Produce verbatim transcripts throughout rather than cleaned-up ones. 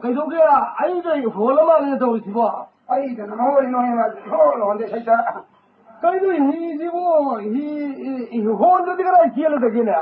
ꯀꯩꯗꯧꯒꯦ? ꯑꯩꯗ ꯍꯣꯜꯂ ꯃꯥꯜꯂꯦ ꯇꯧꯔꯤꯁꯤꯕꯣ꯫ ꯑꯩꯗ ꯅꯪ ꯍꯣꯜꯂꯤ ꯅꯣꯏ ꯃꯥ ꯍꯣꯜ ꯍꯣꯟꯗꯦ ꯁꯩꯇ꯫ ꯀꯩꯅꯣ ꯍꯤꯁꯤꯕꯨ? ꯍꯤ, ꯍꯤ ꯍꯣꯟꯗ꯭ꯔꯗꯤ ꯀꯗꯥꯏ ꯆꯦꯜꯂꯗꯒꯦꯅꯦ?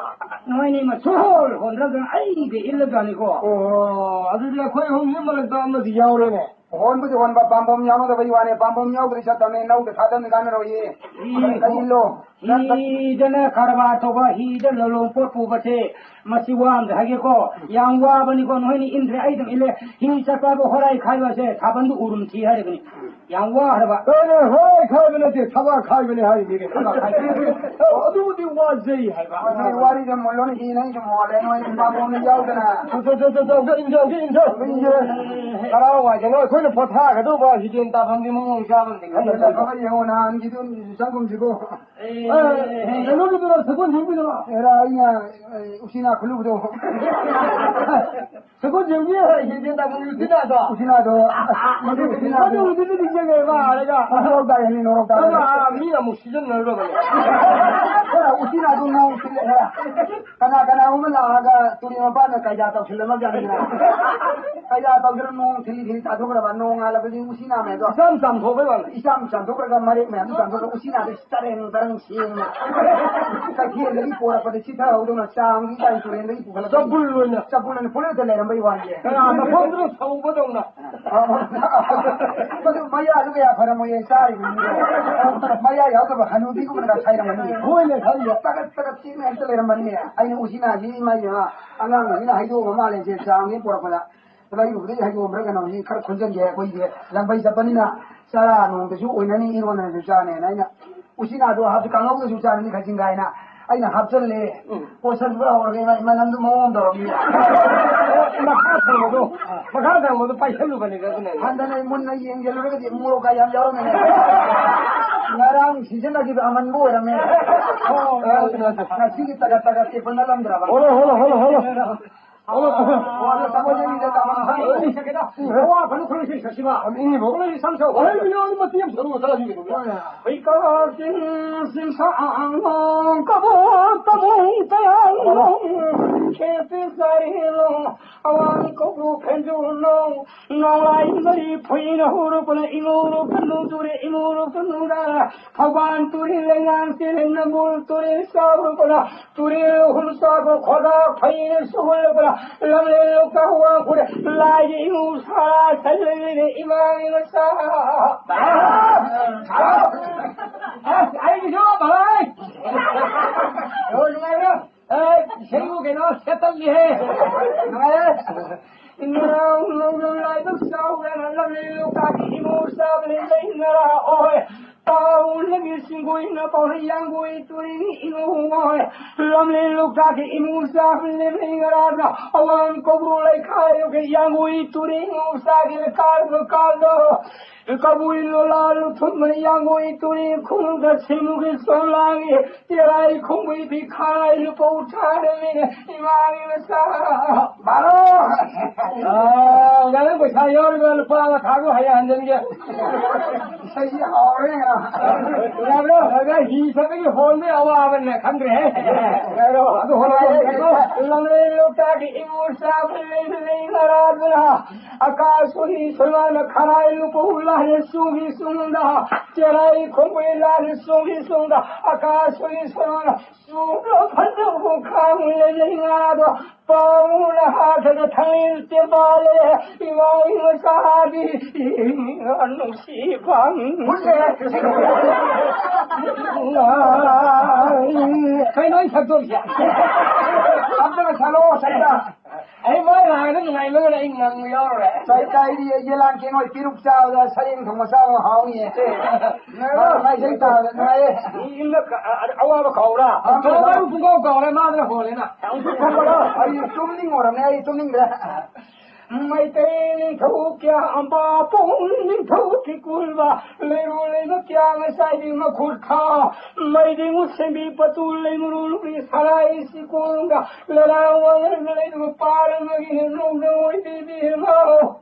ꯅꯣꯏꯅꯤ ꯃꯁꯨ ꯍꯣꯜ ꯍꯣꯟꯗ꯭ꯔꯒ ꯑꯩꯗ ꯏꯜꯂꯖꯥꯠꯅꯤꯀꯣ꯫ ꯑꯣ, ꯑꯗꯨꯗꯤ ꯑꯩꯈꯣꯏ ꯑꯍꯨꯝꯒꯤ ꯃꯔꯛꯇ ꯑꯃꯗꯤ ꯌꯥꯎꯔꯦꯅꯦ꯫ ꯍꯣꯟꯕꯨꯗꯤ ꯍꯣꯟꯕ, ꯄꯥꯝꯕꯣꯝ ꯌꯥꯎꯅꯗꯕꯩ ꯋꯥꯅꯦ꯫ ꯄꯥꯝꯕꯣꯝ ꯌꯥꯎꯗ꯭ꯔꯗꯤ ꯆꯠꯇꯕꯅꯦ, ꯂꯧꯗ ꯊꯥꯗꯕꯅꯤ ꯀꯥꯟꯅꯔꯣꯏꯌꯦ꯫ ꯎꯝ꯫ ꯈꯔ ꯏꯜꯂꯣ꯫ ꯍꯤꯗꯅ ꯀꯔꯕꯥꯔ ꯇꯧꯕ, ꯍꯤꯗ ꯂꯂꯣꯡ ꯄꯣꯠ ꯄꯨꯕꯁꯦ, ꯃꯁꯤ ꯋꯥ ꯑꯝꯗ ꯍꯥꯏꯒꯦꯀꯣ, ꯌꯥꯝ ꯋꯥꯕꯅꯤꯀꯣ꯫ ꯅꯣꯏꯅ ꯏꯟꯗ꯭ꯔꯦ, ꯑꯩ ꯑꯗꯨꯝ ꯏꯜꯂꯦ꯫ ꯍꯤ ꯆꯠꯄ ꯍꯥꯏꯕ ꯍꯣꯔꯥꯏ ꯈꯥꯏꯕꯁꯦ ꯊꯥꯕꯜꯗꯨ ꯎꯔꯨꯝ ꯊꯤ ꯍꯥꯏꯔꯤꯕꯅꯤ꯫ ꯌꯥꯝ ꯋꯥꯈ꯭ꯔꯕ꯫ ꯀꯩꯅꯣ, ꯍꯣꯔꯥꯏ ꯈꯥꯏꯕ ꯅꯠꯇꯦ, ꯊꯕꯥꯛ ꯈꯥꯏꯕꯅꯦ ꯍꯥꯏꯔꯤꯅꯤ ꯀꯩꯅꯣ꯫ ꯊꯕꯥꯛ ꯈꯥꯏꯕ꯫ ꯑꯣ, ꯑꯗꯨꯕꯨꯗꯤ ꯋꯥꯖꯩ ꯍꯥꯏꯕ꯫ ꯍꯣꯏ, ꯅꯣꯏ ꯋꯥꯔꯤꯗ ꯃꯣꯜꯂꯣꯅ ꯍꯤ ꯅꯪꯁꯨ ꯃꯣꯜꯂꯦ, ꯅꯣꯏ ꯄꯥꯝꯕꯣꯝꯗ ꯌꯥꯎꯗꯅ꯫ ꯆꯣ, ꯆꯣ, ꯆꯣ, ꯆꯣ, ꯆꯣ, ꯑꯝꯇ ꯏꯟꯖꯧ, ꯑꯝꯇ ꯏꯟꯖꯧ꯫ ꯀꯔꯥꯏ ꯋꯥꯏꯗꯅꯣ ꯑꯩꯈꯣꯏꯅ ꯄꯣꯊꯥꯒꯗꯧꯕ ꯍꯤꯗꯦꯟ ꯇꯥꯐꯝꯒꯤ ꯃꯑꯣꯡ ꯆꯥꯕ ꯑꯝꯇ ꯈꯟꯅꯁꯦ꯫ ꯌꯦꯡꯉꯣ, ꯅꯍꯥꯟꯒꯤꯗꯨ ꯆꯪꯒꯨꯝꯁꯤꯀꯣ꯫ ꯑꯦ, ꯀꯩꯅꯣꯒꯤꯗꯨꯔꯣ, ꯁꯒꯣꯜꯁꯦꯝꯒꯤꯗꯨꯔꯣ? ꯑꯦꯔꯥ, ꯑꯩꯅ, ꯑꯦ, ꯎꯆꯤꯅꯥ ꯈꯨꯜꯂꯨꯕꯗꯣ꯫ ꯁꯒꯣꯜꯁꯦꯝꯒꯤ ꯍꯤꯗꯦꯟ ꯇꯥꯐꯝꯒꯤ ꯎꯆꯤꯅꯥꯗꯣ? ꯎꯆꯤꯅꯥꯗꯣ꯫ ꯃꯗꯨ ꯎꯆꯤꯅꯥꯗꯣ꯫ ꯃꯗꯨ ꯍꯧꯖꯤꯛꯇꯤ ꯅꯤꯡꯁꯤꯡꯉꯦ, ꯃꯥ ꯍꯥꯏꯔꯒ꯫ ꯃꯗꯨ ꯍꯧꯗꯥꯏ ꯍꯥꯏꯅꯤ, ꯅꯣꯔꯣꯛ ꯇꯥꯔꯦ꯫ ꯑꯗꯣ, ꯑꯥ, ꯃꯤꯅ ꯑꯃꯨꯛ ꯁꯤꯖꯤꯟꯅꯔꯨꯔꯕꯅꯦ꯫ ꯈꯔ ꯎꯆꯤꯅꯥꯗꯣ ꯅꯣꯡ ꯊꯤꯜꯂꯛꯑꯦ꯫ ꯀꯅꯥ ꯀꯅꯥꯒꯨꯝꯕ ꯂꯥꯛꯑꯒ ꯇꯨꯔꯦꯜ ꯃꯄꯥꯟꯗ ꯀꯩꯖꯥ ꯇꯧꯁꯤꯜꯂꯝꯃꯕꯖꯥꯠꯅꯤꯗꯅ꯫ ꯀꯩꯖꯥ ꯇꯧꯗꯅ ꯅꯣꯡ ꯊꯤꯜꯂꯤ ꯊꯤꯜꯂꯤ ꯇꯥꯊꯣꯛꯈ꯭ꯔꯕ, ꯅꯣꯡꯉꯥꯜꯂꯕꯗꯤ ꯎꯆꯤꯅꯥ ꯃꯌꯥꯝꯗꯣ ꯏꯆꯝ ꯆꯝꯊꯣꯛꯄꯩ ꯋꯥꯅꯤ꯫ ꯏꯆꯝ ꯆꯝꯊꯣꯛꯈ꯭ꯔꯒ ꯃꯔꯦꯛ ꯃꯌꯥꯝꯗꯣ ꯆꯥꯝꯊꯣꯛꯈ꯭ꯔꯒ ꯎꯆꯤꯅꯥꯗꯣ ꯇꯔꯦꯡ ꯇꯔꯪ ꯁꯦꯡꯅ ꯀꯩꯊꯦꯜꯗꯒꯤ ꯄꯣꯔꯛꯄꯗ ꯆꯤꯊꯍꯧꯗꯅ ꯆꯥꯝꯒꯤ ꯇꯥꯏ ꯇꯨꯔꯦꯜꯗꯒꯤ ꯄꯨꯈꯠꯂꯛꯄ ꯆꯕꯨꯜ ꯑꯣꯏꯅ꯫ ꯆꯕꯨꯜ ꯑꯣꯏꯅ ꯄꯨꯂꯩꯗ ꯂꯩꯔꯝꯕꯩ ꯋꯥꯅꯤꯁꯦ꯫ ꯀꯅꯥ ꯃꯐꯝꯗꯨꯗ ꯁꯧꯕꯗꯧꯅ꯫ ꯃꯗꯨ ꯃꯌꯥꯗꯨ ꯀꯌꯥ ꯐꯔꯝꯃꯣꯏꯌꯦ, ꯆꯥꯔꯤꯕ ꯃꯤꯗꯣ꯫ ꯃꯌꯥ ꯌꯥꯎꯗꯕ ꯍꯅꯨꯕꯤꯒꯨꯝꯕꯅꯒ ꯁꯥꯏꯔꯝꯒꯅꯤ꯫ ꯍꯣꯏꯅꯦ, ꯈꯜꯂꯤꯅꯦ꯫ ꯇꯒꯠ ꯇꯒꯠ ꯆꯤꯛꯅ ꯍꯦꯛꯇ ꯂꯩꯔꯝꯕꯅꯤꯅꯦ꯫ ꯑꯩꯅ ꯎꯆꯤꯅꯥꯁꯤ ꯏꯃꯥ ꯏꯕꯦꯝꯃ, ꯑꯉꯥꯡꯁꯤꯅ ꯍꯩꯗꯣꯛꯑꯝꯕ ꯃꯥꯜꯂꯦ ꯁꯦ, ꯆꯥꯝꯒꯤ ꯄꯣꯔꯛꯄꯗ꯫ ꯂꯩꯔꯨꯕꯗꯒꯤ ꯍꯩꯗꯣꯛꯑꯝꯕ꯭ꯔꯥ ꯀꯩꯅꯣ, ꯁꯤ ꯈꯔ ꯈꯣꯟꯖꯟꯒꯦ꯫ ꯑꯩꯈꯣꯏꯗꯤ ꯂꯝꯕꯩ ꯆꯠꯄꯅꯤꯅ ꯆꯔꯥ ꯅꯣꯡꯗꯁꯨ ꯑꯣꯏꯅꯅꯤ, ꯏꯔꯣꯟꯗꯅꯁꯨ ꯆꯥꯅꯦꯅ ꯑꯩꯅ ꯎꯆꯤꯅꯥꯗꯣ ꯍꯥꯞꯄꯤ, ꯀꯥꯡꯍꯧꯗꯁꯨ ꯆꯥꯅꯤ ꯈꯖꯤꯡꯒꯥꯏꯅ ꯑꯩꯅ ꯍꯥꯞꯆꯜꯂꯦ꯫ ꯎꯝ꯫ ꯀꯣꯠꯁꯟꯕ ꯍꯧꯔꯒ ꯏꯃꯥ, ꯃꯅꯝꯗꯨ ꯃꯑꯣꯡ ꯑꯃ ꯇꯧꯔꯝꯃꯤ꯫ ꯑꯣ, ꯃꯈꯥ ꯊꯪꯕꯗꯣ, ꯃꯈꯥ ꯊꯪꯕꯗꯣ ꯄꯥꯏꯁꯜꯂꯨꯕꯅꯤꯗ ꯑꯗꯨꯅꯅꯦ꯫ ꯍꯟꯗꯅ ꯑꯩ ꯃꯨꯟꯅ ꯌꯦꯡꯁꯤꯜꯂꯨꯔꯒꯗꯤ ꯃꯣꯔꯣꯛꯀ ꯌꯥꯝ ꯌꯥꯎꯔꯝꯃꯦ꯫ ꯉꯔꯥꯡ ꯁꯤꯖꯤꯟꯅꯈꯤꯕ ꯑꯃꯟꯕ ꯑꯣꯏꯔꯝꯃꯦ꯫ ꯑꯣ, ꯑꯗꯨꯅ, ꯑꯗꯨꯅ꯫ ꯉꯁꯤꯒꯤ ꯇꯒꯠ ꯇꯒꯠ ꯇꯦꯛꯄ ꯅꯠꯂꯝꯗ꯭ꯔꯕ? ꯍꯣꯂꯣ, ꯍꯣꯂꯣ, ꯍꯣꯂꯣ, ꯍꯣꯂꯣ꯫ ꯑꯣ, ꯑꯗꯣ ꯇꯥꯃꯣ, ꯌꯦꯡꯉꯤꯗ, ꯇꯥꯃꯣ꯫ ꯑꯩ ꯏꯁꯩ ꯁꯛꯀꯦꯗ꯫ ꯎꯝ꯫ ꯋꯥ ꯐꯅ ꯈꯨꯔꯨꯝꯁꯤ ꯁꯛꯁꯤꯕ꯫ ꯎꯝ, ꯏꯅꯦꯕꯣ꯫ ꯈꯨꯔꯨꯝꯁꯤ ꯁꯝ ꯁꯛꯑꯣ꯫ ꯍꯣꯏ, ꯃꯤꯅꯣ, ꯑꯗꯨ ꯃꯇꯦꯛ ꯑꯃ ꯁꯛꯂꯛꯑꯣ, ꯁꯛꯂꯛꯑꯣ, ꯁꯛꯂꯛꯑꯣ꯫ ꯍꯣꯏ꯫ ꯍꯨꯏꯀꯥꯁꯤꯡ ꯁꯤꯡꯁꯥꯡꯂꯣꯡ ꯀꯕꯣ ꯇꯕꯣꯡ ꯇꯌꯥꯡꯂꯣꯡ ꯈꯦꯇꯤ ꯆꯥꯔꯤꯂꯣꯡ ꯑꯋꯥꯡ ꯀꯧꯕ꯭ꯔꯨ ꯐꯦꯟꯖꯨꯂꯣꯡ ꯅꯣꯡꯂꯥꯏ ꯃꯔꯤ ꯐꯨꯏꯅ ꯍꯧꯔꯛꯄꯅ ꯏꯉꯧꯔꯣ ꯀꯅꯨ ꯇꯨꯔꯦ ꯏꯉꯧꯔꯣ ꯀꯅꯨꯗ ꯊꯧꯕꯥꯜ ꯇꯨꯔꯦꯜ ꯂꯩꯉꯥꯡ ꯆꯦꯜꯂꯦ ꯅꯝꯕꯣꯜ ꯇꯨꯔꯦꯜ ꯆꯥꯎꯔꯛꯄꯅ ꯇꯨꯔꯦꯜ ꯍꯨꯜ ꯆꯥꯕ ꯈꯣꯗꯥ ꯐꯩꯅ ꯁꯨꯍꯜꯂꯛꯄꯅ ꯂꯝꯂꯦꯟ ꯂꯣꯛꯇꯥꯛ ꯋꯥꯡꯈꯨꯗ ꯂꯥꯏꯒꯤ ꯏꯉꯧ ꯁꯥꯔꯥ ꯁꯜꯂꯛꯂꯤꯅꯦ ꯏꯃꯥꯒꯤ ꯃꯆꯥ꯫ ꯑꯁ, ꯑꯩꯒꯤꯁꯨ ꯚꯥꯏ꯫ ꯑꯣ, ꯅꯨꯡꯉꯥꯏꯕ꯭ꯔꯣ? ꯑꯦ, ꯏꯁꯩꯕꯨ ꯀꯩꯅꯣ ꯁꯦꯠꯇꯠꯂꯤꯍꯦ꯫ ꯅꯨꯡꯉꯥꯏꯔꯦ꯫ ꯏꯃꯥ ꯂꯥꯏꯕꯛ ꯆꯥꯎꯗꯅ ꯂꯝꯂꯦꯟ ꯂꯣꯛꯇꯥꯛꯀꯤ ꯏꯃꯣ ꯆꯥꯕ ꯂꯩ ꯉꯔꯥ ꯑꯣꯏ꯫ ꯇꯥꯎꯅꯒꯤ ꯆꯤꯡꯒꯣꯏꯅ ꯄꯥꯎꯔꯩ ꯌꯥꯡꯒꯣꯏ ꯇꯨꯔꯦꯟ ꯏꯃꯣ ꯑꯣꯏ꯫ ꯂꯝꯂꯦꯟ ꯂꯣꯛꯇꯥꯛꯀꯤ ꯏꯃꯣ ꯆꯥꯕ ꯂꯩ ꯉꯔꯥꯗ ꯑꯋꯥꯡ ꯀꯧꯕ꯭ꯔꯨ ꯂꯩꯈꯥꯏꯗꯨꯒꯤ ꯌꯥꯡꯒꯣꯏ ꯇꯨꯔꯦꯟ ꯏꯃꯣ ꯆꯥꯒꯤ ꯀꯥꯔꯕ ꯀꯥꯔꯗꯣ꯫ ꯀꯕꯨꯏ ꯂꯣꯂꯥ ꯂꯨꯊꯨꯝꯕ ꯌꯥꯡꯒꯣꯏ ꯇꯨꯔꯦꯟ ꯈꯣꯡꯗ ꯁꯤꯃꯨꯒꯤ ꯆꯣꯂꯥꯒꯤ ꯇꯦꯔꯥꯏ ꯈꯣꯡꯕꯩ ꯕꯤꯈꯥꯏ ꯂꯨꯄꯧ ꯊꯥꯔꯃꯤꯅ ꯏꯃꯥꯒꯤ ꯃꯆꯥ꯫ ꯕꯥꯔꯣ! ꯑꯥ, ꯑꯣꯖꯥ, ꯅꯪ ꯄꯩꯁꯥ ꯌꯥꯎꯔꯤꯕ ꯂꯨꯄꯥ ꯑꯃ ꯊꯥꯔꯣ, ꯍꯌꯦꯡ ꯍꯟꯖꯟꯒꯦ꯫ ꯏꯁꯩꯁꯤ ꯍꯥꯎꯔꯦ꯫ ꯌꯥꯕ꯭ꯔꯣ? ꯑꯣꯖꯥ, ꯍꯤ ꯁꯛꯄꯒꯤ ꯍꯣꯟꯕꯒꯤ ꯑꯋꯥꯕꯅꯦ, ꯈꯪꯗ꯭ꯔꯦꯍꯦ꯫ ꯑꯗꯨ ꯍꯣꯟꯂꯣ꯫ ꯂꯝꯂꯦꯟ ꯂꯣꯛꯇꯥꯛꯀꯤ ꯏꯃꯣ ꯆꯥꯕ ꯂꯩ ꯂꯩ ꯉꯔꯥꯗꯨꯅ ꯑꯀꯥꯁꯨꯔꯤ ꯁꯣꯏꯃꯥꯅ ꯈꯔꯥꯏ ꯂꯨꯄꯧ ꯂꯥꯏꯅ ꯆꯨꯡꯒꯤ ꯆꯨꯡꯗ ꯆꯦꯔꯥꯏ ꯈꯣꯡꯕꯩ ꯂꯥꯏꯅ ꯆꯨꯡꯒꯤ ꯆꯨꯡꯗ ꯑꯀꯥꯁꯨꯔꯤ ꯁꯣꯏꯃꯥꯅ ꯆꯨꯡꯗ ꯐꯖꯕ ꯈꯥꯡ ꯂꯩ ꯂꯩ ꯉꯥꯗꯣ ꯄꯥꯎꯅ ꯍꯥꯊꯒ ꯊꯥꯡꯂꯦꯟ ꯆꯦꯟꯕꯥꯜꯂꯦ ꯏꯃꯥ ꯏꯃꯆꯥꯗꯤ ꯅꯨꯡꯁꯤ ꯐꯪ꯫ ꯀꯩꯅꯣ ꯑꯩ ꯁꯛꯇꯣꯏꯁꯦ? ꯑꯝꯇꯒ ꯁꯛꯂꯛꯑꯣ, ꯁꯛꯇ꯫ ꯑꯩ ꯃꯣꯏ ꯂꯥꯛꯑꯒ ꯅꯨꯡꯉꯥꯏꯃꯟꯗꯅ ꯑꯩ ꯉꯪꯕ ꯌꯥꯎꯔꯦ꯫ ꯁꯥꯏ ꯀꯥꯏꯗꯤ ꯌꯦꯂꯥꯡ ꯀꯦꯡꯉꯣꯏ ꯄꯤꯔꯨꯛ ꯆꯥꯕꯗ ꯁꯔꯦꯡ ꯊꯣꯡꯕ ꯆꯥꯕ ꯍꯥꯎꯅꯤꯌꯦ꯫ ꯃꯥꯏ ꯃꯥꯏ ꯏꯁꯩ ꯇꯥꯕꯗ ꯅꯨꯡꯉꯥꯏꯌꯦ꯫ ꯏ-, ꯏ-, ꯑ-, ꯑꯋꯥꯕ ꯀꯥꯎꯔꯥ? ꯑ, ꯀꯥꯎꯕ ꯍꯥꯏꯕꯨ ꯄꯨꯡꯀꯥꯎ ꯀꯥꯎꯔꯦ, ꯃꯥꯗꯨꯅ ꯍꯣꯜꯂꯦꯅ꯫ ꯑꯩ ꯇꯨꯝꯅꯤꯡꯉꯨꯔꯝꯅꯦ, ꯑꯩ ꯇꯨꯝꯅꯤꯡꯗ꯭ꯔꯦ꯫ ꯃꯩꯇꯩ ꯅꯤꯡꯊꯧ ꯀꯌꯥ, ꯑꯝꯕꯥ ꯄꯣꯛ ꯅꯤꯡꯊꯧ ꯀꯤꯀꯨꯜꯕ, ꯂꯩꯔꯨ ꯂꯩꯕ ꯀꯌꯥ ꯉꯁꯥꯏꯗꯤ ꯃꯈꯨꯠ ꯈꯥ, ꯃꯩꯗꯤ ꯃꯨꯠ ꯁꯦꯝꯕꯤ ꯄꯇꯨ ꯂꯩ ꯃꯔꯨ ꯂꯨꯔꯤ ꯁꯂꯥꯏ ꯁꯤꯀꯣꯡꯒ, ꯂꯂꯥꯡ ꯋꯥꯉꯜꯒ ꯂꯩꯗꯨꯒ ꯄꯥꯔꯝꯃꯒꯤ ꯅꯣꯡꯗ ꯑꯣꯏꯕꯤꯕꯤꯔꯃꯣ꯫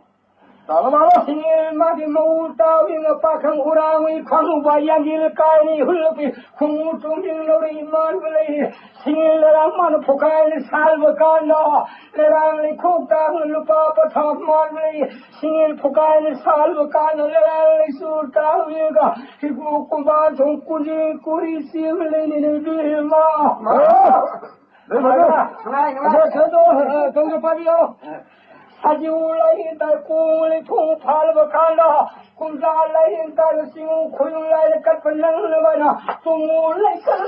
ꯇꯥꯕ ꯃꯥꯜꯂꯣ꯫ ꯁꯤꯡꯉꯦꯜ ꯃꯥꯒꯤ ꯃꯎ ꯇꯥꯎꯔꯤꯅ ꯄꯥꯈꯪ ꯎꯔꯥꯡ ꯎꯏ ꯈꯪꯉꯨꯕ ꯌꯥꯡꯒꯤꯜ ꯀꯥꯏꯔꯤ ꯍꯨꯜꯂꯛꯄꯤ ꯈꯣꯡꯎ ꯇꯣꯡꯗꯤꯡ ꯂꯧꯔꯤ ꯏꯃꯥꯟꯕ ꯂꯩꯔꯤ꯫ ꯁꯤꯡꯉꯦꯜ ꯂꯩꯔꯥꯡ ꯃꯥꯅ ꯐꯨꯀꯥꯏꯅ ꯁꯥꯜꯕ ꯀꯥꯟꯗ ꯂꯩꯔꯥꯡ ꯂꯩꯈꯣꯛ ꯇꯥꯡꯅ ꯂꯨꯄꯥ ꯄꯊꯥꯞ ꯃꯥꯟꯕ ꯂꯩꯔꯤ꯫ ꯁꯤꯡꯉꯦꯜ ꯐꯨꯀꯥꯏꯅ ꯁꯥꯜꯕ ꯀꯥꯟꯗ ꯂꯩꯔꯥꯡ ꯂꯩꯁꯨ ꯇꯥꯡꯂꯒ ꯍꯤꯒꯣꯛ ꯀꯨꯝꯕꯥ ꯊꯣꯡ ꯀꯨꯖꯤ ꯀꯨꯔꯤ ꯆꯦꯟꯕ ꯂꯩꯅꯤꯅꯦ ꯏꯕꯦꯝꯃ꯫ ꯂꯩ ꯐꯖ꯫ ꯅꯨꯡꯉꯥꯏ, ꯅꯨꯡꯉꯥꯏ꯫ ꯑꯗꯣ ꯀꯩꯅꯣ ꯇꯧ, ꯑ, ꯀꯩꯅꯣ ꯄꯥꯏꯕꯤꯌꯣ꯫ ꯁꯖꯤꯎ ꯂꯥꯏꯔꯦꯟꯗ ꯀꯣꯡ ꯂꯩꯊꯣꯡ ꯐꯥꯜꯂꯕ ꯀꯥꯟꯗ, ꯀꯨꯝꯖꯥ ꯂꯥꯏꯔꯦꯟꯗ ꯆꯤꯡ ꯈꯣꯏꯅꯨꯡ ꯂꯥꯏꯗ ꯀꯠꯄ ꯅꯪꯅꯕꯅ, ꯄꯨꯡꯉꯣ ꯂꯩꯀꯜ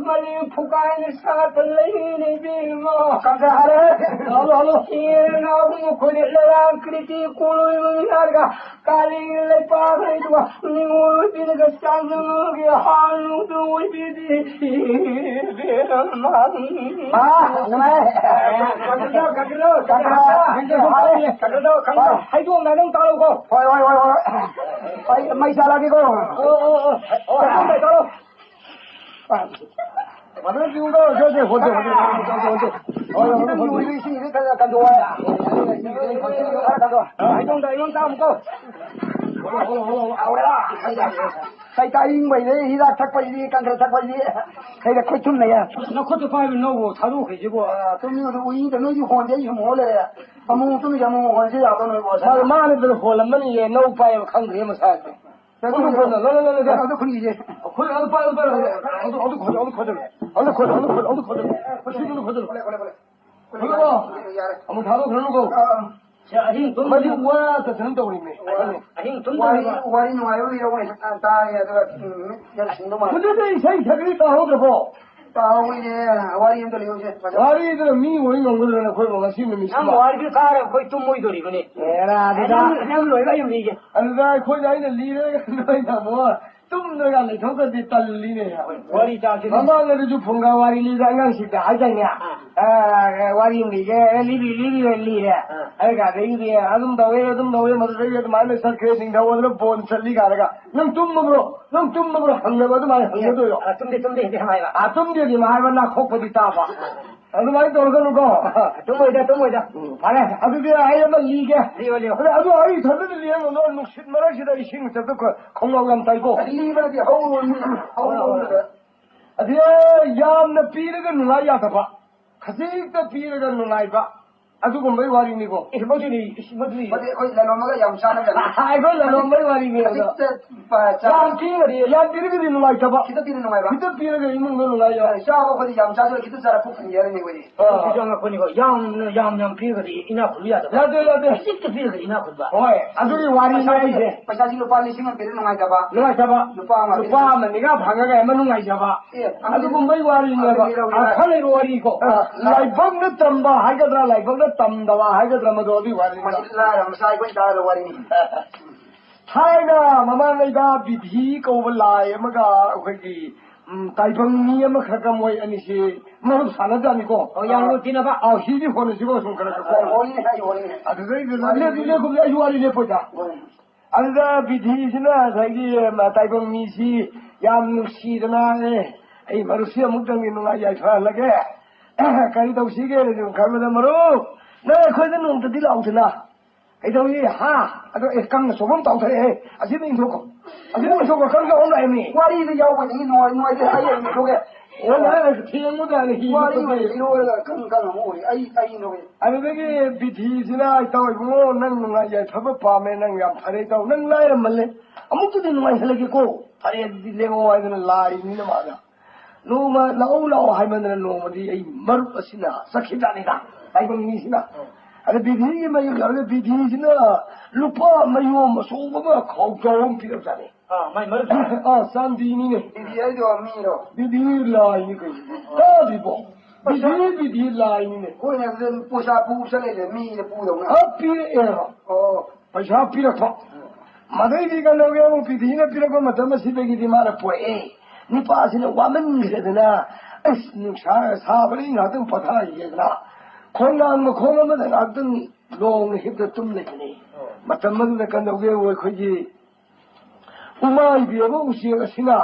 ꯃꯔꯤ ꯐꯨꯀꯥꯏꯅ ꯁꯥꯠꯄ ꯂꯩꯅꯤ ꯏꯕꯦꯝꯃ꯫ ꯀꯝꯖꯥ ꯍꯥꯏꯔꯦ꯫ Hello, hello. ꯏꯔꯅꯥꯎ ꯃꯈꯣꯏꯗ ꯂꯩꯔꯥꯡ ꯀ꯭ꯔꯤꯇꯤ ꯀꯣꯂꯣꯏꯕ ꯃꯤꯅꯥꯔꯒ, ꯀꯥꯂꯤ ꯂꯩꯄꯥꯛ ꯂꯩꯗꯨꯒ ꯅꯤꯉꯣꯜ ꯑꯣꯏꯕꯤꯔꯒ ꯆꯥꯡꯗꯝꯒꯤ ꯍꯥꯟꯅꯨꯡꯗ ꯑꯣꯏꯕꯤꯔꯤ꯫ ꯃꯥ, ꯅꯨꯡꯉꯥꯏ꯫ Control, control, control. Control, control. ꯍꯥꯏꯗꯣꯛꯑꯝꯗꯥꯏꯗ ꯑꯃꯨꯛ ꯇꯥꯔꯛꯎꯀꯣ꯫ ꯍꯣꯏ, ꯍꯣꯏ, ꯍꯣꯏ, ꯍꯣꯏ꯫ ꯑꯩ ꯃꯩ ꯆꯥꯜꯂꯛꯑꯒꯦꯀꯣ꯫ ꯑꯣ, ꯑꯣ, ꯑꯣ꯫ ꯑꯣ, ꯍꯥꯏꯗꯣꯛꯑꯝꯗꯥꯏ ꯇꯥꯔꯛꯑꯣ꯫ ꯃꯗꯨ ꯆꯤꯡꯗꯣ, ꯁꯦ, ꯁꯦ, ꯍꯣꯟꯗꯣꯛ, ꯍꯣꯟꯗꯣꯛ, ꯍꯣꯟꯗꯣꯛ, ꯍꯣꯟꯗꯣꯛ꯫ ꯍꯣꯏ, ꯍꯣꯏ, ꯍꯣꯏ, ꯍꯣꯏ꯫ ꯏꯁꯤꯡꯁꯦ ꯈꯔ ꯈꯔ ꯀꯟꯗꯣꯛꯑꯣ꯫ ꯈꯔ ꯀꯟꯗꯣꯛꯑꯣ꯫ ꯑ, ꯍꯥꯏꯗꯣꯛꯑꯝꯗꯥꯏ ꯑꯩꯉꯣꯟꯗ ꯑꯃꯨꯛꯀꯣ꯫ ꯍꯣꯟꯗꯣꯛ, ꯍꯣꯟꯗꯣꯛ, ꯍꯣꯟꯗꯣꯛ, ꯍꯣꯟꯗꯣꯛ꯫ ꯍꯧꯔꯦ꯫ ꯀꯩ ꯀꯥ ꯏꯪꯕꯩꯅꯦ, ꯍꯤꯗꯥꯛ ꯊꯛꯄꯩꯗꯤ, ꯀꯪꯈ꯭ꯔ ꯊꯛꯄꯩꯗꯤ꯫ ꯀꯩꯗ ꯈꯨꯠ ꯊꯨꯝꯅꯩꯌꯦ꯫ ꯅꯈꯨꯠꯇ ꯄꯥꯏꯕ ꯅꯧꯕ ꯊꯥꯗꯣꯛꯈ꯭ꯔꯤꯁꯤꯕꯣ꯫ ꯑ, ꯇꯨꯝꯃꯤꯉꯩꯗ ꯎꯏꯗ ꯅꯣꯏꯁꯨ ꯍꯣꯟꯗꯦ, ꯑꯩꯁꯨ ꯍꯣꯟ ꯂꯩꯔꯦ꯫ ꯑꯃꯨꯛ ꯇꯨꯝꯃꯤꯁꯦ ꯑꯃꯨꯛ ꯍꯣꯟꯁꯤ ꯌꯥꯗꯣ ꯅꯣꯏꯕꯣ꯫ ꯃꯥꯅ, ꯃꯥꯅꯗꯅ ꯍꯣꯜꯂꯝꯃꯅꯤꯌꯦ, ꯅꯧ ꯄꯥꯏꯕ ꯈꯪꯗ꯭ꯔꯦ ꯃꯁꯥꯁꯦ꯫ ꯀꯩꯅꯣ? ꯀꯩꯅꯣ? ꯂꯣ, ꯂꯣ, ꯂꯣ, ꯂꯣ꯫ ꯑꯗꯨ ꯈꯨꯟꯒꯤꯁꯦ꯫ ꯑꯩꯈꯣꯏ ꯑꯗꯨ ꯄꯥꯏ, ꯑꯗꯨ ꯄꯥꯏ, ꯑꯗꯨ, ꯑꯗꯨ ꯈꯣꯠꯂꯣ, ꯑꯗꯨ ꯈꯣꯠꯂꯣ꯫ ꯑꯗꯨ ꯈꯣꯠꯂꯣ, ꯑꯗꯨ ꯈꯣꯠꯂꯣ, ꯑꯗꯨ ꯈꯣꯠꯂꯣ꯫ ꯈꯨꯟꯒꯤꯗꯨ ꯈꯣꯠꯂꯣ꯫ ꯈꯨꯟꯒꯤꯗꯣ? ꯌꯥꯔꯦ꯫ ꯑꯃꯨꯛ ꯊꯥꯗꯣꯛꯈ꯭ꯔꯅꯨꯀꯣ꯫ ꯑꯥ, ꯑꯥ꯫ ꯁꯦ, ꯑꯍꯤꯡ ꯇꯨꯝ-, ꯃꯗꯨ ꯋꯥ ꯇꯁꯟ ꯇꯧꯔꯤꯅꯦ꯫ ꯋꯥ-, ꯑꯍꯤꯡ ꯇꯨꯝꯗꯕ ꯋꯥꯔꯤ, ꯋꯥꯔꯤ ꯅꯨꯡꯉꯥꯏꯕ ꯂꯤꯔꯧꯅꯦ꯫ ꯑꯥ, ꯇꯥꯔꯦ, ꯑꯗꯨꯒ, ꯎꯝ, ꯃꯤꯠ ꯌꯥꯝ ꯁꯤꯡꯗꯧ ꯃꯥꯜꯂꯦ꯫ ꯃꯗꯨꯗꯤ ꯏꯁꯩ ꯁꯛꯂꯤ ꯇꯥꯍꯧꯗ꯭ꯔꯕꯣ? ꯇꯥꯍꯧꯏꯅꯦ꯫ ꯋꯥꯔꯤ ꯑꯝꯇ ꯂꯤꯔꯧꯁꯦ꯫ ꯋꯥꯔꯤꯗꯨꯅ ꯃꯤ ꯑꯣꯏ ꯉꯝꯒꯗ꯭ꯔꯅꯦ ꯑꯩꯈꯣꯏꯕꯨ ꯉꯁꯤ ꯅꯨꯃꯤꯠꯁꯤꯃ? ꯅꯪ ꯋꯥꯔꯤꯗꯨ ꯇꯥꯔꯒ ꯑꯩꯈꯣꯏ ꯇꯨꯝꯃꯣꯏꯗꯧꯔꯤꯕꯅꯦ꯫ ꯑꯦꯔꯥ, ꯑꯗꯨꯗ ꯅꯪ, ꯅꯪ ꯂꯣꯏꯕ ꯑꯩ ꯑꯗꯨꯝ ꯂꯤꯒꯦ꯫ ꯑꯗꯨꯗ ꯑꯩꯈꯣꯏꯗ ꯑꯩꯅ ꯂꯤꯔꯒ ꯅꯣꯏꯅ ꯑꯃꯨꯛ ꯇꯨꯝꯗ꯭ꯔꯒ ꯂꯩꯊꯣꯛꯈ꯭ꯔꯗꯤ ꯇꯜꯂꯤꯅꯦ꯫ ꯋꯥꯔꯤ ꯆꯥꯁꯤ꯫ ꯃꯃꯥꯡꯗꯁꯨ ꯐꯨꯡꯒꯥ ꯋꯥꯔꯤ ꯂꯤꯗ ꯑꯉꯥꯡꯁꯤꯡꯗ ꯍꯥꯏꯗꯥꯏꯅꯦ? ꯑꯥ꯫ ꯑ, ꯋꯥꯔꯤ ꯑꯃ ꯂꯤꯒꯦ, ꯂꯤꯔꯤ, ꯂꯤꯔꯤ, ꯂꯤꯔꯦ꯫ ꯑꯥ꯫ ꯑꯗꯨꯒ ꯑꯗꯩꯗꯤ ꯑꯗꯨꯝ ꯇꯧꯋꯦ, ꯑꯗꯨꯝ ꯇꯧꯋꯦ, ꯃꯗꯨꯗꯩꯗꯤ ꯑꯗꯨꯃꯥꯏꯅ ꯆꯠꯈ꯭ꯔꯦ, ꯅꯤꯡꯊꯧ ꯑꯗꯨꯅ ꯕꯣꯟ ꯆꯠꯂꯤ ꯀꯥꯏꯅꯒ, "ꯅꯪ ꯇꯨꯝꯃꯕ꯭ꯔꯣ? ꯅꯪ ꯇꯨꯝꯃꯕ꯭ꯔꯣ?" ꯍꯪꯅꯕ ꯑꯗꯨꯃꯥꯏꯅ ꯍꯪꯅꯗꯣꯏꯔꯣ? ꯑꯥ, ꯇꯨꯝꯗꯦ, ꯇꯨꯝꯗꯦ, ꯍꯦꯛꯇ ꯍꯥꯏꯕ꯫ ꯑꯥ, ꯇꯨꯝꯗꯦꯗꯤ ꯃꯥ ꯍꯥꯏꯕ ꯅꯥꯈꯣꯛꯄꯗꯤ ꯇꯥꯕ꯫ ꯑꯗꯨꯃꯥꯏꯅ ꯇꯧꯔꯒꯅꯨꯀꯣ꯫ ꯇꯨꯝꯃꯣꯏꯗ, ꯇꯨꯝꯃꯣꯏꯗ꯫ ꯎꯝ, ꯐꯔꯦ꯫ ꯑꯗꯨꯗꯤ ꯑꯩ ꯑꯃ ꯂꯤꯒꯦ꯫ ꯂꯤꯌꯣ, ꯂꯤꯌꯣ꯫ ꯑꯗ-, ꯑꯗꯨ ꯑꯩ ꯏꯊꯟꯗꯗꯤ ꯂꯤꯔꯝꯒꯅꯨ꯫ ꯅꯨꯡꯁꯤꯠ ꯃꯔꯛꯁꯤꯗ ꯏꯁꯤꯡ ꯆꯠꯄ ꯈꯣ-, ꯈꯣꯡꯒ꯭ꯔꯥꯎ ꯌꯥꯝ ꯇꯥꯏꯀꯣ꯫ ꯂꯤꯕꯅꯗꯤ ꯍꯧꯔꯣꯏ, ꯍꯧꯔꯣꯏ, ꯍꯧꯔꯣꯏ꯫ ꯑꯗꯨ ꯌꯥꯝꯅ ꯄꯤꯔꯒ ꯅꯨꯡꯉꯥꯏ ꯌꯥꯗꯕ, ꯈꯖꯤꯛꯇ ꯄꯤꯔꯒ ꯅꯨꯡꯉꯥꯏꯕ, ꯑꯗꯨꯒꯨꯝꯕꯩ ꯋꯥꯔꯤꯅꯤꯀꯣ꯫ ꯏꯁ, ꯃꯗꯨꯅꯤ, ꯏꯁ, ꯃꯗꯨꯅꯤ꯫ ꯃꯗꯨ ꯑꯩꯈꯣꯏ ꯂꯂꯣꯟꯕꯒ ꯌꯥꯝ ꯆꯥꯟꯅꯒꯅꯤ꯫ ꯑꯩꯈꯣꯏ ꯂꯂꯣꯟꯕꯩ ꯋꯥꯔꯤꯅꯤ ꯑꯗꯣ꯫ ꯈꯖꯤꯛꯇ ꯄ-, ꯆꯥ-, ꯌꯥꯝ ꯄꯤꯔꯒꯗꯤ, ꯌꯥꯝ ꯄꯤꯔꯒꯗꯤ ꯅꯨꯡꯉꯥꯏꯇꯕ꯫ ꯈꯤꯇ ꯄꯤꯔ ꯅꯨꯡꯉꯥꯏꯕ꯫ ꯈꯤꯇ ꯄꯤꯔꯒ ꯏꯃꯨꯡꯗ ꯅꯨꯡꯉꯥꯏꯕ꯫ ꯑꯦ, ꯆꯥꯕ ꯑꯩꯈꯣꯏꯗꯤ ꯌꯥꯝ ꯆꯥꯁꯤꯜꯂ ꯈꯤꯇ ꯆꯥꯔ ꯄꯨꯛ ꯊꯟꯒꯦ ꯍꯥꯏꯔꯅꯤ ꯑꯩꯈꯣꯏꯗꯤ꯫ ꯑꯥ꯫ ꯑꯗꯨꯁꯨ ꯑꯉꯛꯄꯅꯤꯀꯣ꯫ ꯌꯥꯝꯅ, ꯌꯥꯝ, ꯌꯥꯝ ꯄꯤꯔꯒꯗꯤ ꯏꯅꯥꯛ ꯈꯨꯜꯂꯨ ꯌꯥꯗꯕ꯫ ꯌꯥꯗꯦ, ꯌꯥꯗꯦ꯫ ꯈꯖꯤꯛꯇ ꯄꯤꯔꯒꯗꯤ ꯏꯅꯥꯛ ꯈꯨꯟꯕ꯫ ꯍꯣꯏ, ꯑꯗꯨꯒꯤ ꯋꯥꯔꯤꯅꯦ ꯄꯩꯁꯥꯁꯤ, ꯑꯩꯁꯦ꯫ ꯄꯩꯁꯥꯁꯤ ꯂꯨꯄꯥ ꯂꯤꯁꯤꯡ ꯑꯃ ꯄꯤꯔ ꯅꯨꯡꯉꯥꯏꯇꯕ꯫ ꯅꯨꯡꯉꯥꯏꯇꯕ꯫ ꯂꯨꯄꯥ ꯑꯃ ꯂꯨꯄꯥ ꯄꯤꯔ ꯑꯃ ꯅꯤꯒ ꯐꯪꯉꯒ ꯑꯃ ꯅꯨꯡꯉꯥꯏꯖꯕ꯫ ꯑꯦ, ꯑꯗꯨꯒꯨꯝꯕꯩ ꯋꯥꯔꯤꯅꯦꯕ꯫ ꯑꯗꯨꯗꯤ ꯂꯧꯔꯦ꯫ ꯑꯥ, ꯈꯔ ꯂꯩꯕ ꯋꯥꯔꯤꯀꯣ꯫ ꯑꯥ꯫ ꯂꯥꯏꯕꯛꯅ ꯇꯝꯕ ꯍꯥꯏꯒꯗ꯭ꯔꯥ, ꯂꯥꯏꯕꯛꯅ ꯇꯝꯗꯕ ꯍꯥꯏꯒꯗ꯭ꯔꯥ, ꯃꯗꯨ ꯑꯗꯨꯒꯤ ꯋꯥꯔꯤꯅꯤ꯫ ꯃꯁꯤ ꯂꯥꯏꯔ ꯃꯆꯥ ꯑꯩꯈꯣꯏ ꯇꯥꯔ ꯋꯥꯔꯤꯅꯤ꯫ ꯊꯥꯏꯅ ꯃꯃꯥꯡꯉꯩꯗ ꯕꯤꯙꯤ ꯀꯧꯕ ꯂꯥꯏ ꯑꯃꯒ ꯑꯩꯈꯣꯏꯒꯤ, ꯎꯝ, ꯇꯥꯏꯕꯪ ꯃꯤ ꯑꯃꯈꯛꯀ ꯃꯣꯏ ꯑꯅꯤꯁꯤ ꯃꯔꯨꯞ ꯁꯥꯟꯅꯖꯥꯠꯅꯤꯀꯣ꯫ ꯑꯣ, ꯌꯥꯝ ꯂꯨ ꯇꯤꯟꯅꯕ꯫ ꯑꯥ, ꯍꯤꯗꯤ ꯍꯣꯟꯅꯁꯤꯀꯣ, ꯁꯨꯝ ꯈꯔ ꯈꯔ ꯀꯣ꯫ ꯍꯣꯜꯂꯤ ꯍꯥꯏ, ꯍꯣꯜꯂꯤ꯫ ꯑꯗꯨꯗꯩꯗꯨꯗ ꯂꯦꯞ-, ꯂꯦꯞ-, ꯂꯦꯞ-, ꯑꯩꯁꯨ ꯋꯥꯔꯤ ꯂꯦꯞꯄꯣꯏꯗ꯫ ꯍꯣꯏ꯫ ꯑꯗꯨꯗ ꯕꯤꯙꯤꯁꯤꯅ ꯉꯁꯥꯏꯒꯤ, ꯃ, ꯇꯥꯏꯕꯪ ꯃꯤꯁꯤ ꯌꯥꯝ ꯅꯨꯡꯁꯤꯗꯅ, "ꯑꯦ, ꯑꯩ ꯃꯔꯨꯞꯁꯤ ꯑꯃꯨꯛꯇꯪꯗꯤ ꯅꯨꯡꯉꯥꯏ ꯌꯥꯏꯐꯍꯜꯂꯒꯦ꯫ ꯀꯔꯤ ꯇꯧꯁꯤꯒꯦꯅ ꯁꯨꯝ ꯈꯟꯕꯗ, ꯃꯔꯨꯞ, ꯅꯪ ꯑꯩꯈꯣꯏꯗ ꯅꯣꯡꯃꯇꯗꯤ ꯂꯥꯛꯎꯗꯅ꯫ ꯀꯩꯗꯧꯏ? ꯍꯥ? ꯑꯗꯣ, ꯑꯦ, ꯀꯥꯡꯅ ꯆꯣꯞꯄ ꯑꯃ ꯇꯥꯎꯊꯔꯛꯑꯦ꯫ ꯑꯁꯤꯗ ꯏꯟꯊꯣꯛꯈꯣ꯫ ꯑꯁꯤꯗ ꯏꯟꯊꯣꯛꯈꯣ, ꯀꯥꯡ ꯆꯣꯞꯄ ꯑꯃ ꯂꯥꯛꯑꯦꯃꯤ꯫ ꯋꯥꯔꯤꯗ ꯌꯥꯎꯕꯗꯒꯤ ꯅꯨꯡꯉꯥꯏ-, ꯅꯨꯡꯉꯥꯏꯇꯦ ꯍꯥꯏꯌꯦ, ꯏꯟꯊꯣꯛꯀꯦ꯫ ꯑꯣ, ꯅꯪ ꯊꯦꯡꯉꯨꯗꯅ ꯍꯤ ꯋꯥꯔꯤ ꯃꯊꯛꯇ ꯑꯣꯏꯅ ꯂꯩꯔꯦ꯫ ꯂꯤꯔꯣ, ꯀꯥꯡ, ꯀꯥꯡ ꯑꯃꯨꯛ ꯑꯣꯏꯔꯦ꯫ ꯑꯩ, ꯑꯩ ꯏꯟꯊꯣꯛꯀꯦ꯫ ꯑꯗꯨꯗꯒꯤ ꯕꯤꯙꯤꯁꯤꯅ, "ꯏꯇꯥꯎ ꯏꯕꯨꯡꯉꯣ, ꯅꯪ ꯅꯨꯡꯉꯥꯏ ꯌꯥꯏꯐꯕ ꯄꯥꯝꯃꯦ, ꯅꯪ ꯌꯥꯝ ꯐꯔꯦ ꯏꯇꯥꯎ, ꯅꯪ ꯂꯥꯏꯔꯃꯜꯂꯦ, ꯑꯃꯨꯛꯇꯗꯤ ꯅꯨꯡꯉꯥꯏꯍꯜꯂꯒꯦꯀꯣ, ꯐꯔꯦ ꯑꯗꯨꯗꯤ ꯂꯦꯛꯑꯣ" ꯍꯥꯏꯗꯅ ꯂꯥꯏꯅꯤꯅ ꯃꯥꯅ ꯅꯣꯡꯃ ꯂꯥꯛꯎ ꯂꯥꯛꯑꯣ ꯍꯥꯏꯃꯟꯗꯅ ꯅꯣꯡꯃꯗꯤ ꯑꯩ ꯃꯔꯨꯞ ꯑꯁꯤꯅ ꯆꯠꯈꯤꯕꯖꯥꯠꯅꯤꯗ, ꯇꯥꯏꯕꯪ ꯃꯤꯁꯤꯅ꯫ ꯑꯗ ꯕꯤꯙꯤꯒꯤ ꯃꯌꯨꯝ ꯌꯧꯔꯒ ꯕꯤꯙꯤꯁꯤꯅ ꯂꯨꯄꯥ ꯃꯌꯣꯝ ꯑꯆꯧꯕ ꯑꯃ ꯈꯥꯎꯖꯥꯎ ꯑꯃ ꯄꯤꯔꯛꯖꯥꯠꯅꯤ꯫ ꯑꯥ, ꯃꯥꯏ ꯃꯔꯨꯞ꯫ ꯑꯥ, ꯆꯥꯟꯗꯤꯅꯤꯅꯦ꯫ ꯕꯤꯙꯤ ꯍꯥꯏꯗꯣ ꯃꯤꯔꯣ? ꯕꯤꯙꯤ ꯂꯥꯏꯅꯤ ꯀꯩꯅꯣ꯫ ꯇꯥꯗ꯭ꯔꯤꯕꯣ? ꯕꯤꯙꯤ, ꯕꯤꯙꯤ ꯂꯥꯏꯅꯤꯅꯦ꯫ ꯍꯣꯏꯅꯦ, ꯑꯗꯨꯗ ꯄꯩꯁꯥ ꯄꯨ ꯆꯠꯂꯦꯅꯦ, ꯃꯤꯅ ꯄꯨꯗꯧꯅ꯫ ꯑ, ꯄꯤꯔꯛꯑꯦꯕ꯫ ꯑꯣ꯫ ꯄꯩꯁꯥ ꯄꯤꯔꯛꯄ꯫ ꯃꯗꯩꯗꯤ ꯀꯩꯅꯣꯒꯤ ꯑꯃꯨꯛ ꯄꯤꯊꯤꯅ ꯄꯤꯔꯛꯄ ꯃꯇꯝ ꯑꯁꯤꯗꯒꯤꯗꯤ ꯃꯥꯅ ꯄꯣꯛꯑꯦ꯫ ꯅꯤꯄꯥꯁꯤꯅ ꯋꯥꯃꯟꯈ꯭ꯔꯦꯗꯅ, ꯑꯁ, ꯅꯨꯡꯁꯥ ꯁꯥꯕꯅꯤ, ꯉꯥꯏꯍꯥꯛꯇꯪ ꯄꯣꯊꯥꯈꯤꯒꯦꯗꯅ, ꯈꯣꯡꯅꯥꯡ ꯃꯈꯣꯡ ꯑꯃꯗ ꯉꯥꯏꯍꯥꯛꯇꯪ ꯂꯣꯡꯅ ꯍꯤꯞꯇ ꯇꯨꯝ ꯂꯩꯕꯅꯤ꯫ ꯃꯇꯝ ꯑꯗꯨꯗ ꯀꯩꯅꯣꯒꯤ ꯑꯩꯈꯣꯏꯒꯤ ꯎꯃꯥꯏꯕꯤ ꯑꯃ ꯎꯆꯦꯛ ꯑꯁꯤꯅ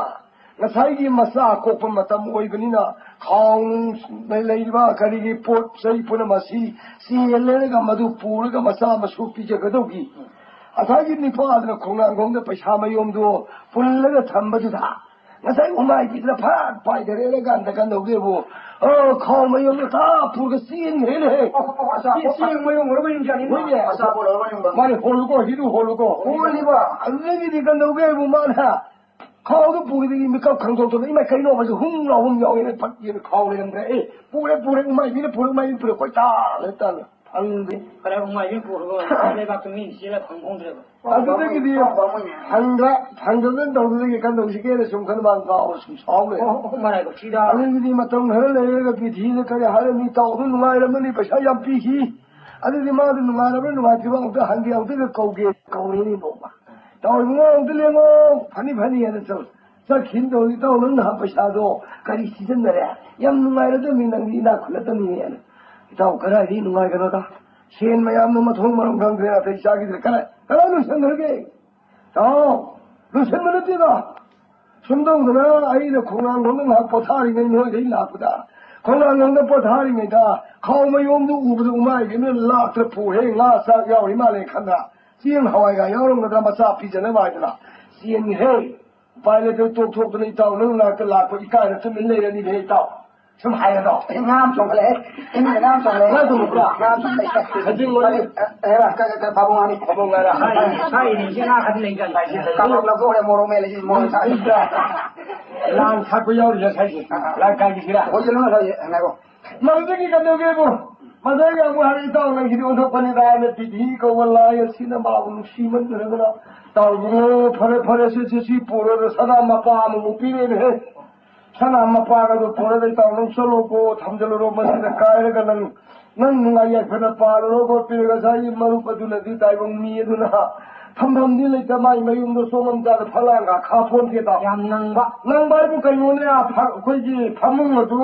ꯉꯁꯥꯏꯒꯤ ꯃꯆꯥ ꯀꯣꯛꯄ ꯃꯇꯝ ꯑꯣꯏꯕꯅꯤꯅ, ꯈꯥꯎ ꯅꯨꯡ ꯂꯩꯔꯤꯕ ꯀꯔꯤꯒꯤ ꯄꯣꯠ ꯆꯩ ꯄꯨꯝꯅꯃꯛ ꯑꯁꯤ ꯆꯦꯜꯂꯒ ꯃꯗꯨ ꯄꯨꯔꯒ ꯃꯆꯥ ꯃꯁꯨ ꯄꯤꯖꯒꯗꯧꯒꯤ꯫ ꯉꯁꯥꯏꯒꯤ ꯅꯤꯄꯥꯗꯨꯅ ꯈꯣꯡꯅꯥꯡꯈꯣꯡꯗ ꯄꯩꯁꯥ ꯃꯌꯣꯝꯗꯣ ꯄꯨꯜꯂꯒ ꯊꯝꯕꯗꯨꯗ, ꯉꯁꯥꯏ ꯎꯃꯥꯏꯕꯤꯗꯨꯅ ꯐꯠ ꯄꯥꯏꯊꯔꯦꯅ ꯀꯥꯟꯗ ꯀꯩꯅꯣꯒꯤꯕꯨ, ꯑꯣ, ꯈꯥꯎ ꯃꯌꯣꯝꯗꯣ ꯊꯥ ꯄꯨꯔꯒ ꯆꯦꯟꯈ꯭ꯔꯦꯅꯦꯍꯦ꯫ ꯑꯣ, ꯑꯣ, ꯑꯆꯥꯄꯣꯠ, ꯆꯦꯡ ꯃꯌꯣꯝ ꯑꯣꯏꯔꯕ ꯌꯨꯝꯁꯥꯅꯤ꯫ ꯍꯣꯏꯅꯦ꯫ ꯑꯆꯥꯄꯣꯠ ꯑꯣꯏꯔꯕ ꯌꯨꯝꯗ꯫ ꯃꯥꯅꯦ, ꯍꯣꯜꯂꯨꯀꯣ, ꯍꯤꯗꯨ ꯍꯣꯜꯂꯨꯀꯣ꯫ ꯍꯣꯜꯂꯤꯕ꯫ ꯑꯗꯨꯗꯒꯤꯗꯤ ꯀꯩꯅꯣꯒꯤꯕꯨ ꯃꯥꯅ ꯈꯥꯎꯗꯨ ꯄꯨꯈꯤꯗꯒꯤ ꯃꯤꯀꯞ ꯈꯪꯗꯣꯛꯇꯕ, "ꯏꯃꯥ, ꯀꯩꯅꯣ?" ꯑꯃꯁꯨ ꯍꯨꯝ ꯂꯥꯎ ꯍꯨꯝ ꯌꯥꯎꯋꯦꯅ ꯐꯠ ꯌꯦꯡꯉꯦ, ꯈꯥꯎ ꯂꯩꯔꯝꯗ꯭ꯔꯦ꯫ "ꯑꯦ, ꯄꯨꯔꯦ, ꯄꯨꯔꯦ, ꯎꯃꯥꯏꯕꯤꯅ ꯄꯨꯔꯦ, ꯎꯃꯥꯏꯕꯤꯅ ꯄꯨꯔꯦ, ꯀꯣꯏꯇꯥꯜꯂꯦ ꯇꯥꯜꯂꯦ, ꯐꯪꯗꯦ꯫" ꯐꯔꯦ, ꯎꯃꯥꯏꯕꯤꯅ ꯄꯨꯔꯒ ꯂꯩꯕꯥꯛꯇ ꯃꯤꯅ ꯆꯦꯜꯂ ꯐꯪ ꯐꯪꯗ꯭ꯔꯦꯕ꯫ ꯑꯗꯨꯗꯒꯤꯗꯤ ꯐꯪꯗ꯭ꯔꯦ, ꯐꯪꯗ꯭ꯔꯦ ꯇꯧꯗꯨꯗꯒꯤ ꯀꯝꯗꯧꯁꯤꯒꯦꯅ ꯁꯨꯝ ꯈꯟꯕ ꯀꯥꯎ ꯁꯨꯝ ꯁꯥꯎ ꯂꯩ꯫ ꯑꯣ, ꯑꯣ, ꯃꯔꯥꯏꯕꯛ ꯊꯤꯗ꯫ ꯑꯗꯨꯗꯒꯤꯗꯤ ꯃꯇꯝ ꯈꯔ ꯂꯩꯔꯒ ꯄꯤꯊꯤꯗ ꯀꯔꯤ ꯍꯥꯏꯔꯅꯤ, ꯇꯥꯎꯗ ꯅꯨꯡꯉꯥꯏꯔꯝꯃꯅꯤ, ꯄꯩꯁꯥ ꯌꯥꯝ ꯄꯤꯈꯤ꯫ ꯑꯗꯨꯗꯤ ꯃꯥꯗꯤ ꯅꯨꯡꯉꯥꯏꯔꯕ꯭ꯔꯥ ꯅꯨꯡꯉꯥꯏꯇ꯭ꯔꯤꯕ ꯑꯃꯨꯛꯇ ꯍꯪꯒꯦ, ꯑꯃꯨꯛꯇꯒ ꯀꯧꯒꯦ ꯀꯧꯔꯦꯅꯦ ꯅꯣꯡꯃ꯫ "ꯇꯥꯎ ꯏꯕꯨꯡꯉꯣ, ꯑꯃꯨꯛꯇ ꯂꯦꯡꯉꯣ, ꯐꯅꯤ ꯐꯅꯤ" ꯍꯥꯏꯅ ꯆꯠꯂꯨ꯫ ꯆꯠꯈꯤꯅ ꯇꯧꯔꯤ, "ꯏꯇꯥꯎ, ꯅꯪ ꯅꯍꯥꯟ ꯄꯩꯁꯥꯗꯣ ꯀꯔꯤ ꯁꯤꯖꯤꯟꯅꯔꯦ? ꯌꯥꯝ ꯅꯨꯡꯉꯥꯏꯔꯗꯕꯅꯤ, ꯅꯪꯗꯤ ꯏꯅꯥꯛ ꯈꯨꯜꯂꯗꯕꯅꯤ" ꯍꯥꯏꯅ꯫ "ꯏꯇꯥꯎ, ꯀꯗꯥꯏꯗꯒꯤ ꯅꯨꯡꯉꯥꯏꯒꯅꯣꯗ? ꯁꯦꯟ ꯃꯌꯥꯝꯗꯣ ꯃꯊꯣꯡ ꯃꯔꯝ ꯈꯪꯗ꯭ꯔꯦ, ꯅꯥꯇꯩ ꯆꯥꯈꯤꯗ꯭ꯔꯦ꯫ ꯀꯗꯥꯏ, ꯀꯗꯥꯏ ꯂꯣꯏꯁꯟꯈ꯭ꯔꯒꯦ? ꯏꯇꯥꯎ, ꯂꯣꯏꯁꯟꯕ ꯅꯠꯇꯦꯗ꯫ ꯁꯨꯝ ꯇꯧꯗꯅ ꯑꯩꯅ ꯈꯣꯡꯅꯥꯡꯈꯣꯡꯗ ꯉꯥꯏꯍꯥꯛ ꯄꯣꯊꯥꯔꯤꯉꯩ, ꯅꯣꯏꯗꯩ ꯂꯥꯛꯄꯗ, ꯈꯣꯡꯅꯥꯡꯈꯣꯡꯗ ꯄꯣꯊꯥꯔꯤꯉꯩꯗ ꯈꯥꯎ ꯃꯌꯣꯝꯗꯨ ꯎꯕꯗ ꯎꯃꯥꯏꯕꯤꯅ ꯂꯥꯛꯇ꯭ꯔ ꯄꯨꯍꯦ, ꯉꯥ ꯆꯥꯛ ꯌꯥꯎꯔꯤ ꯃꯥꯜꯂꯦ ꯈꯟꯗ, ꯆꯦꯡ ꯍꯋꯥꯏꯒ ꯌꯥꯎꯔꯝꯒꯗ꯭ꯔꯥ, ꯃꯆꯥ ꯄꯤꯖꯅꯕ ꯍꯥꯏꯗꯅ ꯆꯦꯟꯈ꯭ꯔꯦ꯫ ꯎꯄꯥꯏ ꯂꯩꯇꯅ ꯇꯣꯛꯊꯣꯛꯇꯅ ꯏꯇꯥꯎ ꯅꯪ ꯅꯥꯛꯇ ꯂꯥꯛꯄ ꯏꯀꯥꯏꯅ ꯇꯨꯃꯤꯟ ꯂꯩꯔꯅꯤꯅꯦ ꯏꯇꯥꯎ꯫ ꯁꯨꯝ ꯍꯥꯏꯔꯗꯣ꯫ ꯑꯦ, ꯉꯥ ꯑꯃ ꯆꯣꯡꯈꯠꯂꯛꯑꯦ꯫ ꯏꯃꯨꯡꯗ ꯉꯥ ꯑꯃ ꯆꯣꯡꯈꯠꯂꯛꯑꯦ꯫ ꯉꯥ ꯆꯣꯡꯈꯠꯄ꯭ꯔꯥ? ꯉꯥ ꯑꯃ ꯆꯣꯡꯈꯠꯂꯛꯑꯦ꯫ ꯈꯖꯤꯡ ꯑꯣꯏꯔꯦ꯫ ꯑꯦ, ꯑꯦ, ꯀ-, ꯀ-, ꯐꯥꯕꯧ ꯉꯥꯅꯤ꯫ ꯐꯥꯕꯧ ꯉꯥꯔꯥ? ꯁꯥꯏ-, ꯁꯥꯏꯔꯤꯁꯦ ꯉꯥ ꯈꯔꯗꯤ ꯂꯩꯖꯥꯠꯅꯤ꯫ ꯀꯥꯡꯂꯨꯞ ꯂꯧꯊꯣꯛꯈ꯭ꯔꯦ, ꯃꯣꯔꯣꯛ ꯃꯦꯠꯂꯁꯤ, ꯃꯣꯔꯣꯛ ꯁꯥꯏ꯫ ꯂꯥꯡ ꯊꯥꯛꯄ ꯌꯥꯎꯔꯤꯁꯦ ꯉꯁꯥꯏꯁꯦ꯫ ꯑꯥ, ꯑꯥ꯫ ꯂꯥꯡ ꯀꯥꯏꯒꯤꯁꯤꯔꯥ? ꯍꯣꯏ, ꯌꯦꯜꯂꯨ ꯉꯁꯥꯏ, ꯉꯥꯏꯈꯣ꯫ ꯃꯗꯨꯗꯒꯤ ꯀꯩꯗꯧꯒꯦꯕꯨ? ꯃꯗꯨꯗꯒꯤ ꯑꯃꯨꯛ ꯍꯥꯏꯔꯛꯏ, "ꯏꯇꯥꯎ, ꯅꯪꯁꯤꯗꯤ ꯑꯣꯟꯊꯣꯛꯄꯅꯤꯗ" ꯍꯥꯏꯅ ꯄꯤꯊꯤ ꯀꯧꯕ ꯂꯥꯏ ꯑꯁꯤꯅ ꯃꯥꯕꯨ ꯅꯨꯡꯁꯤꯃꯟꯗꯅ, "ꯏꯇꯥꯎ ꯏꯕꯨꯡꯉꯣ, ꯐꯔꯦ, ꯐꯔꯦ, ꯁꯦ, ꯁꯦ, ꯁꯤ ꯄꯨꯔꯣꯅ ꯁꯅꯥ ꯃꯄꯥ ꯑꯃꯃꯨꯛ ꯄꯤꯔꯦꯅꯦꯍꯦ꯫ ꯁꯅꯥ ꯃꯄꯥꯒꯗꯣ ꯄꯨꯔꯒ ꯏꯇꯥꯎ ꯅꯪ ꯆꯠꯂꯣꯀꯣ, ꯊꯝꯖꯜꯂꯨꯔꯣ, ꯃꯁꯤꯗ ꯀꯥꯏꯔꯒ ꯅꯪ, ꯅꯪ ꯅꯨꯡꯉꯥꯏ ꯌꯥꯏꯐꯅ ꯄꯥꯜꯂꯨꯔꯣꯀꯣ" ꯄꯤꯔꯒ ꯉꯁꯥꯏꯒꯤ ꯃꯔꯨꯞ ꯑꯗꯨꯅꯗꯤ ꯇꯥꯏꯕꯪ ꯃꯤ ꯑꯗꯨꯅ ꯊꯝꯐꯝꯗꯤ ꯂꯩꯇ, ꯃꯥꯏ ꯃꯌꯨꯝꯗꯣ ꯁꯣꯝꯂꯣꯝꯗ ꯐꯛꯂꯥꯡꯒ ꯈꯥꯄꯣꯟꯇꯦꯗꯣ꯫ ꯌꯥꯝ ꯅꯪꯕ꯫ ꯅꯪꯕ ꯍꯥꯏꯕꯨ ꯀꯩꯅꯣꯅꯦ, ꯑꯥ, ꯐ-, ꯑꯩꯈꯣꯏꯒꯤ ꯐꯃꯨꯡ ꯑꯗꯨ,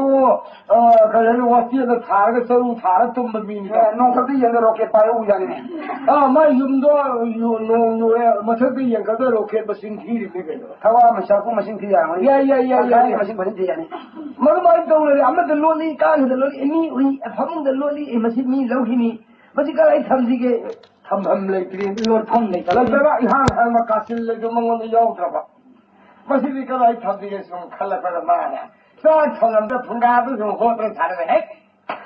ꯑ, ꯀꯩ ꯍꯥꯏꯅꯤ, ꯋꯥꯆꯦꯠꯅ ꯊꯥꯔꯒ ꯆꯔꯨ ꯊꯥꯔ ꯇꯨꯝꯕ ꯃꯤꯅꯤꯗꯣ꯫ ꯑꯦ, ꯅꯣꯡꯊꯛꯇ ꯌꯦꯡꯗ ꯔꯣꯀꯦꯠ ꯄꯥꯏꯕ ꯎꯖꯥꯠꯅꯤꯅꯦ꯫ ꯑꯥ, ꯃꯥꯏ ꯌꯨꯝꯗꯣ ꯌꯨ-, ꯅꯣꯡ ꯌꯨꯔꯦ, ꯃꯊꯛꯇ ꯌꯦꯡꯈꯠꯂ ꯔꯣꯀꯦꯠ ꯃꯁꯤꯡ ꯊꯤꯔꯤꯕꯅꯤ ꯀꯩꯅꯣ꯫ ꯊꯋꯥ ꯃꯆꯥ ꯀꯨꯝ ꯃꯁꯤꯡ ꯊꯤ ꯌꯥꯔꯝꯒꯅꯤ꯫ ꯌꯥꯏ, ꯌꯥꯏ, ꯌꯥꯏ, ꯌꯥꯏ, ꯀꯥꯡꯈꯟꯒꯤ ꯌꯥꯏ꯫ ꯃꯁꯤꯡ ꯐꯖꯅ ꯊꯤ ꯌꯥꯅꯤ꯫ ꯃꯗꯨꯃꯥꯏꯅ ꯇꯧꯔꯗꯤ ꯑꯃꯗ ꯂꯣꯠꯂꯤ, ꯀꯥꯡꯗ ꯂꯣꯠꯂꯤ, ꯃꯤ ꯎꯏ, ꯐꯃꯨꯡꯗ ꯂꯣꯠꯂꯤ, ꯃꯁꯤ ꯃꯤ ꯂꯧꯈꯤꯅꯤ꯫ ꯃꯁꯤ ꯀꯗꯥꯏ ꯊꯝꯁꯤꯒꯦ? ꯊꯝꯐꯝ ꯂꯩꯇ꯭ꯔꯦ꯫ ꯂꯣꯠꯐꯝ ꯂꯩꯇꯕ꯫ ꯂꯩꯇꯕ ꯏꯍꯥꯡ ꯍꯥꯡꯕ ꯀꯥꯆꯤꯜ ꯑꯗꯨ ꯃꯉꯣꯟꯗ ꯌꯥꯎꯗ꯭ꯔꯕ꯫ ꯃꯁꯤꯗꯤ ꯀꯗꯥꯏ ꯊꯝꯁꯤꯒꯦ ꯁꯨꯝ ꯈꯜꯂꯛꯄꯗ ꯃꯥꯅ ꯆꯥꯛ ꯊꯣꯡꯂꯝꯗ ꯐꯨꯡꯒꯥꯗꯨ ꯁꯨꯝ ꯍꯣꯠꯄ ꯁꯥꯟꯅꯔꯦ꯫ ꯍꯦꯛ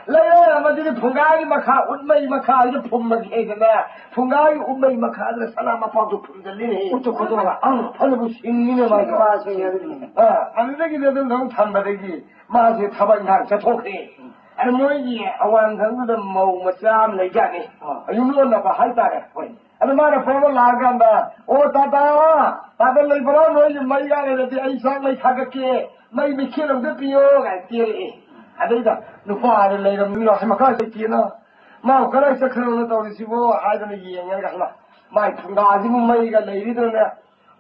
ꯂꯩꯔꯦ, ꯃꯗꯨꯗꯤ ꯐꯨꯡꯒꯥꯒꯤ ꯃꯈꯥ, ꯎꯠꯃꯩ ꯃꯈꯥꯁꯤꯗ ꯐꯨꯝꯃꯒꯦꯗꯅ ꯐꯨꯡꯒꯥꯒꯤ ꯎꯠꯃꯩ ꯃꯈꯥꯗ ꯁꯅꯥ ꯃꯄꯥꯛꯇꯨ ꯐꯨꯝꯖꯤꯜꯂꯤꯅꯦ꯫ ꯎꯠꯇꯨ ꯈꯣꯠꯇꯣꯛꯑꯒ꯫ ꯑꯪ, ꯐꯅꯕꯨ ꯁꯤꯡꯉꯤꯅꯦ ꯃꯥꯁꯨ꯫ ꯃꯥ ꯁꯤꯡꯉꯦ ꯑꯗꯨꯅꯤ꯫ ꯑ, ꯑꯗꯨꯗꯒꯤꯗꯤ ꯑꯗꯨꯝ ꯑꯗꯨꯝ ꯊꯝꯕꯗꯒꯤ ꯃꯥꯁꯦ ꯊꯕꯛ ꯏꯪꯈꯥꯡ ꯆꯠꯊꯣꯛꯈ꯭ꯔꯦ꯫ ꯑꯗ ꯃꯣꯏꯒꯤ ꯑꯋꯥꯡꯊꯪꯗꯨꯗ ꯃꯧ ꯃꯆꯥ ꯑꯃ ꯂꯩꯖꯥꯠꯅꯤ꯫ ꯑꯥ꯫ ꯌꯨꯝꯂꯣꯟꯅꯕ ꯍꯥꯏꯇꯥꯔꯦ꯫ ꯍꯣꯏ꯫ ꯑꯗ ꯃꯥꯅ ꯐꯥꯎꯕ ꯂꯥꯛꯑꯀꯥꯟꯗ, "ꯑꯣ ꯇꯥꯇꯥ, ꯇꯥꯇꯥ ꯂꯩꯕ꯭ꯔꯣ? ꯅꯣꯏꯒꯤ ꯃꯩꯒ ꯂꯩꯔꯗꯤ ꯑꯩ ꯆꯥꯛ ꯃꯩ ꯊꯥꯒꯠꯀꯦ, ꯃꯩ ꯃꯩꯈꯦꯠ ꯑꯝꯇ ꯄꯤꯌꯣ" ꯀꯥꯏꯅ ꯇꯦꯔꯛꯑꯦ꯫ ꯑꯗꯩꯗ ꯅꯨꯄꯥꯗ ꯂꯩꯔꯝꯃꯤꯅꯣ ꯍꯥꯏ ꯃꯈꯥ ꯂꯩꯇꯦꯅ꯫ "ꯃꯥ ꯀꯗꯥꯏ ꯆꯠꯈ꯭ꯔꯕꯅꯣ ꯇꯧꯔꯤꯁꯤꯕꯣ?" ꯍꯥꯏꯗꯅ ꯌꯦꯡꯉꯒ, ꯍꯩꯃꯥ, ꯃꯥꯏ ꯐꯨꯡꯒꯥꯁꯤꯕꯨ ꯃꯩꯒ ꯂꯩꯔꯤꯗꯅꯅꯦ꯫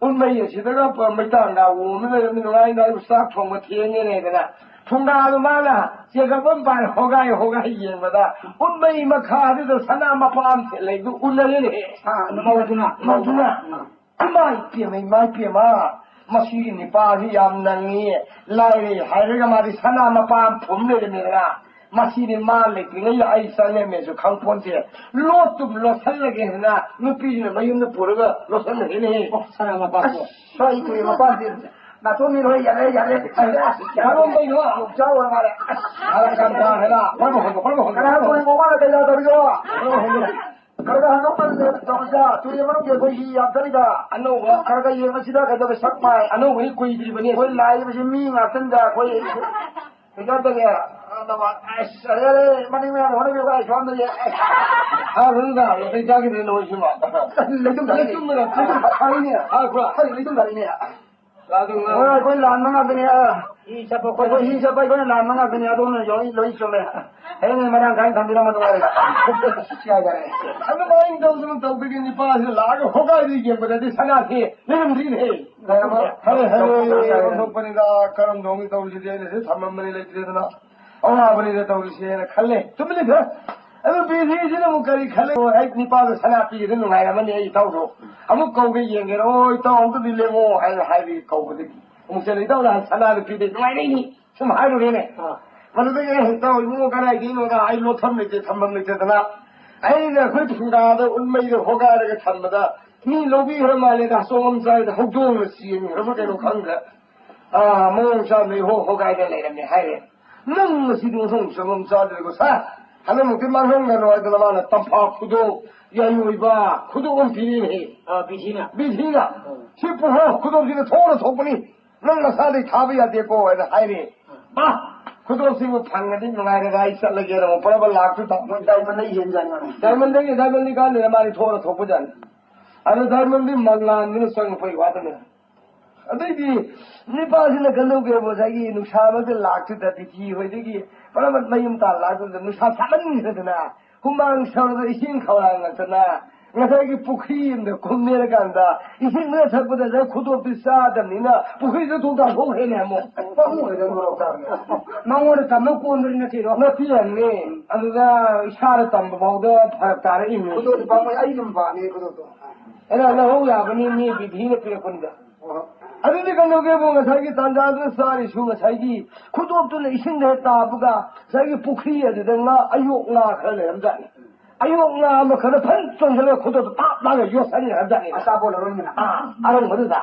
ꯎꯟꯃꯩ ꯑꯁꯤꯗꯒ ꯄ-, ꯃꯩꯇꯥꯟꯒ ꯑꯣꯝꯗꯅ ꯂꯩꯔꯝꯃꯤ, ꯅꯨꯡꯉꯥꯏꯅ ꯑꯩꯕꯨ ꯆꯥꯛ ꯊꯣꯡꯕ ꯊꯦꯡꯉꯦꯅꯦꯗꯅ꯫ ꯐꯨꯡꯒꯥꯗꯨ ꯃꯥꯅ ꯆꯦꯒꯞ ꯑꯃ ꯄꯥꯏꯔ ꯍꯣꯒꯥꯏ ꯍꯣꯒꯥꯏ ꯌꯦꯡꯕꯗ ꯎꯟꯃꯩ ꯃꯈꯥꯗꯨꯗ ꯁꯅꯥ ꯃꯄꯥꯝ ꯂꯩꯕꯗꯨ ꯎꯅꯔꯦꯅꯦ꯫ ꯑꯥ, ꯃꯧꯗꯨꯅ꯫ ꯃꯧꯗꯨꯅ꯫ ꯎꯝ꯫ ꯏꯃꯥ ꯏꯄꯦꯝꯃ, ꯏꯃꯥ ꯏꯄꯦꯝꯃ, ꯃꯁꯤꯒꯤ ꯅꯤꯄꯥꯁꯤ ꯌꯥꯝ ꯅꯪꯉꯤ, ꯂꯥꯏꯔꯩ ꯍꯥꯏꯔꯒ ꯃꯥꯗꯤ ꯁꯅꯥ ꯃꯄꯥꯝ ꯐꯨꯝ ꯂꯩꯔꯝꯃꯦꯗꯅ꯫ ꯃꯁꯤꯗꯤ ꯃꯥ ꯂꯩꯇ꯭ꯔꯤꯉꯩꯗ ꯑꯩ ꯆꯪꯉꯝꯃꯦꯁꯨ ꯈꯪꯄꯣꯟꯇꯦ꯫ ꯂꯣꯠꯇꯨꯝ ꯂꯣꯠꯁꯜꯂꯒꯦ ꯍꯥꯏꯅ ꯅꯨꯄꯤꯁꯤꯅ ꯃꯌꯨꯝꯗ ꯄꯨꯔꯒ ꯂꯣꯠꯁꯜꯂꯒꯦꯅꯦꯍꯦ꯫ ꯑꯣ, ꯁꯅꯥ ꯃꯄꯥꯝꯗꯣ꯫ ꯑꯁ, ꯑꯩ ꯇꯨꯔꯦꯜ ꯃꯄꯥꯟꯁꯦ ꯅꯥꯇꯣꯟ ꯃꯦꯠ ꯍꯣꯏ, ꯌꯥꯔꯦ, ꯌꯥꯔꯦ, ꯌꯥꯔꯦ꯫ ꯀꯔꯣꯝꯗꯩꯅꯣ? ꯌꯣꯡꯆꯥꯛ ꯑꯣꯏꯔ ꯃꯥꯜꯂꯦ꯫ ꯑꯁ, ꯍꯥꯏꯔ ꯀꯥꯟꯗ ꯍꯦꯔꯥ, ꯍꯣꯏꯕ ꯍꯣꯏꯕ, ꯍꯣꯏꯕ ꯍꯣꯏꯕ꯫ ꯀꯅꯥ ꯇꯨꯔꯦꯜ ꯃꯄꯥꯟꯗ ꯀꯩꯗꯧ ꯇꯧꯔꯤꯅꯣ? ꯍꯣꯏꯕ ꯍꯣꯏꯕ꯫ ꯈꯔ ꯈꯔ ꯍꯪꯉꯛꯄ ꯇꯧꯔꯁꯦ꯫ ꯇꯨꯔꯦꯜ ꯃꯅꯨꯡꯒꯤ ꯑꯩꯈꯣꯏ ꯍꯤ ꯌꯥꯝ ꯆꯠꯂꯤꯗ꯫ ꯑꯅꯧꯕ꯫ ꯈꯔ ꯈꯔ ꯌꯦꯡꯉꯁꯤꯗ ꯀꯩꯗꯧꯔꯦ ꯁꯛ ꯃꯥꯏ꯫ ꯑꯅꯧꯕꯅꯤ ꯀꯨꯏꯗ꯭ꯔꯤꯕꯅꯤ꯫ ꯑꯩꯈꯣꯏ ꯂꯥꯛꯏꯕꯁꯤ ꯃꯤ ꯉꯥꯛꯇꯅꯤꯗ ꯑꯩꯈꯣꯏ꯫ ꯀꯩꯅꯣ ꯇꯧꯒꯦ꯫ ꯑꯁ, ꯑꯔꯦ, ꯑꯔꯦ, ꯃꯅꯤꯡ ꯃꯌꯥꯝ ꯍꯣꯠꯅꯕꯤꯌꯨ, ꯑꯩ ꯁꯣꯝꯗꯒꯤ꯫ ꯑꯁ꯫ ꯍꯥ, ꯍꯣꯏꯗ, ꯂꯣꯏ ꯆꯥꯈꯤꯗ꯭ꯔꯦ ꯅꯣꯏꯁꯤꯃ꯫ ꯂꯩꯇꯨꯝ ꯊꯥꯔꯤꯅꯦ꯫ ꯂꯩꯇꯨꯝꯗꯅ ꯊꯥꯔꯤꯅꯦ꯫ ꯍꯥꯏꯕ꯭ꯔꯥ? ꯍꯣꯏ, ꯂꯩꯇꯨꯝ ꯊꯥꯔꯤꯅꯦ꯫ ꯍꯣꯏ, ꯑꯩꯈꯣꯏ ꯂꯥꯟꯕ ꯉꯥꯛꯇꯅꯤ꯫ ꯑꯩꯈꯣꯏ ꯍꯤ ꯆꯠꯄ ꯑꯩꯈꯣꯏꯅ ꯂꯥꯟꯕ ꯉꯥꯛꯇꯅꯤ꯫ ꯑꯗꯣꯝꯅ ꯂꯣꯏ, ꯂꯣꯏ ꯆꯨꯝꯃꯦ꯫ ꯍꯌꯦꯡ ꯃꯔꯥꯡ ꯀꯥꯏꯅ ꯊꯝꯕꯤꯔꯝꯃ ꯅꯨꯡꯉꯥꯏꯔꯦ꯫ ꯁꯤ ꯍꯥꯏꯇꯥꯔꯦ꯫ ꯑꯗꯨꯃꯥꯏꯅ ꯇꯧꯗꯅ ꯇꯧꯕꯒꯤ ꯅꯤꯄꯥꯁꯤ ꯂꯥꯛꯑꯒ ꯍꯣꯒꯥꯏꯗ ꯌꯦꯡꯕꯗꯗꯤ ꯁꯅꯥꯁꯤ ꯂꯩꯔꯝꯗ꯭ꯔꯤꯅꯦ꯫ ꯍꯔꯦ, ꯍꯔꯦ, ꯑꯣꯟꯊꯣꯛꯄꯅꯤꯗ꯫ ꯀꯔꯝ ꯇꯧꯅꯤ ꯇꯧꯔꯤꯁꯤꯗꯤ? ꯑꯩꯅ ꯁꯤ ꯊꯝꯃꯝꯕꯅꯤ, ꯂꯩꯇ꯭ꯔꯦꯗꯅ꯫ ꯑꯋꯥꯕꯅꯤꯗ ꯇꯧꯔꯤꯁꯦꯅ ꯈꯜꯂꯦ꯫ ꯆꯨꯝꯃꯤꯅꯦ ꯈꯔ꯫ ꯑꯗꯨ ꯕꯤꯙꯤꯁꯤꯅ ꯑꯃꯨꯛ ꯀꯔꯤ ꯈꯜꯂꯦ? ꯑꯩ ꯅꯤꯄꯥꯗꯣ ꯁꯅꯥ ꯄꯤꯔꯗꯤ ꯅꯨꯡꯉꯥꯏꯔꯝꯃꯅꯤ, ꯑꯩ ꯏꯇꯥꯎꯗꯣ꯫ ꯑꯃꯨꯛ ꯀꯧꯒꯦ ꯌꯦꯡꯒꯦꯔꯣ? "ꯑꯣ, ꯏꯇꯥꯎ, ꯑꯝꯇꯗꯤ ꯂꯦꯡꯉꯣ" ꯍꯥꯏꯅ ꯍꯥꯏꯕꯒꯤ ꯀꯧꯕꯗꯒꯤ ꯑꯃꯨꯛ ꯆꯠꯂꯦ꯫ "ꯏꯇꯥꯎ, ꯅꯍꯥꯟ ꯁꯅꯥꯗꯣ ꯄꯤꯗꯦ, ꯅꯨꯡꯉꯥꯏꯔꯦꯅꯦ" ꯁꯨꯝ ꯍꯥꯏꯔꯨꯔꯦꯅꯦ꯫ ꯑꯥ꯫ ꯃꯗꯨꯗꯒꯤ ꯑꯩ, "ꯏꯇꯥꯎ, ꯏꯕꯨꯡꯉꯣ, ꯀꯗꯥꯏꯗꯩꯅꯣꯗ ꯑꯩ ꯂꯣꯠꯐꯝ ꯂꯩꯇꯦ, ꯊꯝꯐꯝ ꯂꯩꯇꯗꯅ ꯑꯩꯅ ꯑꯩꯈꯣꯏ ꯐꯨꯡꯒꯥꯗ ꯎꯟꯃꯩꯗ ꯍꯣꯒꯥꯏꯔꯒ ꯊꯝꯕꯗ ꯃꯤ ꯂꯧꯕꯤꯈ꯭ꯔ ꯃꯥꯜꯂꯦꯗ, ꯑꯁꯣꯝ ꯆꯥꯏꯗ ꯍꯧꯗꯣꯡꯅ ꯆꯦꯟꯈ꯭ꯔꯕ ꯀꯩꯅꯣ ꯈꯪꯗ꯭ꯔꯦ꯫ ꯑꯥ, ꯃꯑꯣꯡ ꯆꯥꯗꯅ ꯏꯍꯣ ꯍꯣꯒꯥꯏꯗ ꯂꯩꯔꯝꯃꯦ" ꯍꯥꯏꯔꯦ꯫ "ꯅꯪ ꯉꯁꯤꯗꯤ ꯃꯊꯣꯡ ꯆꯥꯐꯝ ꯆꯥꯗ꯭ꯔꯦꯀꯣ ꯁꯥ, ꯍꯟꯗꯛꯃꯨꯛꯇꯤ ꯃꯥꯡꯍꯟꯒꯅꯨ" ꯍꯥꯏꯗꯅ ꯃꯥꯅ ꯇꯝꯐꯥ ꯈꯨꯗꯣꯞ, ꯌꯥꯏ ꯑꯣꯏꯕ ꯈꯨꯗꯣꯞ ꯑꯃ ꯄꯤꯔꯤꯅꯦ꯫ ꯑꯥ, ꯕꯤꯙꯤꯅ꯫ ꯕꯤꯙꯤꯅ꯫ ꯎꯝ꯫ "ꯁꯤ ꯄꯨꯔꯣ, ꯈꯨꯗꯣꯞꯁꯤꯗ ꯊꯣꯛꯅ ꯊꯣꯛꯄꯅꯤ, ꯅꯪ ꯅꯁꯥꯗꯩ ꯊꯥꯕ ꯌꯥꯗꯦꯀꯣ" ꯍꯥꯏꯅ ꯍꯥꯏꯔꯦ꯫ ꯎꯝ꯫ "ꯕꯥ, ꯈꯨꯗꯣꯞꯁꯤꯕꯨ ꯐꯪꯉꯗꯤ ꯅꯨꯡꯉꯥꯏꯔꯦꯗ, ꯑꯩ ꯆꯠꯂꯒꯦꯅ" ꯑꯃꯨꯛ ꯄꯨꯔꯥ ꯂꯥꯛꯇꯨ ꯇꯥ꯫ ꯃꯣꯏ ꯗꯥꯏꯃꯟꯗꯒꯤ ꯍꯦꯟꯖꯥꯠꯅꯤ ꯃꯥꯅ꯫ ꯗꯥꯏꯃꯟꯗꯒꯤ, ꯗꯥꯏꯃꯟꯗꯤ ꯀꯥꯟꯗꯦꯗ, ꯃꯥꯗꯤ ꯊꯣꯛꯅ ꯊꯣꯛꯄꯖꯥꯠꯅꯤ꯫ ꯑꯗꯨ ꯗꯥꯏꯃꯟꯗꯤ ꯃꯪꯂꯥꯟꯗꯨꯅ ꯆꯪꯉꯛꯄꯒꯤ ꯋꯥꯗꯅꯦ꯫ ꯑꯗꯩꯗꯤ ꯅꯤꯄꯥꯁꯤꯅ ꯀꯝꯗꯧꯒꯦꯕꯨ ꯉꯁꯥꯏꯒꯤ ꯅꯨꯡꯁꯥ ꯃꯔꯛꯇ ꯂꯥꯛꯇꯨꯗ ꯕꯤꯊꯤ ꯍꯣꯏꯗꯒꯤ ꯄꯔꯃꯠ ꯃꯌꯨꯝ ꯇꯥ ꯂꯥꯛꯇꯨꯗ ꯅꯨꯡꯁꯥ ꯁꯥꯃꯟꯈ꯭ꯔꯗꯅ ꯍꯨꯃꯥꯡ ꯁꯧꯔꯒ ꯏꯁꯤꯡ ꯈꯧꯔꯥꯡꯉꯛꯇꯅ ꯉꯁꯥꯏꯒꯤ ꯄꯨꯈ꯭ꯔꯤ ꯑꯃꯗ ꯀꯨꯝꯅꯔꯀꯥꯟꯗ ꯏꯁꯤꯡꯗꯨꯅ ꯊꯛꯄꯗ ꯉꯁꯥꯏ ꯈꯨꯗꯣꯞꯇꯤ ꯆꯥꯗꯕꯅꯤꯅ ꯄꯨꯈ꯭ꯔꯤꯗ ꯊꯣꯛ ꯇꯥꯊꯣꯛꯈ꯭ꯔꯦꯅꯦ ꯑꯃꯨꯛ꯫ ꯄꯥꯝꯃꯨꯏꯗ ꯃꯣꯔꯣꯛ ꯆꯥꯕꯅꯦ꯫ ꯃꯉꯣꯟꯗ ꯇꯝꯕ ꯀꯣꯟꯕꯗꯤ ꯅꯠꯇꯦꯗꯣ꯫ ꯅꯠꯇꯦ ꯍꯥꯏꯕꯅꯤ꯫ ꯑꯗꯨꯗ ꯏꯁꯥꯗ ꯇꯝꯕ ꯐꯥꯎꯗ ꯐꯔꯛ ꯇꯥꯔꯛꯏꯅꯤ꯫ ꯈꯨꯗꯣꯞꯇꯤ ꯄꯥꯝꯃꯨꯏ, ꯑꯩ ꯑꯗꯨꯝ ꯄꯥꯝꯃꯤ ꯈꯨꯗꯣꯞꯇꯣ꯫ ꯑꯩꯅ ꯂꯧꯍꯧ ꯌꯥꯕꯅꯤ, ꯃꯤ ꯕꯤꯙꯤꯅ ꯄꯤꯔꯛꯄꯅꯤꯗ꯫ ꯑꯣ꯫ ꯑꯗꯨꯗꯤ ꯀꯩꯅꯣꯒꯤꯕꯨ ꯉꯁꯥꯏꯒꯤ ꯇꯥꯟꯖꯥꯗꯨꯗ ꯆꯥꯔꯤꯁꯨ ꯉꯁꯥꯏꯒꯤ ꯈꯨꯗꯣꯞꯇꯨꯅ ꯏꯁꯤꯡꯗ ꯍꯦꯛ ꯇꯥꯕꯒ ꯉꯁꯥꯏꯒꯤ ꯄꯨꯈ꯭ꯔꯤ ꯑꯗꯨꯗ ꯉꯥ, ꯑꯌꯣꯛ ꯉꯥ ꯈꯔ ꯂꯩꯔꯝꯖꯥꯠꯅꯤ꯫ ꯑꯌꯣꯛ ꯉꯥ ꯑꯃ ꯈꯔ ꯐꯟ ꯆꯣꯡꯁꯤꯜꯂꯒ ꯈꯨꯗꯣꯞꯇꯣ ꯇꯥꯞ ꯂꯥꯒ ꯌꯣꯠꯁꯟꯈ꯭ꯔꯖꯥꯠꯅꯤ꯫ ꯑꯆꯥꯄꯣꯠ ꯑꯔꯣꯏꯕꯅ꯫ ꯑꯥ, ꯑꯔꯪꯕꯗꯨꯗ꯫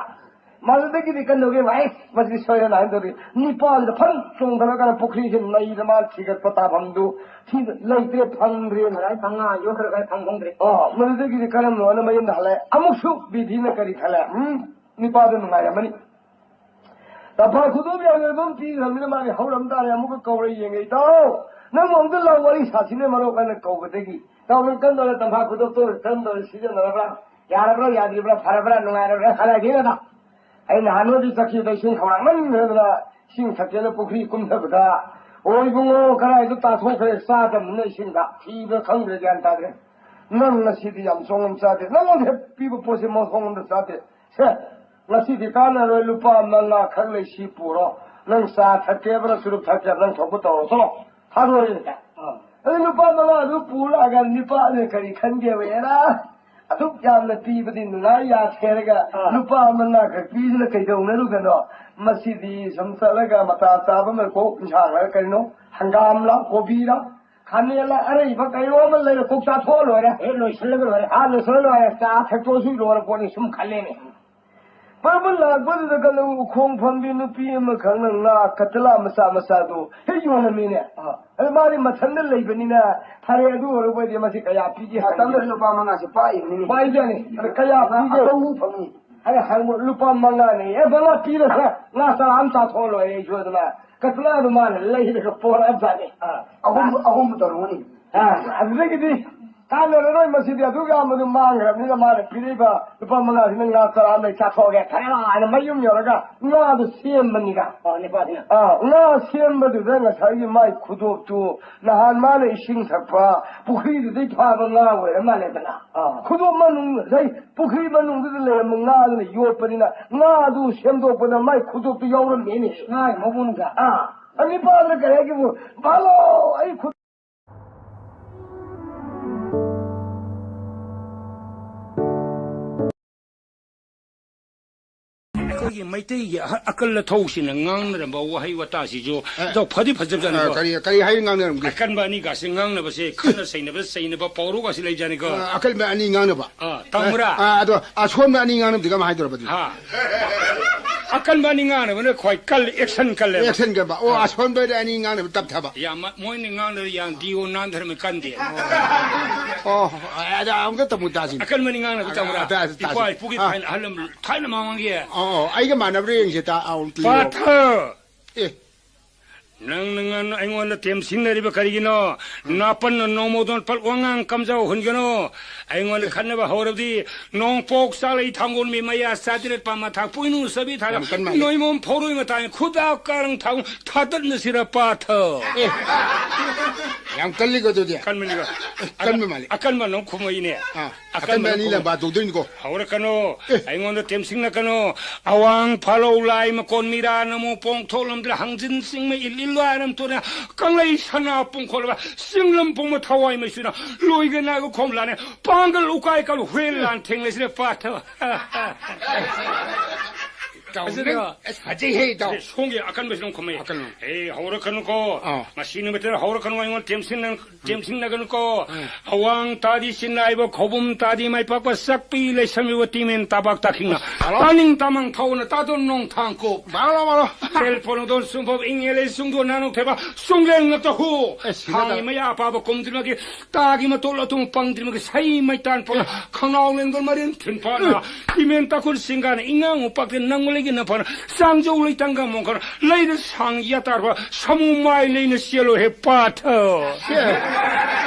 ꯃꯗꯨꯗꯒꯤꯗꯤ ꯀꯩꯅꯣꯒꯤꯕꯨ, "ꯑꯩ ꯃꯁꯤ ꯁꯣꯏꯔꯦ" ꯍꯥꯏꯅ ꯇꯧꯔꯤ꯫ ꯅꯤꯄꯥꯜꯗ ꯐꯟ ꯆꯣꯡꯊꯔꯀꯥꯟꯗ ꯄꯨꯈ꯭ꯔꯤꯁꯤ ꯅꯩꯗ ꯃꯥ ꯊꯤꯒꯠꯄ ꯇꯥꯐꯝꯗꯨ ꯊꯤꯕ ꯂꯩꯇ꯭ꯔꯦ, ꯐꯪꯗ꯭ꯔꯦ꯫ ꯉꯁꯥꯏ ꯐꯪꯉꯥ ꯌꯣꯠꯈ꯭ꯔꯒ ꯐꯪ ꯐꯪꯗ꯭ꯔꯦ꯫ ꯑꯣ, ꯃꯗꯨꯗꯒꯤꯗꯤ ꯀꯔꯝꯅ ꯃꯌꯨꯝꯗ ꯍꯜꯂꯛꯑꯦ? ꯑꯃꯨꯛꯁꯨ ꯕꯤꯙꯤꯅ ꯀꯔꯤ ꯈꯜꯂꯦ? ꯎꯝ? ꯅꯤꯄꯥꯗꯨ ꯅꯨꯡꯉꯥꯏꯔꯝꯃꯅꯤ꯫ ꯇꯝꯐꯥ ꯈꯨꯗꯣꯞ ꯌꯥꯝꯅ ꯑꯗꯨꯝ ꯄꯤꯈ꯭ꯔꯕꯅꯤꯅ ꯃꯥꯗꯤ ꯍꯧꯔꯝ ꯇꯥꯔꯦ꯫ ꯑꯃꯨꯛꯀ ꯀꯧꯔ ꯌꯦꯡꯉꯦ, "ꯏꯇꯥꯎ, ꯅꯪꯕꯨ ꯑꯝꯇ ꯂꯥꯎ, ꯋꯥꯔꯤ ꯁꯥꯁꯤꯅꯦ ꯃꯔꯨꯞ" ꯍꯥꯏꯅ ꯀꯧꯕꯗꯒꯤ, "ꯏꯇꯥꯎ, ꯅꯪ ꯀꯔꯝ ꯇꯧꯔꯦ? ꯇꯝꯐꯥ ꯈꯨꯗꯣꯞꯇꯣ ꯀꯔꯝ ꯇꯧꯔꯦ? ꯁꯤꯖꯤꯟꯅꯔꯕ꯭ꯔꯥ? ꯌꯥꯔꯕ꯭ꯔꯥ? ꯌꯥꯗ꯭ꯔꯤꯕ꯭ꯔꯥ? ꯐꯔꯕ꯭ꯔꯥ? ꯅꯨꯡꯉꯥꯏꯔꯕ꯭ꯔꯥ?" ꯍꯥꯏꯔꯛꯑꯒꯦꯅ꯫ ꯑꯩ ꯅꯍꯥꯟ ꯅꯣꯏꯗꯤ ꯆꯠꯈꯤꯕꯗ ꯏꯁꯤꯡ ꯈꯧꯔꯥꯡꯃꯟꯗꯅ ꯏꯁꯤꯡ ꯊꯛꯀꯦꯅ ꯄꯨꯈ꯭ꯔꯤ ꯀꯨꯝꯊꯕꯗ, "ꯑꯣ ꯏꯕꯨꯡꯉꯣ, ꯀꯗꯥꯏꯗ ꯇꯥꯊꯣꯛꯈ꯭ꯔꯦ? ꯆꯥꯗꯕꯅꯤꯅ ꯏꯁꯤꯡꯗ ꯊꯤꯕ ꯈꯪꯗ꯭ꯔꯦ, ꯒ꯭ꯌꯥꯟ ꯇꯥꯗ꯭ꯔꯦ꯫ ꯅꯪ ꯉꯁꯤꯗꯤ ꯌꯥꯝ ꯆꯣꯡꯉꯝ ꯆꯥꯗꯦ꯫ ꯅꯪꯉꯣꯟꯗ ꯍꯦꯛ ꯄꯤꯕ ꯄꯣꯠꯁꯦ ꯃꯊꯣꯡ ꯑꯃꯗ ꯆꯥꯗꯦ꯫ ꯁꯦ, ꯉꯁꯤꯗꯤ ꯀꯥꯟꯅꯔꯣꯏ, ꯂꯨꯄꯥ ꯃꯉꯥ ꯈꯛ ꯂꯩ, ꯁꯤ ꯄꯨꯔꯣ꯫ ꯅꯪ ꯆꯥ ꯊꯛꯀꯦꯕ꯭ꯔꯥ, ꯆꯨꯔꯨꯞ ꯊꯛꯀꯦꯕ꯭ꯔꯥ, ꯅꯪ ꯊꯣꯛꯄ ꯇꯧꯔꯣ, ꯊꯣꯛꯂꯣ, ꯊꯥꯗꯣꯔꯛꯑꯦ꯫" ꯑꯥ꯫ ꯑꯗꯨ ꯂꯨꯄꯥ ꯃꯉꯥꯗꯨ ꯄꯨꯔꯛꯑꯒ ꯅꯤꯄꯥꯅ ꯀꯔꯤ ꯈꯟꯒꯦꯕ? "ꯑꯦꯔꯥ, ꯑꯗꯨꯛ ꯌꯥꯝꯅ ꯄꯤꯕꯗꯤ ꯅꯨꯡꯉꯥꯏ ꯌꯥꯊꯦꯔꯒ ꯑꯥ꯫ ꯂꯨꯄꯥ ꯃꯉꯥ ꯈꯛ ꯄꯤꯗꯨꯅ ꯀꯩꯗꯧꯅꯔꯨꯒꯅꯣ? ꯃꯁꯤꯗꯤ ꯁꯨꯝ ꯆꯠꯂꯒ ꯃꯇꯥ ꯆꯥꯕ ꯑꯃ ꯀꯣꯛ ꯏꯟꯁꯥꯡꯂ ꯀꯩꯅꯣ, ꯍꯪꯒꯥꯝꯂ, ꯀꯣꯕꯤꯔ, ꯈꯥꯃꯦꯟꯂ, ꯑꯔꯩꯕ ꯀꯩꯅꯣ ꯑꯃ ꯂꯩꯔ ꯀꯣꯛ ꯆꯥꯊꯣꯛꯑ ꯂꯣꯏꯔꯦ꯫ ꯍꯦꯛ ꯂꯣꯏꯁꯤꯜꯂꯒ ꯂꯣꯏꯔꯦ꯫ ꯑꯥ, ꯂꯣꯏꯁꯤꯜꯂ ꯂꯣꯏꯔꯦ꯫ ꯆꯥ ꯊꯛꯇꯣꯛꯑꯁꯨ ꯂꯣꯏꯔ ꯄꯣꯠꯅꯤ ꯁꯨꯝ ꯈꯜꯂꯦꯅꯦ꯫" ꯄꯔꯕ ꯂꯥꯛꯄꯗꯨꯗ ꯀꯩꯅꯣ ꯎꯈꯣꯡ ꯐꯝꯕꯤ ꯅꯨꯄꯤ ꯑꯃꯈꯛꯅ ꯉꯥ ꯀꯇꯂꯥ ꯃꯆꯥ ꯃꯆꯥꯗꯨ ꯍꯦꯛ ꯌꯣꯜꯂꯝꯃꯤꯅꯦ꯫ ꯑꯥ꯫ ꯑꯗꯨ ꯃꯥꯗꯤ ꯃꯊꯟꯇ ꯂꯩꯕꯅꯤꯅ, "ꯐꯔꯦ, ꯑꯗꯨ ꯑꯣꯏꯔꯕꯣꯏꯗꯤ ꯃꯁꯤ ꯀꯌꯥ ꯄꯤꯒꯦ?" ꯃꯇꯝꯗꯨꯗ ꯍꯪꯉꯤ꯫ ꯂꯨꯄꯥ ꯃꯉꯥꯁꯦ ꯄꯥꯏꯕꯅꯤꯅꯦ꯫ ꯄꯥꯏꯖꯥꯠꯅꯤ꯫ ꯑꯗ ꯀꯌꯥ ꯄꯤꯒꯦ? ꯑꯆꯧꯕ ꯐꯪꯉꯤ꯫ ꯑꯩꯅ ꯍꯪꯕ, "ꯂꯨꯄꯥ ꯃꯉꯥꯅꯤ꯫" "ꯑꯦ, ꯃꯉꯥ ꯄꯤꯔꯁꯦ, ꯉꯥ ꯆꯔꯥ ꯑꯃ ꯆꯥꯊꯣꯛꯑ ꯂꯣꯏꯔꯦ ꯑꯩꯁꯨ", ꯑꯗꯨꯅ ꯀꯇꯂꯥꯗꯨ ꯃꯥꯅ ꯂꯩꯔꯒ ꯄꯣꯔꯛꯑꯕꯖꯥꯠꯅꯤ꯫ ꯑꯥ, ꯑꯍꯨꯝ, ꯑꯍꯨꯝ ꯇꯧꯔꯝꯒꯅꯤ꯫ ꯑꯥ, ꯑꯗꯨꯗꯒꯤꯗꯤ ꯀꯥꯟꯅꯔꯔꯣꯏ, ꯃꯁꯤꯗꯤ ꯑꯗꯨꯛ ꯌꯥꯝꯕꯗꯨ ꯃꯥꯡꯈ꯭ꯔꯕꯅꯤꯅ ꯃꯥꯅ ꯄꯤꯔꯛꯏꯕ ꯂꯨꯄꯥ ꯃꯉꯥꯁꯤꯅ ꯉꯥ ꯆꯔꯥ ꯑꯃ ꯂꯩ ꯆꯥꯊꯣꯛꯑꯒꯦ ꯈꯔ ꯍꯥꯏꯅ ꯃꯌꯨꯝ ꯌꯧꯔꯒ ꯉꯥꯗꯨ ꯁꯦꯝꯕꯅꯤꯗ꯫ ꯑꯣ, ꯅꯤꯄꯥꯁꯤꯅ꯫ ꯑꯥ, ꯉꯥ ꯁꯦꯝꯕꯗꯨꯗ ꯉꯁꯥꯏꯒꯤ ꯃꯥꯏ ꯈꯨꯗꯣꯞꯇꯨ ꯅꯍꯥꯟ ꯃꯥꯅ ꯏꯁꯤꯡ ꯊꯛꯄ ꯄꯨꯈ꯭ꯔꯤꯗꯨꯗꯩ ꯐꯥꯕ ꯉꯥ ꯑꯣꯏꯔ ꯃꯥꯜꯂꯦꯗꯅ꯫ ꯑꯥ꯫ ꯈꯨꯗꯣꯞ ꯃꯅꯨꯡ, ꯉꯁꯥꯏ ꯄꯨꯈ꯭ꯔꯤ ꯃꯅꯨꯡꯗꯨꯗ ꯂꯩꯔꯝꯕ ꯉꯥꯗꯨꯅ ꯌꯣꯠꯄꯅꯤꯅ ꯉꯥꯗꯨ ꯁꯦꯝꯗꯣꯛꯄꯗ ꯃꯥꯏ ꯈꯨꯗꯣꯞꯇꯨ ꯌꯥꯎꯔꯝꯃꯦꯅꯦ꯫ ꯉꯥꯒꯤ ꯃꯕꯨꯡꯗ꯫ ꯑꯥ꯫ ꯑꯅꯤꯄꯥꯗꯨꯅ ꯀꯔꯤ ꯍꯥꯏꯒꯦꯕꯨ, "ꯚꯥꯂꯣ, ꯑꯩ ꯈꯨ-" ꯑꯩꯈꯣꯏꯒꯤ ꯃꯩꯇꯩꯒꯤ ꯑꯍ-, ꯑꯀꯜ ꯑꯊꯧꯁꯤꯡꯅ ꯉꯥꯡꯅꯔꯝꯕ ꯋꯥꯍꯩ ꯋꯥꯇꯥꯁꯤꯁꯨ ꯑꯦ꯫ ꯏꯇꯥꯎ ꯐꯗꯤ ꯐꯖꯕꯖꯥꯠꯅꯤꯀꯣ꯫ ꯑ, ꯀꯔꯤ, ꯀꯔꯤ ꯍꯥꯏ ꯉꯥꯡꯅꯔꯝꯒꯦ? ꯑꯀꯟꯕ ꯑꯅꯤꯒꯥꯁꯦ ꯉꯥꯡꯅꯕꯁꯦ, ꯈꯠꯅ ꯆꯩꯅꯕ, ꯆꯩꯅꯕ ꯄꯥꯎꯔꯧꯒꯁꯦ ꯂꯩꯖꯥꯠꯅꯤꯀꯣ꯫ ꯑ, ꯑꯀꯟꯕ ꯑꯅꯤ ꯉꯥꯡꯅꯕ꯫ ꯑ, ꯇꯥꯡꯕ꯭ꯔꯥ? ꯑ, ꯑꯗꯣ ꯑꯁꯣꯟꯕ ꯑꯅꯤ ꯉꯥꯡꯅꯕꯗꯤ ꯀꯃꯥꯏꯅ ꯇꯧꯔꯕ ꯑꯗꯨꯗꯤ? ꯍꯥ꯫ ꯑꯀꯟꯕ ꯑꯅꯤ ꯉꯥꯡꯅꯕꯅ ꯈ꯭ꯋꯥꯏ ꯀꯜꯂꯤ, action ꯀꯜꯂꯦꯕ꯫ Action ꯀꯟꯕ꯫ ꯑꯣ, ꯑ꯫ ꯑꯁꯣꯟꯕ ꯑꯅꯤ ꯉꯥꯡꯅꯕ ꯇꯞꯊꯕ꯫ ꯌꯥꯝ ꯃ-, ꯃꯣꯏꯅ ꯉꯥꯡꯅꯕ ꯌꯥꯝ ꯗꯤꯌꯣ ꯅꯥꯟꯊꯔꯝꯃꯤ ꯀꯟꯗꯦ꯫ ꯑꯣ, ꯑ, ꯑꯗ ꯑꯃꯨꯛꯇ ꯇꯝꯃꯨ ꯇꯥꯁꯤꯅꯦ꯫ ꯑꯀꯟꯕ ꯑꯅꯤ ꯉꯥꯡꯅꯕ ꯇꯝꯃꯨꯔꯥ? ꯑ, ꯇꯥꯁꯤ, ꯇꯥꯁꯤ꯫ ꯏꯄꯥ ꯏꯄꯨꯒꯤ ꯑ꯫ ꯊꯥꯏꯅ ꯑꯍꯜ ꯂꯃꯟ ꯊꯥꯏꯅ ꯃꯃꯥꯡꯒꯤ꯫ ꯑꯣ, ꯑꯣ, ꯑꯩꯒ ꯃꯥꯟꯅꯕ꯭ꯔꯥ ꯌꯦꯡꯁꯦ ꯇꯥ-, ꯑ, ꯑꯃꯨꯛꯇ ꯌꯦꯡꯉꯣ꯫ ꯄꯥꯊ! ꯑꯦ꯫ ꯅꯪꯅ ꯉꯟꯅ ꯑꯩꯉꯣꯟꯗ ꯇꯦꯝꯁꯤꯟꯅꯔꯤꯕ ꯀꯔꯤꯒꯤꯅꯣ? ꯅꯥꯄꯟꯅ ꯅꯣꯡꯃꯗꯣꯟ ꯄꯜ ꯋꯥꯉꯥꯡ ꯀꯝꯖꯥꯎ ꯍꯨꯟꯒꯅꯨ꯫ ꯑꯩꯉꯣꯟꯗ ꯈꯠꯅꯕ ꯍꯧꯔꯕꯗꯤ ꯅꯣꯡꯄꯣꯛ ꯆꯥꯛꯂꯩ ꯊꯥꯡꯒꯣꯜ ꯃꯤ ꯃꯌꯥ ꯆꯥꯇꯔꯦꯠ ꯄꯥ ꯃꯊꯥ ꯄꯣꯏꯅꯨ ꯆꯥꯕꯤ ꯊꯥꯔ ꯌꯥꯝ ꯀꯟ ꯃꯥꯜꯂꯦ꯫ ꯅꯣꯏꯃꯣꯝ ꯐꯧꯔꯣꯏ ꯃꯇꯥꯏ ꯈꯨꯗꯥꯛ ꯀꯥꯔꯪ ꯊꯥꯎ ꯊꯥꯗꯠꯅꯁꯤꯔ ꯄꯥꯊ꯫ ꯑꯦ, ꯌꯥꯝ ꯀꯜꯂꯤꯀꯣ ꯑꯗꯨꯗꯤ꯫ ꯀꯟꯕꯅꯤꯀꯣ꯫ ꯑꯦ, ꯀꯟꯕ ꯃꯥꯜꯂꯦ꯫ ꯑꯀꯟꯕ ꯅꯪ ꯈꯨꯝꯃꯛꯏꯅꯦ꯫ ꯑꯥ꯫ ꯑꯀꯟꯕ ꯑꯀꯟꯕ ꯑꯅꯤ ꯈꯨꯝ- ꯂꯝꯕꯥ ꯇꯧꯗꯣꯏꯅꯤꯀꯣ꯫ ꯍꯧꯔꯛꯀꯅꯨ꯫ ꯑꯦ꯫ ꯑꯩꯉꯣꯟꯗ ꯇꯦꯝꯁꯤꯡꯅꯀꯅꯨ꯫ ꯑꯋꯥꯡ ꯐꯥꯂꯧ ꯂꯥꯏ ꯃꯀꯣꯟ ꯃꯤꯔꯥ ꯅꯃꯨ ꯄꯣꯡꯊꯣꯛꯂꯝꯗ꯭ꯔ ꯍꯪꯖꯤꯟ ꯆꯤꯡꯃꯩ ꯏꯜ ꯏꯜ ꯂꯥꯏꯔꯝ ꯇꯣꯔꯦ ꯀꯪꯂꯩ ꯁꯅꯥ ꯄꯨꯡꯈꯣꯜꯂꯕ ꯆꯤꯡꯂꯝ ꯄꯨꯡꯕ ꯊꯋꯥꯏ ꯃꯩꯁꯨꯅ ꯂꯣꯏꯒ ꯅꯥꯒ ꯈꯣꯝ ꯂꯥꯅꯦ ꯄꯥꯡꯒꯜ ꯎꯀꯥꯏ ꯀꯜ ꯍꯨꯏ ꯂꯥꯟ ꯊꯦꯡꯅꯁꯤꯔꯦ ꯄꯥꯊꯕ꯫ ꯏꯇꯥꯎ, ꯑꯁꯤꯗ ꯅꯪ ꯑꯁ ꯐꯖꯩꯍꯦ, ꯏꯇꯥꯎ꯫ ꯑꯦ, ꯁꯣꯝꯒꯤ ꯑꯀꯟꯕꯁꯤ ꯑꯗꯨꯝ ꯈꯨꯝꯃꯩ꯫ ꯑꯀꯟꯕ꯫ ꯑꯦ, ꯍꯧꯔꯛꯀꯅꯨꯀꯣ꯫ ꯑꯥ꯫ ꯃꯁꯤ ꯅꯨꯃꯤꯠꯇ ꯍꯧꯔꯛꯀꯅꯨ, ꯑꯩꯉꯣꯟꯗ ꯇꯦꯝꯁꯤꯟꯅ-, ꯇꯦꯝꯁꯤꯟꯅꯒꯅꯨꯀꯣ꯫ ꯎꯝ꯫ ꯑꯋꯥꯡ ꯇꯥꯗꯤ ꯁꯤꯟꯅꯥꯏꯕ, ꯈꯧꯕꯨꯝ ꯇꯥꯗꯤ ꯃꯥꯏ ꯄꯥꯛꯄ, ꯆꯥꯛꯄꯤ ꯂꯩꯁꯝꯃꯤꯕ ꯇꯤꯃꯦꯟ ꯇꯥꯕꯥꯛ ꯇꯥꯈꯤꯡꯅ꯫ ꯍꯜꯂꯣ꯫ ꯇꯥꯅꯤꯡ ꯇꯥꯃꯪ ꯊꯧꯅ ꯇꯥꯗꯣꯟ ꯅꯣꯡ ꯊꯥꯡ ꯀꯣꯛ꯫ ꯕꯥꯂꯣ, ꯕꯥꯂꯣ꯫ ꯁꯦꯜ ꯐꯣꯟ ꯗꯣꯟ ꯁꯨꯝꯐꯕ ꯏꯪꯉꯦ ꯂꯩ ꯁꯨꯡꯗꯣ ꯅꯥꯅꯨ ꯊꯦꯕ, ꯁꯨꯡꯂꯦꯟ ꯉꯛꯇ ꯍꯨ꯫ ꯑꯦ, ꯁꯤꯗ ꯊꯥꯡꯒꯤ ꯇꯥ- ꯃꯌꯥ ꯑꯄꯥꯕ ꯀꯨꯝꯗ꯭ꯔꯤꯃꯒꯤ ꯇꯥꯒꯤ ꯃꯇꯣꯜ ꯑꯇꯣꯡ ꯄꯪꯗ꯭ꯔꯤꯃꯒꯤ ꯁꯩ ꯃꯩꯇꯥꯟ ꯄꯣꯛꯅ ꯈꯣꯡꯅꯥꯎ ꯂꯦꯡꯗꯣꯟ ꯃꯔꯤꯟ ꯊꯤꯟꯐꯥꯠꯅ ꯇꯤꯃꯦꯟ ꯇꯥꯈꯨꯜ ꯁꯤꯡꯒꯥꯅ ꯏꯉꯥꯡ ꯎꯄꯥꯛꯇ ꯅꯪꯉꯨ ꯂꯩꯒꯤ ꯅꯐꯅ ꯆꯥꯡꯖꯧ ꯂꯩꯇꯪꯒ ꯃꯣꯡꯈꯅ ꯂꯩꯅ ꯁꯥꯡ ꯌꯥꯇꯥꯔꯕ ꯁꯃꯨ ꯃꯥꯏ ꯂꯩꯅ ꯆꯦꯜꯂꯣ ꯍꯦ ꯄꯥꯊ꯫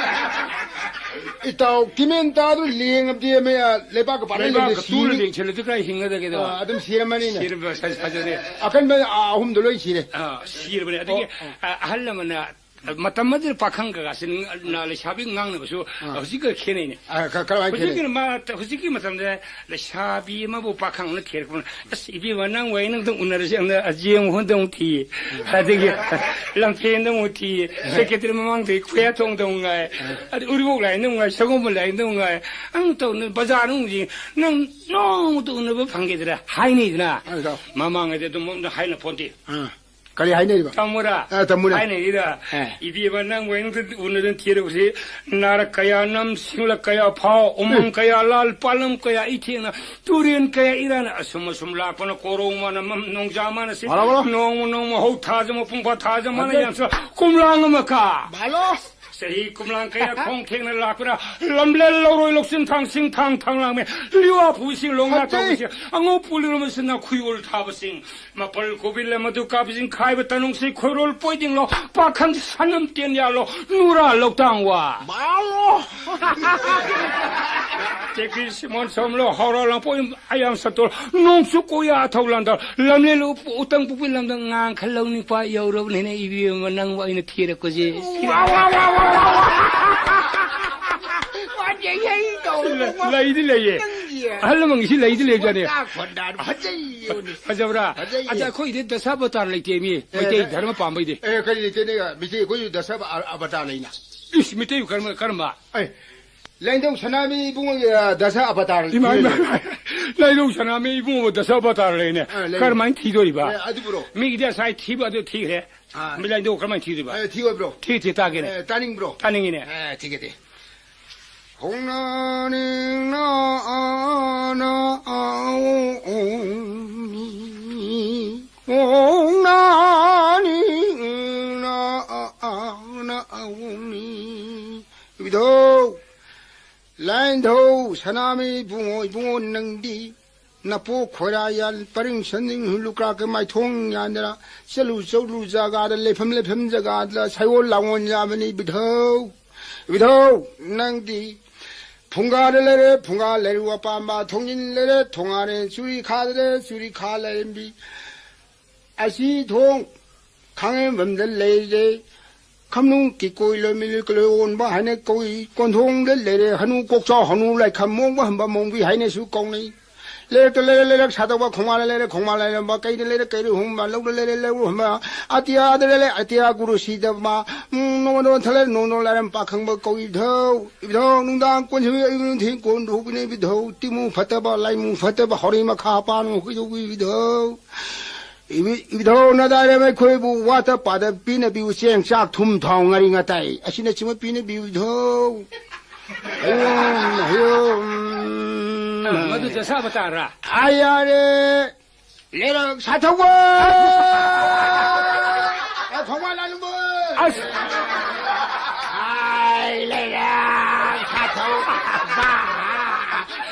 ꯏꯇꯥꯎ ꯇꯤꯃꯦꯟ ꯇꯥꯗꯨ ꯂꯦꯡꯉꯕꯗꯤ ꯃꯌꯥ ꯂꯩꯕꯥꯛꯀ ꯄꯥꯅ ꯂꯩꯕꯥꯛꯀ ꯂꯦꯡꯉꯗꯤ ꯇꯨꯅ ꯁꯤꯅꯤ꯫ ꯂꯦꯡꯁꯤꯜꯂꯗꯤ ꯀꯥꯏ ꯍꯤꯡꯒꯗꯒꯦꯗꯣ? ꯑꯥ, ꯑꯗꯨꯝ ꯁꯤꯔꯝꯃꯅꯤꯅꯦ꯫ ꯁꯤꯔꯝꯕ ꯁꯥ-, ꯁꯥꯖꯔꯦ꯫ ꯑꯀꯟꯕ, ꯑꯥ, ꯑꯍꯨꯝꯗꯣ ꯂꯣꯏ ꯁꯤꯔꯦ꯫ ꯑꯥ, ꯁꯤꯔꯕꯅꯦ꯫ ꯑꯗꯒꯤ, ꯑꯣ, ꯑꯣ꯫ ꯑ-, ꯑꯍꯜ ꯂꯃꯟꯅ ꯃꯇꯝ ꯑꯗꯨꯗ ꯄꯥꯈꯪ ꯀꯀꯥꯁꯤ ꯅ-, ꯂꯩꯁꯥꯕꯤ ꯉꯥꯡꯅꯕꯁꯨ ꯑꯥ꯫ ꯍꯧꯖꯤꯛꯀ ꯈꯦꯠꯅꯩꯅꯦ꯫ ꯑꯥ, ꯀ-, ꯀꯔꯝꯍꯥꯏꯅ ꯈꯦꯠꯅꯩ? ꯍꯧꯖꯤꯛꯀꯤ ꯃ-, ꯍꯧꯖꯤꯛꯀꯤ ꯃꯇꯝꯗ ꯂꯩꯁꯥꯕꯤ ꯑꯃꯕꯨ ꯄꯥꯈꯪꯅ ꯊꯤꯔꯛꯄꯅ, "ꯑꯁ, ꯏꯕꯦꯝꯃ, ꯅꯪ ꯋꯥꯏ ꯅꯪꯗ ꯎꯅꯔꯁꯦ, ꯑꯃꯅ ꯖꯦꯡ ꯍꯣꯟꯗ ꯑꯃꯨꯛ ꯊꯤ, ꯑꯗꯒꯤ ꯂꯝꯐꯦꯟꯗ ꯑꯃꯨꯛ ꯊꯤ, ꯁꯦꯀꯦꯇꯔꯤ ꯃꯃꯥꯡꯗ ꯈꯨꯌꯥꯊꯣꯡꯗ ꯑꯃꯨꯛ ꯉꯥꯏ, ꯑꯗꯩ ꯎꯔꯤꯄꯣꯛ ꯂꯥꯏꯟꯗ ꯑꯃꯨꯛ ꯉꯥꯏ, ꯁꯒꯣꯜꯕꯟ ꯂꯥꯏꯟꯗ ꯑꯃꯨꯛ ꯉꯥꯏ, ꯑꯪ ꯇꯧꯅ ꯕꯖꯥꯔꯗ ꯑꯃꯨꯛ ꯌꯦꯡ, ꯅꯪ ꯅꯣꯡꯃꯇ ꯎꯅꯕ ꯐꯪꯒꯗ꯭ꯔꯥ?" ꯍꯥꯏꯅꯩꯗꯅ꯫ ꯑꯥ, ꯏꯇꯥꯎ꯫ ꯃꯃꯥꯡꯉꯩꯗ ꯑꯗꯨꯝ ꯑꯝꯇ ꯍꯥꯏꯅ ꯄꯣꯟꯇꯦ꯫ ꯑꯥ꯫ ꯀꯔꯤ ꯍꯥꯏꯅꯔꯤꯕ? ꯇꯥꯃꯣꯔꯥ? ꯑ, ꯇꯥꯃꯣꯔꯥ꯫ ꯍꯥꯏꯅꯔꯤꯔ? ꯑ꯫ ꯏꯕꯦꯝꯃ, ꯅꯪ ꯋꯥꯏꯅꯨꯡꯗ ꯎꯅꯗꯅ ꯊꯤꯔꯕꯁꯤ, ꯅꯥꯔꯛ ꯀꯌꯥ ꯅꯝ, ꯁꯤꯡꯂꯛ ꯀꯌꯥ ꯐꯥꯎ, ꯎꯃꯪ ꯎꯝ꯫ ꯀꯌꯥ ꯂꯥꯜ, ꯄꯥꯠꯂꯝ ꯀꯌꯥ ꯏꯊꯦꯡꯅ, ꯇꯨꯔꯦꯟ ꯀꯌꯥ ꯏꯔꯥꯅ, ꯑꯁꯨꯝ ꯑꯁꯨꯝ ꯂꯥꯛꯄꯅ ꯀꯣꯔꯧ ꯃꯥꯅ ꯃꯝ, ꯅꯣꯡꯖꯥ ꯃꯥꯅ ꯁꯤ, ꯕꯥꯂꯣ, ꯕꯥꯂꯣ꯫ ꯅꯣꯡꯃ ꯅꯣꯡꯃ ꯍꯧ ꯊꯥꯖꯃ ꯄꯨꯡꯐꯥ ꯊꯥꯖꯃ ꯃꯥꯅ ꯕꯥꯂꯣ꯫ ꯌꯥꯝꯁꯨ, ꯀꯨꯝꯂꯥꯡ ꯑꯃꯈꯥ꯫ ꯕꯥꯂꯣ꯫ ꯆꯍꯤ ꯀꯨꯝꯂꯥꯡ ꯀꯌꯥ ꯈꯣꯡ ꯊꯦꯡꯅ ꯂꯥꯛꯄꯅ ꯂꯝꯂꯦꯟ ꯂꯧꯔꯣꯏ ꯂꯧꯁꯤꯟ ꯊꯥꯡꯁꯤꯡ ꯊꯥꯡ ꯊꯥꯡ ꯂꯥꯡꯃꯦ ꯂꯤꯋꯥ ꯐꯨꯁꯤꯡ ꯂꯣꯡꯅ ꯐꯖꯩ꯫ ꯇꯧꯕꯁꯤꯡ ꯑꯉꯧ ꯄꯨꯂꯤꯔꯣꯝꯁꯤꯅ ꯈꯨꯌꯣꯜ ꯊꯥꯕꯁꯤꯡ ꯃꯄꯜ ꯀꯣꯕꯤ ꯂꯝ ꯑꯗꯨ ꯀꯥꯞꯄꯁꯤꯡ ꯈꯥꯏꯕ ꯇꯅꯨꯡꯁꯤ ꯈꯣꯏꯔꯣꯜ ꯄꯣꯏꯗꯤꯡꯂꯣ ꯄꯥꯈꯪ ꯁꯅꯝ ꯇꯦꯟ ꯌꯥꯜꯂꯣ ꯅꯨꯔꯥ ꯂꯧꯇꯥꯡ ꯋꯥ꯫ ꯃꯥꯜꯂꯣ꯫ ꯇꯦꯛꯄꯤ ꯁꯤꯃꯣꯟ ꯁꯣꯝꯂꯣ ꯍꯧꯔ ꯂꯥꯡꯄꯣꯛ ꯑꯌꯥꯝ ꯁꯠꯇꯣ ꯅꯣꯡꯆꯨ ꯀꯣꯌꯥ ꯊꯧꯂꯥꯟꯗ ꯂꯝꯂꯦꯟ ꯎꯇꯪ ꯄꯨꯛꯄꯤ ꯂꯝꯗ ꯉꯥꯡꯈ ꯂꯧꯅꯤꯡꯄꯥ ꯌꯧꯔꯕꯅꯤꯅ ꯏꯕꯦꯝꯃ ꯅꯪꯕꯨ ꯑꯩꯅ ꯊꯤꯔꯛꯄꯁꯦ꯫ ꯋꯥ, ꯋꯥ, ꯋꯥ, ꯋꯥ, ꯋꯥ, ꯋꯥ꯫ ꯋꯥꯖꯩ ꯍꯩ ꯇꯧꯔꯦ꯫ ꯂꯩꯗꯤ ꯂꯩꯌꯦ꯫ ꯅꯪꯒꯤ ꯑꯍꯜ ꯂꯃꯟꯒꯤꯁꯤ ꯂꯩꯗꯤ ꯂꯩꯕꯖꯥꯠꯅꯤ꯫ ꯈꯣꯟꯗꯥ ꯈꯣꯟꯗꯥ ꯐꯖꯩ ꯌꯣꯅꯤ꯫ ꯐꯖꯕ꯭ꯔꯥ? ꯐꯖꯩꯌꯦ꯫ ꯑꯗ ꯑꯩꯈꯣꯏꯗꯤ ꯗꯁꯥ ꯕꯇꯥꯔ ꯂꯩꯇꯦ ꯃꯤ꯫ ꯑꯦ, ꯃꯩꯇꯩ ꯑꯦ, ꯙꯔꯃ ꯄꯥꯝꯕꯩꯗꯤ꯫ ꯑꯦ, ꯀꯔꯤ ꯂꯩꯇꯦꯅꯦ? ꯃꯤꯇꯩ ꯑꯩꯈꯣꯏꯁꯨ ꯗꯁꯥ ꯑ-, ꯑꯕꯇꯥꯔ ꯂꯩꯅ꯫ ꯏꯁ, ꯃꯤꯇꯩ ꯀꯔꯝꯕ, ꯀꯔꯝꯕ? ꯑꯦ, ꯂꯥꯏꯅꯤꯡꯊꯧ ꯁꯅꯥꯃꯍꯤ ꯏꯕꯨꯡꯉꯣꯒꯤ, ꯑ, ꯗꯁꯥ ꯑꯕꯇꯥꯔ ꯏꯃꯥ, ꯏꯃꯥ, ꯂꯩꯅꯦ꯫ ꯏꯃꯥ꯫ ꯂꯥꯏꯅꯤꯡꯊꯧ ꯁꯅꯥꯃꯍꯤ ꯏꯕꯨꯡꯉꯣ ꯗꯁꯥ ꯑꯕꯇꯥꯔ ꯂꯩꯅꯦ꯫ ꯑ, ꯂꯩ꯫ ꯀꯔꯝꯍꯥꯏꯅ ꯊꯤꯗꯣꯔꯤꯕ? ꯑꯦ, ꯑꯗꯨꯕꯨꯔꯣ? ꯃꯤꯒꯤꯗꯤ ꯉꯁꯥꯏ ꯊꯤꯕ ꯑꯗꯨ ꯊꯤꯈ꯭ꯔꯦ꯫ ꯑ꯫ ꯃꯤ ꯂꯥꯏꯅꯤꯡꯊꯧ ꯀꯔꯝꯍꯥꯏꯅ ꯊꯤꯗꯣꯏꯕ? ꯑꯦ, ꯊꯤꯑꯣꯏꯕ꯭ꯔꯣ? ꯊꯤ, ꯊꯤ ꯇꯥꯒꯦꯅꯦ꯫ ꯑꯦ, ꯇꯥꯅꯤꯡꯕ꯭ꯔꯣ? ꯇꯥꯅꯤꯡꯉꯤꯅꯦ꯫ ꯑꯦ, ꯊꯤꯒꯦ, ꯊꯤ꯫ ꯍꯣꯡꯅꯅꯤꯡꯅ ꯑꯅ ꯑꯧꯅꯤ꯫ ꯍꯣꯡꯅꯅꯤꯡꯅ ꯑꯅ ꯑꯧꯅꯤ꯫ ꯏꯕꯨꯙꯧ, ꯂꯥꯏꯅꯤꯡꯊꯧ ꯁꯅꯥꯃꯍꯤ ꯏꯕꯨꯡꯉꯣ, ꯏꯕꯨꯡꯉꯣ ꯅꯪꯗꯤ ꯅꯄꯣꯛ ꯈꯣꯏꯔꯥ ꯌꯥꯟ ꯄꯔꯤꯡ ꯁꯟꯖꯤꯡ ꯂꯨꯀ꯭ꯔꯥꯛꯀ ꯃꯥꯏꯊꯣꯡ ꯌꯥꯟꯗꯅ ꯆꯠꯂꯨ ꯆꯠꯂꯨ ꯖꯒꯥꯗ ꯂꯩꯐꯝ ꯂꯩꯐꯝ ꯖꯒꯥꯗ ꯁꯥꯏꯑꯣꯟ ꯂꯥꯡꯑꯣꯟ ꯌꯥꯕꯅꯤ ꯏꯕꯨꯙꯧ꯫ ꯏꯕꯨꯙꯧ ꯅꯪꯗꯤ ꯐꯨꯡꯒꯥꯗ ꯂꯩꯔꯦ, ꯐꯨꯡꯒꯥ ꯂꯩꯔꯨ ꯑꯄꯥꯝꯕ ꯊꯣꯡꯖꯤꯟ ꯂꯩꯔꯦ, ꯊꯣꯡꯒꯥꯅꯦ ꯆꯨꯔꯤ ꯈꯥꯗ ꯂꯩꯔꯦ, ꯆꯨꯔꯤ ꯈꯥ ꯂꯩꯔꯝꯕꯤ ꯑꯁꯤ ꯊꯣꯡ ꯈꯥꯡꯉꯦꯝꯕꯝꯗ ꯂꯩꯔꯦ꯫ ꯈꯝꯅꯨꯡ ꯀꯤꯀꯣꯏ ꯂꯣꯏꯃꯤꯂꯤ ꯀꯂꯣꯏ ꯑꯣꯟꯕ ꯍꯥꯏꯅ ꯀꯧꯏ꯫ ꯀꯣꯟꯊꯣꯡꯗ ꯂꯩꯔꯦ ꯍꯅꯨ ꯀꯣꯛꯆꯥꯎ ꯍꯅꯨ ꯂꯥꯏꯈꯝ ꯃꯣꯡꯕ ꯍꯝꯕ ꯃꯣꯡꯕꯤ ꯍꯥꯏꯅꯁꯨ ꯀꯧꯅꯩ꯫ ꯂꯩꯔꯛꯇ ꯂꯩꯔꯦ ꯂꯩꯔꯛ ꯁꯥꯗꯧꯕ, ꯈꯣꯡꯕꯥꯜꯗ ꯂꯩꯔꯦ ꯈꯣꯡꯕꯥꯜ ꯂꯩꯔꯝꯕ, ꯀꯩꯗ ꯂꯩꯔꯦ ꯀꯩꯔꯨ ꯍꯨꯝꯕ, ꯂꯧꯗ ꯂꯩꯔꯦ ꯂꯧꯔꯨ ꯍꯨꯝꯕ, ꯑꯇꯤꯌꯥꯗ ꯂꯩꯔꯦ ꯑꯇꯤꯌꯥ ꯒꯨꯔꯨ ꯁꯤꯗꯕ, ꯎꯝ, ꯅꯣꯡꯗ ꯊꯜꯂꯦ ꯅꯣꯡꯗ ꯂꯥꯏꯔꯝ ꯄꯥꯈꯪꯕ ꯀꯧꯏ ꯏꯕꯨꯙꯧ꯫ ꯏꯕꯨꯙꯧ ꯅꯨꯡꯗꯥꯡ ꯀꯣꯟꯁꯤꯕꯤ ꯑꯌꯨꯛ ꯅꯨꯡꯊꯤꯜ ꯀꯣꯟ ꯍꯨꯕꯤꯅ ꯏꯕꯨꯙꯧ ꯇꯤꯃꯨ ꯐꯠꯇꯕ ꯂꯥꯏꯃꯨ ꯐꯠꯇꯕ ꯍꯧꯔꯩ ꯃꯈꯥ ꯄꯥꯟ ꯍꯨꯏꯗꯧ ꯏꯕꯨꯙꯧ꯫ ꯏꯕꯤ-, ꯏꯕꯨꯙꯧ ꯅꯗꯥꯏꯔꯝ ꯑꯩꯈꯣꯏꯕꯨ ꯋꯥꯇ ꯄꯥꯗ ꯄꯤꯅꯕꯤꯌꯨ, ꯆꯦꯡ, ꯆꯥꯛ, ꯊꯨꯝ, ꯊꯥꯎ, ꯉꯥꯔꯤ, ꯉꯥꯇꯥꯏ ꯑꯁꯤꯅꯆꯤꯡꯕ ꯄꯤꯅꯕꯤꯌꯨ, ꯏꯕꯨꯙꯧ꯫ ꯍꯌꯣꯝ, ꯍꯌꯣꯝ꯫ ꯃꯗꯨ ꯗꯁꯥ ꯑꯕꯇꯥꯔ꯫ ꯑꯥ, ꯌꯥꯔꯦ꯫ ꯂꯩꯔꯛ ꯁꯥꯊꯧꯕ꯫ ꯑꯦ, ꯈꯣꯡꯕꯥꯜ ꯂꯥꯂꯨꯝꯕ꯫ ꯑꯁ꯫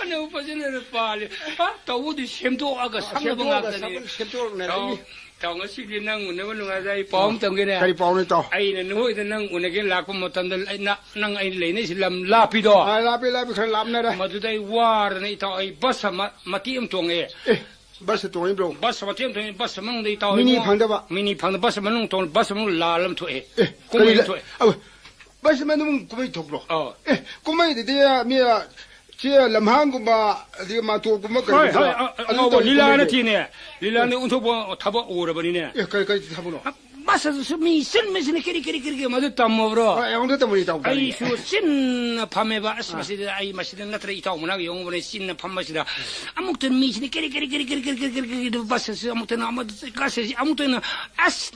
ꯐꯅꯕꯨ ꯐꯖꯅ ꯄꯥꯜꯂꯤ꯫ ꯑ, ꯇꯧꯕꯗꯤ ꯁꯦꯝꯗꯣꯛꯑꯒ ꯁꯛꯅꯕ ꯁꯦꯝꯗꯣꯛꯑꯒ ꯉꯥꯛꯇꯅꯤ꯫ ꯁꯛ-, ꯁꯦꯝꯗꯣꯛꯅꯔꯛꯏꯅꯤ꯫ ꯇꯥꯎ, ꯇꯥꯎ, ꯉꯁꯤꯗꯤ ꯅꯪ ꯎꯅꯕ ꯅꯨꯡꯉꯥꯏꯖꯩ꯫ ꯑꯩ ꯄꯥꯎ ꯑꯃ ꯇꯝꯒꯦꯅꯦ꯫ ꯀꯔꯤ ꯄꯥꯎꯅꯣ, ꯏꯇꯥꯎ? ꯑꯩꯅ ꯅꯈꯣꯏꯗ ꯅꯪ ꯎꯅꯒꯦ ꯂꯥꯛꯄ ꯃꯇꯝꯗ ꯑꯩꯅ, ꯅꯪ ꯑꯩꯅ ꯂꯩꯅꯩꯁꯤ ꯂꯝ ꯂꯥꯞꯄꯤꯗꯣ꯫ ꯑ, ꯂꯥꯞꯄꯤ, ꯂꯥꯞꯄꯤ, ꯈꯔ ꯂꯥꯞꯅꯔꯦ꯫ ꯃꯗꯨꯗ ꯑꯩ ꯋꯥꯔꯅ, ꯏꯇꯥꯎ, ꯑꯩ ꯕꯁ ꯑꯃ, ꯃꯇꯦꯛ ꯑꯃ ꯇꯣꯡꯉꯦ꯫ ꯑꯦ, ꯕꯁ ꯇꯣꯡꯉꯤꯕ꯭ꯔꯣ? ꯕꯁ ꯃꯇꯦꯛ ꯑꯃ ꯇꯣꯡꯉꯦ, ꯕꯁ ꯃꯅꯨꯡꯗ, ꯏꯇꯥꯎ, ꯃꯤꯅꯤ ꯏꯕꯨꯡꯉꯣ, ꯐꯪꯗꯕ? ꯃꯤꯅꯤ ꯐꯪꯗꯕ, ꯕꯁ ꯃꯅꯨꯡ ꯇꯣꯡ-, ꯕꯁ ꯃꯅꯨꯡ ꯂꯥꯜ ꯑꯃ ꯊꯣꯛꯑꯦ꯫ ꯑꯦ, ꯀꯨꯝꯍꯩ ꯀꯔꯤ ꯑꯃ ꯂ-, ꯊꯣꯛꯑꯦ꯫ ꯑ, ꯕꯁ ꯃꯅꯨꯡ ꯀꯨꯝꯍꯩ ꯊꯣꯛꯄ꯭ꯔꯣ? ꯑꯧ꯫ ꯑꯦ, ꯀꯨꯝꯍꯩꯗꯨꯗꯤ ꯃꯤ, ꯁꯤ ꯂꯝꯍꯥꯡꯒꯨꯝꯕ, ꯑꯗꯒꯤ ꯃꯥꯟꯇꯣꯞꯀꯨꯝꯕ ꯍꯣꯏ, ꯀꯔꯤꯒꯨꯝꯕ ꯍꯣꯏ, ꯑ, ꯑ, ꯑꯗꯨ ꯑꯉꯧꯕ ꯇꯧꯕ ꯂꯤꯂꯥ ꯀꯨꯝꯍꯩꯗꯣ? ꯅꯠꯇꯦꯅꯦ꯫ ꯂꯤꯂꯥ ꯅꯠꯇꯦ, ꯑꯣꯟꯊꯣꯛꯄ ꯊꯕꯛ ꯑꯣꯏꯔꯕꯅꯤꯅꯦ꯫ ꯑꯦ, ꯀꯔꯤ, ꯀꯔꯤ ꯊꯕꯛꯅꯣ? ꯑ, ꯕꯁ ꯑꯗꯨꯁꯨ ꯃꯤ ꯆꯤꯟꯕꯁꯤꯅ ꯀꯔꯤ, ꯀꯔꯤ, ꯀꯔꯤ, ꯀꯔꯤ, ꯃꯗꯨ ꯇꯝꯃꯕ꯭ꯔꯣ? ꯍꯣꯏ, ꯑꯩꯉꯣꯟꯗ ꯇꯝꯃꯣ, ꯏꯇꯥꯎ, ꯇꯥꯅꯤꯡꯉꯦ꯫ ꯑꯩꯁꯨ ꯆꯤꯟꯅ ꯐꯝꯃꯦꯕ꯫ ꯑꯁ, ꯑꯥ꯫ ꯃꯁꯤꯗ ꯑꯩ, ꯃꯁꯤꯗ ꯅꯠꯇ꯭ꯔ ꯏꯇꯥꯎ ꯃꯅꯥꯛ ꯌꯧꯕꯅꯦ, ꯆꯤꯟꯅ ꯐꯝꯕꯁꯤꯗ꯫ ꯑꯃꯨꯛꯇ ꯃꯤꯁꯤꯅ ꯀꯔꯤ, ꯀꯔꯤ, ꯀꯔꯤ, ꯕꯁ ꯑꯁꯤ ꯑꯃꯨꯛꯇꯅ ꯑꯃꯗ ꯀꯥꯁꯦ ꯑꯃꯨꯛꯇꯅ, ꯑꯁ,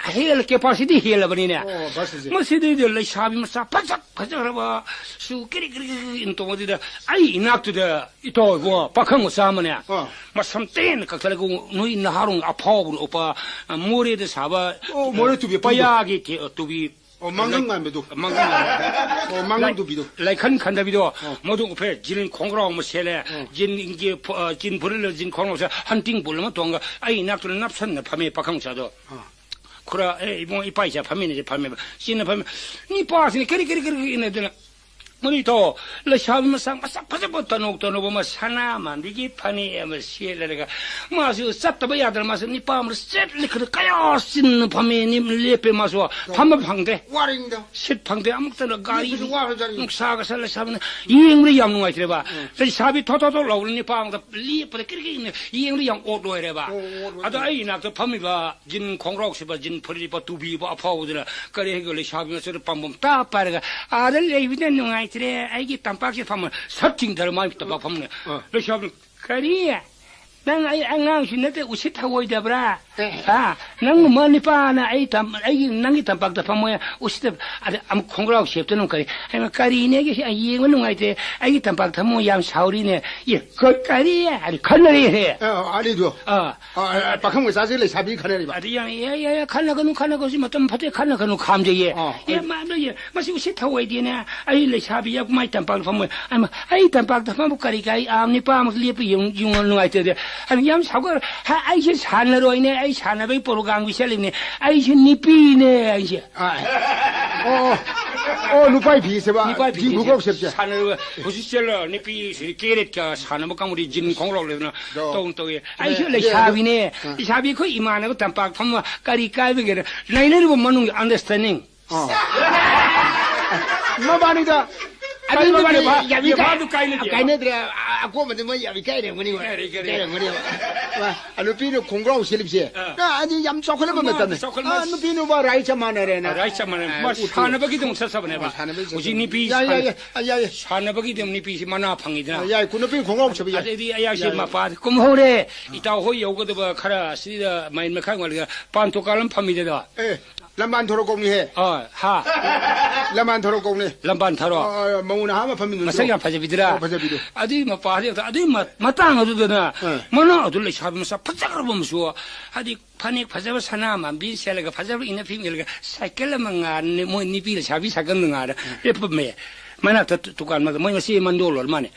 ꯍꯦꯜ-, capacity ꯍꯦꯜꯂꯕꯅꯤꯅꯦ꯫ ꯑꯣ, ꯕꯁ ꯑꯁꯤ꯫ ꯃꯁꯤꯗꯩꯗ ꯂꯩꯁꯥꯕꯤ ꯃꯆꯥ ꯐꯖ ꯐꯖꯈ꯭ꯔꯕ ꯁꯨ ꯀꯔꯤ ꯀꯔꯤ ꯀꯔꯤ ꯀꯔꯤ ꯇꯧꯕꯗꯨꯗ ꯑꯩ ꯏꯅꯥꯛꯇꯨꯗ ꯏꯇꯥꯎ ꯏꯕꯨꯡꯉꯣ ꯄꯥꯈꯪ ꯃꯆꯥ ꯑꯃꯅꯦ꯫ ꯑꯥ꯫ ꯃꯁꯝ ꯇꯦꯟꯅ ꯀꯛꯊꯠꯂꯒ ꯅꯣꯏ ꯅꯍꯥꯔꯣꯟ ꯑꯐꯥꯎꯕꯅ ꯎꯞꯄ, ꯃꯣꯔꯦꯗ ꯁꯥꯕ ꯑꯣ, ꯃꯣꯔꯦ ꯇꯨꯕꯤ ꯑꯄꯨꯟꯕ꯫ ꯄꯌꯥꯒꯤ ꯇꯦ-, ꯇꯨꯕꯤ ꯑꯣ, ꯃꯥꯡꯒꯪ ꯂꯥꯏ-, ꯉꯥꯟꯕꯗꯣ꯫ ꯃꯥꯡꯒꯪ ꯉꯥꯟꯕꯗꯣ꯫ ꯑꯣ, ꯃꯥꯡꯒꯪ ꯂꯥꯏ-, ꯇꯨꯕꯤꯗꯣ꯫ ꯂꯥꯏꯈꯟ ꯈꯟꯗꯕꯤꯗꯣ, ꯑꯣ꯫ ꯃꯗꯨ ꯎꯞꯄꯦ, ꯖꯤꯟ ꯈꯣꯡꯒ꯭ꯔꯥꯎ ꯑꯃ ꯁꯦꯠꯂꯦ, ꯑꯣ꯫ ꯖꯤꯟꯒꯤ ꯐꯨ-, ꯑ, ꯖꯤꯟ ꯐꯨꯔꯤꯠ ꯂꯤꯠꯂ ꯖꯤꯟ ꯈꯣꯡꯒ꯭ꯔꯥꯎ ꯁꯦꯠꯂꯦ, ꯍꯟꯇꯤꯡ ꯄꯣꯜ ꯑꯃ ꯇꯣꯡꯉꯒ ꯑꯩ ꯏꯅꯥꯛꯇꯨꯗ ꯅꯞꯁꯟꯅ ꯐꯝꯃꯦ ꯄꯥꯈꯪ ꯃꯆꯥꯗꯣ꯫ ꯑꯥ꯫ ꯈꯨꯔꯥ, "ꯑꯦ, ꯏꯕꯨꯡꯉꯣ, ꯏꯄꯥ ꯏꯆꯥ ꯐꯝꯃꯤꯟꯅꯁꯦ", ꯐꯝꯃꯦꯕ꯫ ꯆꯤꯟꯅ ꯐꯝꯃꯦ꯫ ꯅꯤꯄꯥꯁꯤꯅ ꯀꯔꯤ, ꯀꯔꯤ, ꯀꯔꯤ, ꯀꯔꯤ ꯏꯟꯅꯗꯅ꯫ ꯃꯗꯨ ꯏꯇꯥꯎ, ꯂꯩꯁꯥꯕꯤ ꯃꯆꯥ ꯃꯁꯛ ꯐꯖꯕ ꯇꯅꯧ ꯇꯅꯧꯕ ꯑꯃ ꯁꯅꯥ ꯃꯥꯟꯕꯤꯒꯤ ꯐꯅꯦꯛ ꯑꯃ ꯁꯦꯠꯂꯔꯒ ꯃꯥꯁꯨ ꯆꯠꯇꯕ ꯌꯥꯗꯅ ꯃꯥꯁꯨ ꯅꯤꯄꯥ ꯑꯃꯗ ꯆꯠꯂꯤ ꯈꯔ ꯀꯌꯥ ꯆꯤꯟꯅ ꯐꯝꯃꯦ, ꯅꯤꯞ-, ꯂꯦꯞꯄꯦ ꯃꯥꯁꯨ꯫ ꯐꯝꯕ ꯐꯪꯗꯦ꯫ ꯋꯥꯔꯤꯅꯤꯗꯣ꯫ ꯁꯤꯠ ꯐꯪꯗꯦ꯫ ꯑꯃꯨꯛꯇꯅ ꯒꯥꯔꯤ ꯂꯦꯞꯄꯁꯨ ꯋꯥꯈ꯭ꯔꯖꯥꯠꯅꯤ꯫ ꯅꯨꯡꯁꯥꯒ ꯁꯥ ꯂꯩꯁꯥꯕꯤꯅ ꯌꯦꯡꯕꯗ ꯌꯥꯝ ꯅꯨꯡꯉꯥꯏꯇ꯭ꯔꯦꯕ꯫ ꯎꯝ꯫ ꯂꯩꯁꯥꯕꯤ ꯊꯣꯠ ꯊꯣꯠ ꯊꯣꯠ ꯂꯥꯎꯕꯅ ꯅꯤꯄꯥ ꯑꯃꯗ ꯂꯦꯞꯄꯗ ꯀ꯭ꯔꯤꯛ ꯀ꯭ꯔꯤꯛꯅ ꯌꯦꯡꯕꯗ ꯌꯥꯝ ꯑꯣꯠ ꯑꯣꯏꯔꯦꯕ꯫ ꯑꯣ, ꯑꯣꯠ ꯑꯣꯏꯔꯦ꯫ ꯑꯗꯣ ꯑꯩ ꯏꯅꯥꯛꯇ ꯐꯝꯃꯤꯕ ꯖꯤꯟ ꯈꯣꯡꯒ꯭ꯔꯥꯎ ꯁꯦꯠꯄ, ꯖꯤꯟ ꯐꯨꯔꯤꯠ ꯂꯤꯠꯄ, ꯇꯨꯕꯤ ꯎꯞꯄ ꯑꯐꯥꯎꯕꯗꯨꯅ ꯀꯔꯤ ꯍꯥꯏꯒꯦ, ꯂꯩꯁꯥꯕꯤ ꯃꯆꯥꯗꯨ ꯄꯥꯝꯕꯣꯝ ꯇꯥ ꯄꯥꯏꯔꯒ, "ꯑꯥꯗ ꯂꯩꯕꯗ ꯅꯨꯡꯉꯥꯏꯇ꯭ꯔꯦ, ꯑꯩꯒꯤ ꯇꯝꯄꯥꯛꯁꯦ ꯐꯝꯃꯣ", ꯁꯠ ꯆꯤꯡꯊꯔ ꯃꯥꯒꯤ ꯇꯝꯄꯥꯛ ꯐꯝꯃꯨꯅꯦ꯫ ꯑꯥ꯫ ꯂꯩꯁꯥꯕꯤ, "ꯀꯔꯤ? ꯅꯪ ꯑꯩ ꯑꯉꯥꯡꯁꯨ ꯅꯠꯇꯦ, ꯎꯁꯤꯠ ꯊꯑꯣꯏꯗꯕ꯭ꯔꯥ?" ꯑꯦ꯫ ꯍꯥ? ꯅꯪꯒꯨꯝꯕ ꯅꯤꯄꯥꯅ ꯑꯩ ꯇꯝ-, ꯑꯩꯒꯤ, ꯅꯪꯒꯤ ꯇꯝꯄꯥꯛꯇ ꯐꯝꯃꯣꯏ ꯎꯁꯤꯠꯇ-, ꯑꯗ ꯑꯃꯨꯛ ꯈꯣꯡꯒ꯭ꯔꯥꯎ ꯁꯦꯞꯇ ꯑꯗꯨꯝ ꯀꯔꯤ? ꯑꯩꯅ, "ꯀꯔꯤꯅꯦ ꯑꯩꯒꯤ ꯁꯤ? ꯑꯩ ꯌꯦꯡꯕ ꯅꯨꯡꯉꯥꯏꯇꯦ꯫ ꯑꯩꯒꯤ ꯇꯝꯄꯥꯛꯇ ꯐꯝꯃꯣꯏ ꯌꯥꯝ ꯁꯥꯎꯔꯤꯅꯦ꯫ ꯑꯦ, ꯀ-, ꯀꯔꯤ?" ꯍꯥꯏꯗꯤ ꯈꯟꯅꯔꯦꯍꯦ꯫ ꯑꯦ, ꯑꯅꯤꯗꯣ꯫ ꯑꯥ꯫ ꯑ, ꯑ, ꯄꯥꯈꯪ ꯃꯆꯥꯁꯦ ꯂꯩꯁꯥꯕꯤ ꯈꯟꯅꯔꯤꯕ꯫ ꯑꯗꯨ ꯌꯥꯝ, "ꯑꯦ, ꯑꯦ, ꯑꯦ, ꯈꯟꯅꯒꯅꯨ, ꯈꯟꯅꯒꯅꯨ, ꯁꯤ ꯃꯇꯝ ꯐꯠꯇꯦ, ꯈꯟꯅꯒꯅꯨ, ꯈꯥꯝꯖꯩꯌꯦ"꯫ ꯑꯥ, ꯑꯦ, ꯍꯣꯏ꯫ ꯃꯥ-, ꯃꯥ-, ꯃꯁꯤ ꯎꯁꯤꯠ ꯊꯧꯑꯣꯏꯗꯦꯅꯦ꯫ ꯑꯩ ꯂꯩꯁꯥꯕꯤ ꯌꯥꯝ ꯃꯥꯏ ꯇꯝꯄꯥꯛꯇ ꯐꯝꯃꯣꯏ꯫ ꯑꯩꯃ-, ꯑꯩ ꯇꯝꯄꯥꯛꯇ ꯐꯝꯕ ꯀꯔꯤ ꯀꯥꯏ? ꯑꯥ, ꯅꯤꯄꯥ ꯑꯃ ꯂꯦꯞꯄ ꯌꯦꯡ-, ꯌꯦꯡꯉꯣ ꯅꯨꯡꯉꯥꯏꯇꯗꯦ꯫ ꯑꯗꯨ ꯌꯥꯝ ꯁꯥꯎꯒꯠ-, ꯍꯥ, ꯑꯩꯁꯦ ꯁꯥꯟꯅꯔꯣꯏꯅꯦ, ꯑꯩ ꯁꯥꯟꯅꯕꯒꯤ ꯄ꯭ꯔꯣꯒꯥꯝꯒꯤ ꯆꯠꯂꯤꯕꯅꯦ꯫ ꯑꯩꯁꯦ ꯅꯤꯄꯤꯅꯦ, ꯑꯩꯁꯦ꯫ ꯑꯥ꯫ ꯑꯣ, ꯑꯣ꯫ ꯑꯣ, ꯅꯨꯄꯥꯏ ꯐꯤ ꯁꯦꯠꯄ꯫ ꯅꯨꯄꯥꯏ ꯐꯤ ꯖꯤ ꯐꯤ ꯈꯨꯀꯧ ꯁꯦꯠꯄꯁꯦ꯫ ꯁꯥꯟꯅꯔꯣꯏ꯫ ꯍꯧꯖꯤꯛ ꯆꯠꯂ ꯅꯨꯄꯤ ꯁꯤ ꯀꯦꯔꯦꯠꯀ ꯁꯥꯟꯅꯕ ꯀꯥꯡꯕꯨꯗꯤ ꯖꯤꯟ ꯈꯣꯡꯒ꯭ꯔꯥꯎ ꯂꯩꯗꯅ ꯑꯗꯣ꯫ ꯇꯧ ꯇꯧꯏ꯫ ꯑꯩꯁꯨ ꯑꯗꯨ, ꯑꯗꯨ, ꯂꯩꯁꯥꯕꯤꯅꯦ꯫ ꯑꯥ꯫ ꯂꯩꯁꯥꯕꯤ ꯑꯩꯈꯣꯏ ꯏꯃꯥꯟꯅꯕ ꯇꯝꯄꯥꯛ ꯐꯝꯃ ꯀꯔꯤ ꯀꯥꯏꯕꯒꯦꯅ ꯂꯩꯅꯔꯤꯕ ꯃꯅꯨꯡꯒꯤ understanding꯫ ꯑꯥ꯫ ꯃꯕꯥꯅꯤꯗ ꯑꯗꯨ ꯀꯔꯤ ꯃꯕꯥꯅꯤ ꯅꯨꯄꯤ ꯚꯥ-, ꯌꯥꯝ ꯏꯀꯥꯏ-, ꯚꯥꯞꯗꯨ ꯀꯥꯏꯅꯗꯦ꯫ ꯀꯥꯏꯅꯗ꯭ꯔꯦ꯫ ꯑ-, ꯑꯀꯣꯟꯕꯗ ꯃꯣꯏ ꯌꯥꯝ ꯏꯀꯥꯏꯔꯝꯒꯅꯤ ꯃꯣꯏ꯫ ꯏꯀꯥꯏꯔꯦ, ꯏꯀꯥꯏꯔꯦ꯫ ꯏꯀꯥꯏꯔꯝꯒꯅꯦꯕ꯫ ꯃꯥ, ꯑ, ꯅꯨꯄꯤꯅ ꯈꯣꯡꯒ꯭ꯔꯥꯎ ꯁꯦꯠꯂꯤꯕꯁꯦ꯫ ꯑꯥ꯫ ꯑ, ꯑꯗꯤ ꯌꯥꯝ ꯆꯥꯎꯈꯠꯂꯕ ꯃꯥ, ꯃꯇꯝꯅꯤ꯫ ꯆꯥꯎꯈꯠꯂꯕ ꯑ, ꯅꯨꯄꯤ ꯅꯨꯄꯥ right ꯆꯞ ꯃꯥꯟꯅꯔꯦꯅ꯫ ꯑ, right ꯆꯞ ꯃꯥꯟꯅꯔꯦ꯫ ꯑ, ꯃꯥ ꯎꯠꯊꯣꯛꯑꯦ꯫ ꯁꯥꯟꯅꯕꯒꯤꯗꯃꯛ ꯆꯠꯆꯕꯅꯦꯕ꯫ ꯑ, ꯁꯥꯟꯅꯕꯒꯤ ꯍꯧꯖꯤꯛ ꯆꯠꯆꯕꯅꯦ꯫ ꯅꯨꯄꯤ ꯌꯥꯏ, ꯌꯥꯏ, ꯁꯥꯟꯅ-, ꯌꯥꯏ, ꯑ, ꯌꯥꯏ, ꯌꯥꯏ꯫ ꯁꯥꯟꯅꯕꯒꯤꯗꯃꯛ ꯅꯨꯄꯤꯁꯤ ꯃꯅꯥ ꯐꯪꯉꯤꯗꯅ꯫ ꯑ, ꯌꯥꯏ, ꯀꯨ-, ꯅꯨꯄꯤ ꯈꯣꯡꯒ꯭ꯔꯥꯎ ꯁꯦꯠꯄ ꯌꯥꯏ꯫ ꯑꯗꯩꯗꯤ ꯑꯌꯥꯛꯁꯦ ꯌꯥꯏ, ꯌꯥꯏ꯫ ꯃꯄꯥ ꯀꯨꯝꯍꯧꯔꯦ꯫ ꯏꯇꯥꯎ ꯍꯣꯏ ꯌꯧꯒꯗꯕ ꯈꯔ ꯁꯤꯗ ꯃꯥꯏꯟ ꯃꯈꯥ ꯋꯥꯠꯂꯤꯉꯩ ꯄꯥꯟ ꯊꯣꯛꯀꯥꯜ ꯑꯃ ꯐꯝꯃꯤꯗꯅ꯫ ꯑꯦ, ꯂꯝꯕꯥꯟ ꯊꯣꯔꯛ ꯀꯧꯅꯤꯍꯦ꯫ ꯑ, ꯍꯥ꯫ ꯂꯝꯕꯥꯟ ꯊꯣꯔꯛ ꯀꯧꯅꯤ꯫ ꯂꯝꯕꯥꯟ ꯊꯣꯔꯛ꯫ ꯑ, ꯃꯧ ꯅꯍꯥ ꯑꯃ ꯐꯝꯃꯤ ꯅꯠꯇ꯭ꯔꯣ? ꯃꯁꯛ ꯌꯥꯝ ꯐꯖꯕꯤꯗꯨꯔꯥ? ꯑꯣ, ꯐꯖꯕꯤꯗꯣ꯫ ꯑꯗꯨꯒꯤ ꯃꯄꯥ-, ꯑꯗꯨꯒꯤ ꯃꯇꯥꯡ ꯑꯗꯨꯗꯅ ꯑ꯫ ꯃꯅꯥ ꯑꯗꯨ ꯂꯩꯁꯥꯕꯤ ꯃꯁꯛ ꯐꯖꯈ꯭ꯔꯕ ꯑꯃꯁꯨ, ꯍꯥꯏꯗꯤ ꯐꯅꯦꯛ ꯐꯖꯕ ꯁꯅꯥ ꯃꯥꯟꯕꯤ ꯁꯦꯠꯂꯒ ꯐꯖꯕ ꯏꯟꯅ ꯐꯤꯝ ꯏꯜꯂꯒ ꯁꯥꯏꯀꯜ ꯑꯃ ꯉꯥꯔꯅꯤ, ꯃꯣꯏ ꯅꯨꯄꯤ ꯂꯩꯁꯥꯕꯤ ꯁꯥꯏꯀꯜꯗ ꯉꯥꯔ ꯂꯦꯞꯄꯝꯃꯦ꯫ ꯃꯅꯥꯛꯇ ꯗꯨꯀꯥꯟ ꯃꯅꯥꯛꯇ ꯃꯣꯏ ꯃꯆꯦ ꯃꯟꯗꯣꯜ ꯑꯣꯏꯔ ꯃꯥꯅꯦ꯫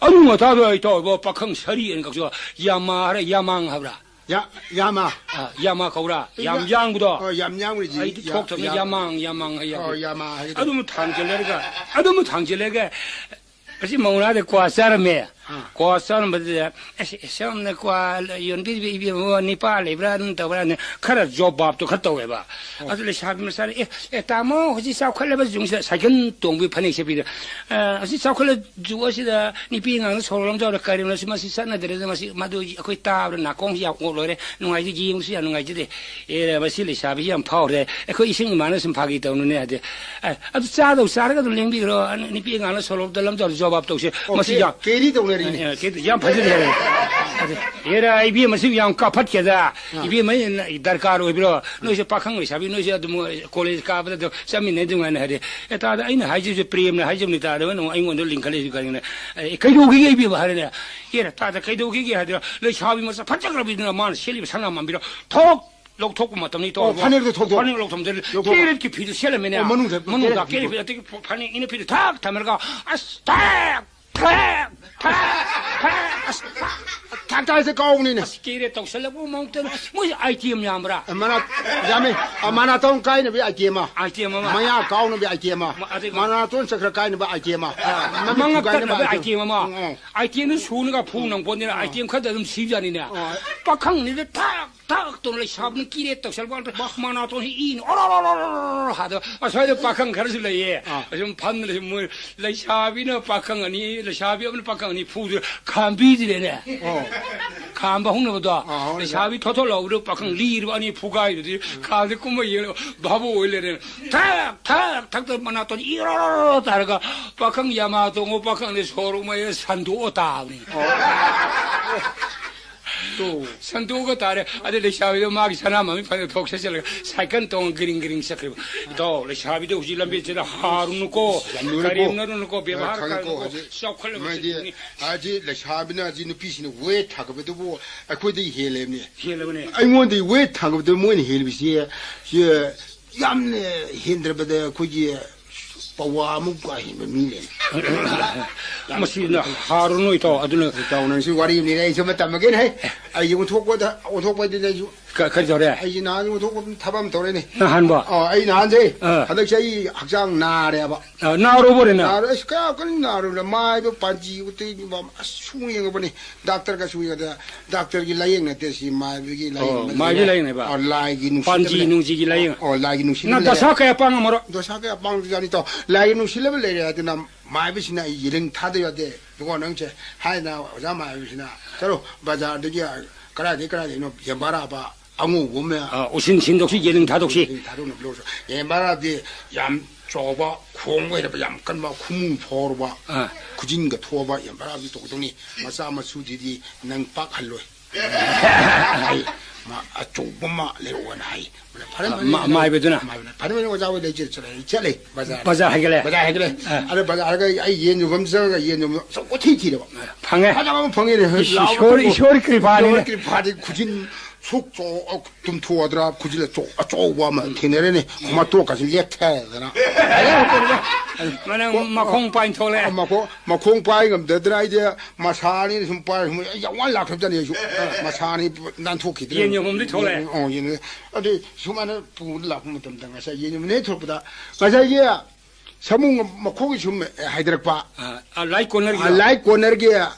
ꯑꯗꯨ ꯃꯇꯥꯗꯣ ꯑꯩ ꯇꯧꯔꯕ ꯄꯥꯈꯪ ꯁꯥꯔꯤ ꯑꯅ ꯀꯛꯆꯤꯡ ꯌꯥꯃꯥ ꯍꯥꯏꯔ ꯌꯥꯃꯥꯡ ꯍꯥꯏꯕ꯭ꯔꯥ? ꯌꯥ-, ꯌꯥꯃꯥ꯫ ꯑ, ꯌꯥꯃꯥ ꯀꯧꯔꯥ? ꯌꯥꯝ ꯌꯥ-, ꯌꯥꯡꯕꯗꯣ? ꯑ, ꯌꯥꯝ ꯌꯥꯡꯕꯅꯤ, ꯖꯤ-, ꯑꯩꯗꯤ ꯌꯥ-, ꯊꯣꯛꯇꯕꯅꯤ, ꯌꯥ-, ꯌꯥꯃꯥꯡ, ꯌꯥꯃꯥꯡ ꯍꯥꯏ ꯑ, ꯌꯥꯝꯕꯅꯤ꯫ ꯌꯥꯃꯥ ꯍꯥꯏꯒꯗ꯭ꯔꯥ? ꯑꯗꯨꯝ ꯊꯥꯡꯖꯜꯂꯒ, ꯑꯗꯨꯝ ꯊꯥꯡꯖꯜꯂꯒ, ꯑꯁꯤ ꯃꯧꯅꯥꯗ ꯀ꯭ꯋꯥ ꯆꯥꯔꯝꯃꯦ꯫ ꯑꯥ꯫ ꯀ꯭ꯋꯥ ꯆꯥꯔꯝꯕꯗꯨꯗ, "ꯑꯁ, ꯁꯣꯝꯅ ꯀ꯭ꯋꯥ ꯌꯣꯟꯕꯤꯔꯤꯕ ꯏꯕꯦꯝꯃ ꯅꯤꯄꯥ ꯂꯩꯕ꯭ꯔꯥ?" ꯑꯗꯨꯝ ꯇꯧꯔꯛꯑꯅꯤ꯫ ꯈꯔ ꯖꯣꯕꯥꯕꯇꯣ ꯈꯔ ꯇꯧꯋꯦꯕ꯫ ꯑꯣ꯫ ꯑꯗꯨ ꯂꯩꯁꯥꯕꯤ ꯃꯆꯥꯅ, "ꯑꯦ, ꯑꯦ, ꯇꯥꯃꯣ, ꯍꯧꯖꯤꯛ ꯆꯥꯎꯈꯠꯂꯕ ꯌꯨꯝꯁꯤꯗ ꯁꯥꯏꯀꯜ ꯇꯣꯡꯕꯒꯤ ꯐꯅꯦꯛ ꯁꯦꯠꯄꯤꯗ, ꯑ, ꯍꯧꯖꯤꯛ ꯆꯥꯎꯈꯠꯂ ꯖꯨꯛ ꯑꯁꯤꯗ ꯅꯨꯄꯤ ꯑꯉꯥꯡꯅ ꯁꯣꯔꯣꯛ ꯂꯝꯖꯥꯎꯗ ꯀꯔꯤꯅꯣ ꯁꯤ, ꯃꯁꯤ ꯆꯠꯅꯗ꯭ꯔꯦꯗ, ꯃꯁꯤ, ꯃꯗꯨ ꯑꯩꯈꯣꯏ ꯇꯥꯕꯗ ꯅꯥꯀꯣꯡꯁꯤ ꯌꯥꯝ ꯑꯣꯛ ꯂꯣꯏꯔꯦ, ꯅꯨꯡꯉꯥꯏꯖꯗꯦ, ꯌꯦꯡꯕꯁꯨ ꯌꯥꯝ ꯅꯨꯡꯉꯥꯏꯖꯗꯦ꯫ ꯑꯦ, ꯃꯁꯤ ꯂꯩꯁꯥꯕꯤꯁꯤ ꯌꯥꯝ ꯐꯥꯎꯔꯦ, ꯑꯩꯈꯣꯏ ꯏꯁꯤꯡ ꯏꯃꯥꯅ ꯁꯨꯝ ꯐꯥꯒꯤ ꯇꯧꯅꯨꯅꯦ" ꯍꯥꯏꯗꯤ, "ꯑꯦ, ꯑꯗꯨ ꯆꯥꯗꯧ ꯆꯥꯔꯒ ꯑꯗꯨꯝ ꯂꯦꯡꯕꯤꯈ꯭ꯔꯣ, ꯅꯨꯄꯤ ꯑꯉꯥꯡꯅ ꯁꯣꯔꯣꯛꯇ ꯂꯝꯖꯥꯎꯗ ꯖꯣꯕꯥꯕ ꯇꯧꯁꯦ, ꯑꯣ, ꯃꯁꯤ ꯀꯦ-, ꯌꯥꯝ" ꯀꯦꯔꯤ ꯇꯧꯅꯦ꯫ ꯑꯦ, ꯀꯩ-, ꯌꯥꯝ ꯐꯖꯅ ꯍꯥꯏꯔꯦ꯫ ꯑꯗꯨ, ꯍꯦꯔꯥ, ꯏꯕꯦꯝꯃꯁꯨ ꯌꯥꯝ ꯀꯥꯐꯠꯀꯦꯗ꯫ ꯑꯥ꯫ ꯏꯕꯦꯝꯃ, ꯗꯔꯀꯥꯔ ꯑꯣꯏꯕ꯭ꯔꯣ? ꯅꯣꯏꯁꯦ ꯄꯥꯈꯪ ꯂꯩꯁꯥꯕꯤ, ꯅꯣꯏꯁꯦ ꯑꯗꯨꯝ ꯀꯣꯂꯦꯖ ꯀꯥꯕꯗ ꯑꯗꯨꯝ ꯆꯠꯃꯤꯟꯅꯩ ꯑꯗꯨꯃꯥꯏꯅ ꯍꯥꯏꯔꯦ꯫ ꯑꯦ, ꯇꯥꯗ, ꯑꯩꯅ ꯍꯥꯏꯖꯕꯁꯦ ꯄ꯭ꯔꯦꯝꯅ ꯍꯥꯏꯖꯕꯅꯤ, ꯇꯥꯗ, ꯅꯪ ꯑꯩꯉꯣꯟꯗ ꯂꯤꯡꯈꯠꯂꯛꯏꯁꯤ ꯀꯔꯤꯒꯤꯅꯣ? ꯑꯦ, ꯀꯩꯗꯧꯈꯤꯒꯦ ꯏꯕꯦꯝꯃ ꯍꯥꯏꯔꯦꯅꯦ꯫ ꯑꯦꯔꯥ, ꯇꯥꯗ, ꯀꯩꯗꯧꯈꯤꯒꯦ ꯍꯥꯏꯗꯣ, ꯂꯩꯁꯥꯕꯤ ꯃꯁꯛ ꯐꯖꯈ꯭ꯔꯕꯤꯗꯨꯅ ꯃꯥꯅ ꯁꯦꯠꯂꯤꯕ ꯁꯅꯥ ꯃꯥꯟꯕꯤꯗꯣ ꯊꯣꯛ ꯂꯧꯊꯣꯛꯄ ꯃꯇꯝꯅꯤ, ꯑꯣ, ꯇꯧꯔꯕ? ꯐꯅꯦꯛꯇꯣ ꯊꯣꯛꯇꯣꯛ-, ꯐꯅꯦꯛ ꯂꯧꯊꯣꯛꯄꯗ ꯂꯧꯊꯣꯛꯄ꯫ ꯀꯦꯔꯦꯠꯀꯤ ꯐꯤꯗꯨ ꯁꯦꯠꯂꯝꯃꯦꯅꯦ꯫ ꯑꯣ, ꯃꯅꯨꯡꯗ ꯃꯅꯨꯡꯗ ꯀꯦꯔꯦꯠꯀꯤ ꯀꯦꯔꯦꯠꯀꯤ ꯐꯤ꯫ ꯐꯤ, ꯑꯗꯒꯤ ꯐꯅꯦꯛ ꯏꯅ ꯐꯤꯗꯨ ꯊꯥꯛ ꯊꯝꯃꯔꯒ, ꯑꯁ, ꯊꯥꯛ, ꯊꯥꯛ, ꯊꯥꯛ, ꯑꯁ, ꯊꯥꯛ ꯇꯥꯏꯁꯦ ꯀꯥꯎꯕꯅꯤꯅꯦ꯫ ꯑꯁ, ꯀꯦꯔꯦꯠ ꯇꯧꯁꯜꯂꯕꯨ ꯃꯑꯣꯡ ꯇꯧꯅ꯫ ꯃꯣꯏꯁꯦ ꯑꯥꯏꯇꯦꯝ ꯌꯥꯝꯕ꯭ꯔꯥ? ꯑ, ꯃꯅꯥ-, ꯌꯥꯝꯃꯦ꯫ ꯑ, ꯃꯅꯥꯇꯣꯟ ꯀꯥꯏꯅꯕꯤ ꯑꯥꯏꯇꯦꯝ ꯑꯃ꯫ ꯑꯥꯏꯇꯦꯝ ꯑꯃ꯫ ꯃꯌꯥ ꯀꯥꯎꯅꯕꯤ ꯑꯥꯏꯇꯦꯝ ꯑꯃ꯫ ꯃ-, ꯑꯗꯨꯒ ꯃꯅꯥꯇꯣꯟ ꯆꯀ꯭ꯔ ꯀꯥꯏꯅꯕ ꯑꯥꯏꯇꯦꯝ ꯑꯃ꯫ ꯑ, ꯃꯃꯤꯠ ꯃꯉꯛ ꯊꯨꯒꯥꯏꯅꯕ ꯇꯠꯅꯕ ꯑꯥꯏꯇꯦꯝ꯫ ꯑꯥꯏꯇꯦꯝ ꯑꯃ꯫ ꯎꯝ, ꯎꯝ꯫ ꯑꯥꯏꯇꯦꯝꯗꯨ ꯁꯨꯅꯒ ꯐꯨ ꯅꯪꯄꯣꯠꯅꯤꯅ ꯑꯥꯏꯇꯦꯝ ꯈꯔꯗ ꯑꯗꯨꯝ ꯁꯤꯕꯖꯥꯠꯅꯤꯅꯦ꯫ ꯑꯥ꯫ ꯄꯥꯈꯪꯅꯤꯗ ꯊꯥꯛ ꯊꯥꯛ ꯇꯧꯅ ꯂꯩꯁꯥꯕꯤꯅ ꯀꯤꯔꯦ ꯇꯧꯁꯜꯂꯛꯄ ꯀꯥꯟꯗ ꯃꯅꯥꯇꯣꯟꯁꯤ ꯏꯅ ꯑꯣꯔꯣ ꯑꯣꯔꯣ ꯑꯣꯔꯣ ꯑꯣꯔꯣ ꯍꯥꯏꯗ ꯑꯁ꯭ꯋꯥꯏꯗ ꯄꯥꯈꯪ ꯈꯔꯁꯨ ꯂꯩꯌꯦ꯫ ꯑꯥ꯫ ꯑꯁꯨꯝ ꯐꯝꯗꯅ ꯁꯨꯝ ꯃꯣꯏ ꯂꯩꯁꯥꯕꯤꯅ ꯄꯥꯈꯪ ꯑꯅꯤ, ꯂꯩꯁꯥꯕꯤ ꯑꯃꯅ ꯄꯥꯈꯪ ꯑꯅꯤ ꯐꯨꯗꯅ ꯈꯥꯝꯕꯤꯗ꯭ꯔꯦꯅꯦ꯫ ꯑꯣ꯫ ꯈꯥꯝꯕ ꯍꯧꯅꯕꯗꯣ꯫ ꯑꯥ, ꯍꯧꯅꯕꯗꯣ꯫ ꯂꯩꯁꯥꯕꯤ ꯊꯣꯠ ꯊꯣꯠ ꯂꯥꯎꯕꯗꯣ ꯄꯥꯈꯪ ꯂꯤꯔꯕ ꯑꯅꯤ ꯐꯨꯒꯥꯏꯗꯨꯗꯤ ꯈꯥꯝꯗ ꯀꯨꯝꯕ ꯌꯦꯡꯂꯒ ꯚꯥꯕꯣꯛ ꯑꯣꯏ ꯂꯩꯔꯦ꯫ ꯊꯛ ꯊꯛ ꯊꯛꯇ ꯃꯅꯥꯇꯣꯟ ꯏꯔꯣ ꯇꯥꯔꯒ ꯄꯥꯈꯪ ꯌꯥꯃꯥ ꯇꯣꯡꯉꯣ ꯄꯥꯈꯪꯗꯤ ꯁꯣꯔ ꯃꯩ ꯁꯟꯗꯣꯛꯑ ꯇꯥꯕꯅꯤ꯫ ꯑꯣ꯫ ꯇꯨ꯫ ꯁꯟꯗꯣꯛꯑꯒ ꯇꯥꯔꯦ꯫ ꯑꯗꯩ ꯂꯩꯁꯥꯕꯤꯗꯣ ꯃꯥꯒꯤ ꯁꯅꯥ ꯃꯃꯤ ꯐꯅꯦꯛ ꯊꯣꯛ ꯁꯦꯠꯆꯜꯂꯒ ꯁꯥꯏꯀꯜ ꯇꯣꯡꯉ ꯒꯤꯔꯤꯡ ꯒꯤꯔꯤꯡ ꯆꯠꯈ꯭ꯔꯤꯕ꯫ ꯏꯇꯥꯎ, ꯂꯩꯁꯥꯕꯤꯗꯣ ꯍꯧꯖꯤꯛ ꯂꯝꯕꯦꯟꯁꯤꯗ ꯍꯥꯔꯨꯅꯨꯀꯣ, ꯌꯥꯝ ꯂꯨꯔꯦꯀꯣ꯫ ꯀꯔꯦꯝꯅꯔꯨꯅꯨꯀꯣ, ꯕꯦꯕꯥꯔ ꯈꯪꯉꯦꯀꯣ, ꯀꯥꯔꯅꯨꯀꯣ, ꯍꯧꯖꯤꯛ ꯆꯥꯎꯈꯠꯂꯕ ꯃꯣꯏꯗꯤ ꯆꯤꯡꯅꯤ꯫ ꯍꯧꯖꯤꯛ ꯂꯩꯁꯥꯕꯤꯅ ꯍꯧꯖꯤꯛ ꯅꯨꯄꯤꯁꯤꯡꯅ ꯋꯦꯠ ꯊꯥꯒꯠꯄꯗꯨꯕꯨ ꯑꯩꯈꯣꯏꯗꯒꯤ ꯍꯦꯜꯂꯦꯕꯅꯦ꯫ ꯍꯦꯜꯂꯕꯅꯦ꯫ ꯑꯩꯉꯣꯟꯗꯒꯤ ꯋꯦꯠ ꯊꯥꯡꯒꯠꯄꯗ ꯃꯣꯏꯅ ꯍꯦꯜꯂꯤꯕꯁꯤ, ꯁꯤ ꯌꯥꯝꯅ ꯍꯦꯟꯗ꯭ꯔꯕꯗ ꯑꯩꯈꯣꯏꯒꯤ ꯄꯋꯥ ꯑꯃꯨꯛ ꯀꯥ ꯍꯦꯟꯕ ꯃꯤ ꯂꯩ꯫ ꯃꯁꯤꯅ ꯍꯥꯔꯨꯅꯨ ꯏꯇꯥꯎ, ꯑꯗꯨꯅ ꯏꯇꯥꯎ, ꯅꯪꯁꯨ ꯋꯥꯔꯤ ꯑꯃ ꯂꯤꯔꯦ, ꯑꯩꯁꯨ ꯑꯃ ꯇꯝꯃꯒꯦꯅꯦ꯫ ꯍꯦ, ꯑꯩ ꯑꯣꯟꯊꯣꯛꯄꯗ, ꯑꯣꯟꯊꯣꯛꯄꯗꯤ ꯅꯪꯁꯨ ꯀ-, ꯀꯔꯤ ꯇꯧꯔꯦ? ꯑꯩꯁꯦ ꯅꯍꯥꯟ ꯑꯣꯟꯊꯣꯛꯄ ꯊꯕꯛ ꯑꯃ ꯇꯧꯔꯦꯅꯦ꯫ ꯅꯍꯥꯟꯕ? ꯑꯣ, ꯑꯩ ꯅꯍꯥꯟꯁꯦ ꯑꯥ꯫ ꯍꯟꯗꯛꯁꯦ ꯑꯩ ꯍꯛꯆꯥꯡ ꯅꯥꯔꯦꯕ꯫ ꯑ, ꯅꯥꯔꯨꯕ꯭ꯔꯅꯦ? ꯅꯥꯔꯨ-, ꯑꯁ, ꯀꯌꯥ ꯀꯟꯅ ꯅꯥꯔꯨꯕꯅ ꯃꯥꯏꯗꯣ ꯄꯥꯟꯖꯤ ꯎꯇꯩ ꯑꯁ ꯁꯨꯡ ꯌꯦꯡꯉꯕꯅꯤ꯫ ꯗꯥꯛꯇꯔꯒꯁꯨ ꯌꯦꯡꯉꯗ ꯗꯥꯛꯇꯔꯒꯤ ꯂꯥꯏꯌꯦꯡ ꯅꯠꯇꯦ ꯁꯤ, ꯃꯥꯏꯕꯒꯤ ꯂꯥꯏꯌꯦꯡ ꯑꯣ, ꯑꯃ ꯃꯥꯏꯕꯤ ꯂꯩꯔꯦ꯫ ꯂꯥꯏꯌꯦꯡꯅꯦꯕ? ꯑꯣ, ꯂꯥꯏꯒꯤ ꯅꯨꯡꯁꯤꯠ ꯄꯥꯟꯖꯤ ꯑꯃ ꯂꯩ-, ꯅꯨꯡꯖꯤꯒꯤ ꯂꯥꯏꯌꯦꯡ꯫ ꯑꯣ, ꯂꯥꯏꯒꯤ ꯅꯨꯡꯁꯤꯠ ꯅꯪ ꯑꯃ ꯂꯩꯔꯦ꯫ ꯗꯁꯥ ꯀꯌꯥ ꯄꯥꯡꯉꯝꯃꯔꯣꯏ? ꯗꯁꯥ ꯀꯌꯥ ꯄꯥꯡꯗꯖꯥꯠꯅꯤ ꯇꯧ꯫ ꯂꯥꯏꯒꯤ ꯅꯨꯡꯁꯤꯠ ꯑꯃ ꯂꯩꯔꯦ ꯍꯥꯏꯗꯅ ꯃꯥꯏꯕꯁꯤꯅ ꯑꯩ ꯌꯦꯔꯤꯡ ꯊꯥꯗ ꯌꯥꯗꯦ꯫ ꯏꯕꯨꯡꯉꯣ ꯅꯪꯁꯦ ꯍꯥꯏꯅ ꯑꯣꯖꯥ ꯃꯥꯏꯕꯁꯤꯅ ꯆꯠꯂꯣ ꯕꯖꯥꯔꯗꯒꯤ ꯀꯗꯥꯏꯗꯒꯤ ꯀꯗꯥꯏꯗꯒꯤꯅꯣ ꯌꯦꯟꯕꯥꯔꯥꯕ ꯑꯉꯧꯕ ꯑꯃ ꯑꯥ, ꯎꯁꯤꯟ ꯁꯤꯟꯗꯣꯛꯁꯤ, ꯌꯦꯔꯤꯡ ꯊꯥꯗꯣꯛꯁꯤ꯫ ꯌꯦꯔꯤꯡ ꯊꯥꯗꯣꯛꯅꯕ ꯂꯧꯔꯁꯨ꯫ ꯌꯦꯟꯕꯥꯔꯥꯗꯤ ꯌꯥꯝ ꯆꯥꯎꯕ ꯈꯣꯡ ꯑꯣꯏꯔꯕ ꯌꯥꯝ ꯀꯟꯕ ꯈꯨꯃꯨ ꯐꯥꯎꯔꯕ ꯑꯥ꯫ ꯈꯨꯖꯤꯟꯒ ꯊꯣꯛꯑꯕ ꯌꯥꯝ ꯍꯔꯥꯎꯕꯤ ꯇꯧꯒꯗꯧꯅꯤ꯫ ꯃꯆꯥ ꯃꯁꯨꯗꯨꯗꯤ ꯅꯪ ꯄꯥꯛꯍꯜꯂꯣꯏ꯫ ꯍꯥꯏ꯫ ꯃꯥ ꯑꯆꯧꯕ ꯑꯃ ꯂꯩꯔꯛꯑꯣꯅ ꯍꯥꯏ꯫ ꯐꯔꯦ, ꯐꯔꯦ, ꯃꯥ-, ꯐꯔꯦ, ꯃꯥꯏꯕꯗꯨꯅ? ꯃꯥꯏꯕꯅ, "ꯐꯔꯦ, ꯐꯔꯦ, ꯑꯣꯖꯥ ꯍꯣꯏ ꯂꯩꯖꯔꯦ, ꯆꯠꯂꯦ, ꯑꯩ ꯆꯠꯂꯦ ꯕꯖꯥꯔ꯫" ꯕꯖꯥꯔ ꯍꯥꯏꯒꯠꯂꯦ? ꯕꯖꯥꯔ ꯍꯥꯏꯒꯠꯂꯦ꯫ ꯑꯥ꯫ ꯑꯗ ꯕꯖꯥꯔ ꯍꯥꯏꯒꯠꯂꯒ ꯑꯩ ꯌꯦꯟ ꯌꯣꯟꯐꯝ ꯆꯪꯉꯒ ꯌꯦꯟ ꯌꯣꯟꯐꯝ ꯑꯆꯧꯕ ꯊꯤ ꯊꯤꯔꯕ꯫ ꯐꯪꯉꯦ꯫ ꯐꯖꯕ ꯑꯃ ꯐꯪꯉꯦꯅꯦ꯫ ꯏꯁ, ꯂꯥꯎ ꯏꯁꯣꯔ, ꯊꯣꯛꯄ꯫ ꯏꯁꯣꯔ ꯀ꯭ꯔꯤꯄꯥꯅꯤꯅꯦ꯫ ꯏꯁꯣꯔ ꯀ꯭ꯔꯤꯄꯥꯗꯤ ꯈꯨꯖꯤꯟ ꯁꯨꯛ ꯆꯥꯎ-, ꯇꯨꯝꯊꯣꯛꯑꯗ꯭ꯔꯥ, ꯈꯨꯖꯤꯜ ꯑꯆꯧ-, ꯑꯆꯧꯕ ꯑꯃ ꯊꯦꯡꯅꯔꯦꯅꯦ꯫ ꯃꯇꯣꯛꯀꯁꯤ ꯂꯦꯛꯊꯗꯅ꯫ ꯃꯅꯪ ꯃꯈꯣꯡ ꯄꯥꯏꯅ ꯊꯣꯛꯂꯛꯑꯦ꯫ ꯑ, ꯃꯈꯣꯡ, ꯃꯈꯣꯡ ꯄꯥꯏ ꯉꯝꯗꯗꯅ ꯑꯩꯗꯤ ꯃꯁꯥ ꯑꯅꯤ ꯁꯨꯝ ꯄꯥꯏ, ꯁꯨꯝ ꯑꯩ ꯌꯥꯝ ꯋꯥꯅ ꯂꯥꯛꯈ꯭ꯔꯕꯖꯥꯠꯅꯤ ꯑꯩꯁꯨ꯫ ꯃꯁꯥ ꯑꯅꯤ ꯅꯥꯟꯊꯣꯛꯈꯤꯗꯅ꯫ ꯌꯦꯟ ꯌꯣꯟꯐꯝꯗꯤ ꯊꯣꯛꯂꯛꯑꯦ꯫ ꯑꯣ, ꯌꯦꯟ꯫ ꯑꯗꯨ ꯁꯨꯃꯥꯏꯅ ꯄꯨꯔ ꯂꯥꯛꯄ ꯃꯇꯝꯗ ꯉꯁꯥꯏ ꯌꯦꯟ ꯌꯣꯟꯐꯝꯗ ꯍꯦꯛ ꯊꯣꯛꯂꯛꯄꯗ ꯉꯁꯥꯏꯒꯤ ꯁꯥꯃꯨ ꯃꯈꯣꯡꯒꯤ ꯁꯨꯝ ꯍꯥꯏꯊꯔꯛꯄ꯫ ꯑ, ꯑ, ꯂꯥꯏ ꯀꯣꯟꯅꯔꯒꯤꯗꯣ? ꯑ, ꯂꯥꯏ ꯀꯣꯟꯅꯔꯒꯤ, ꯑ,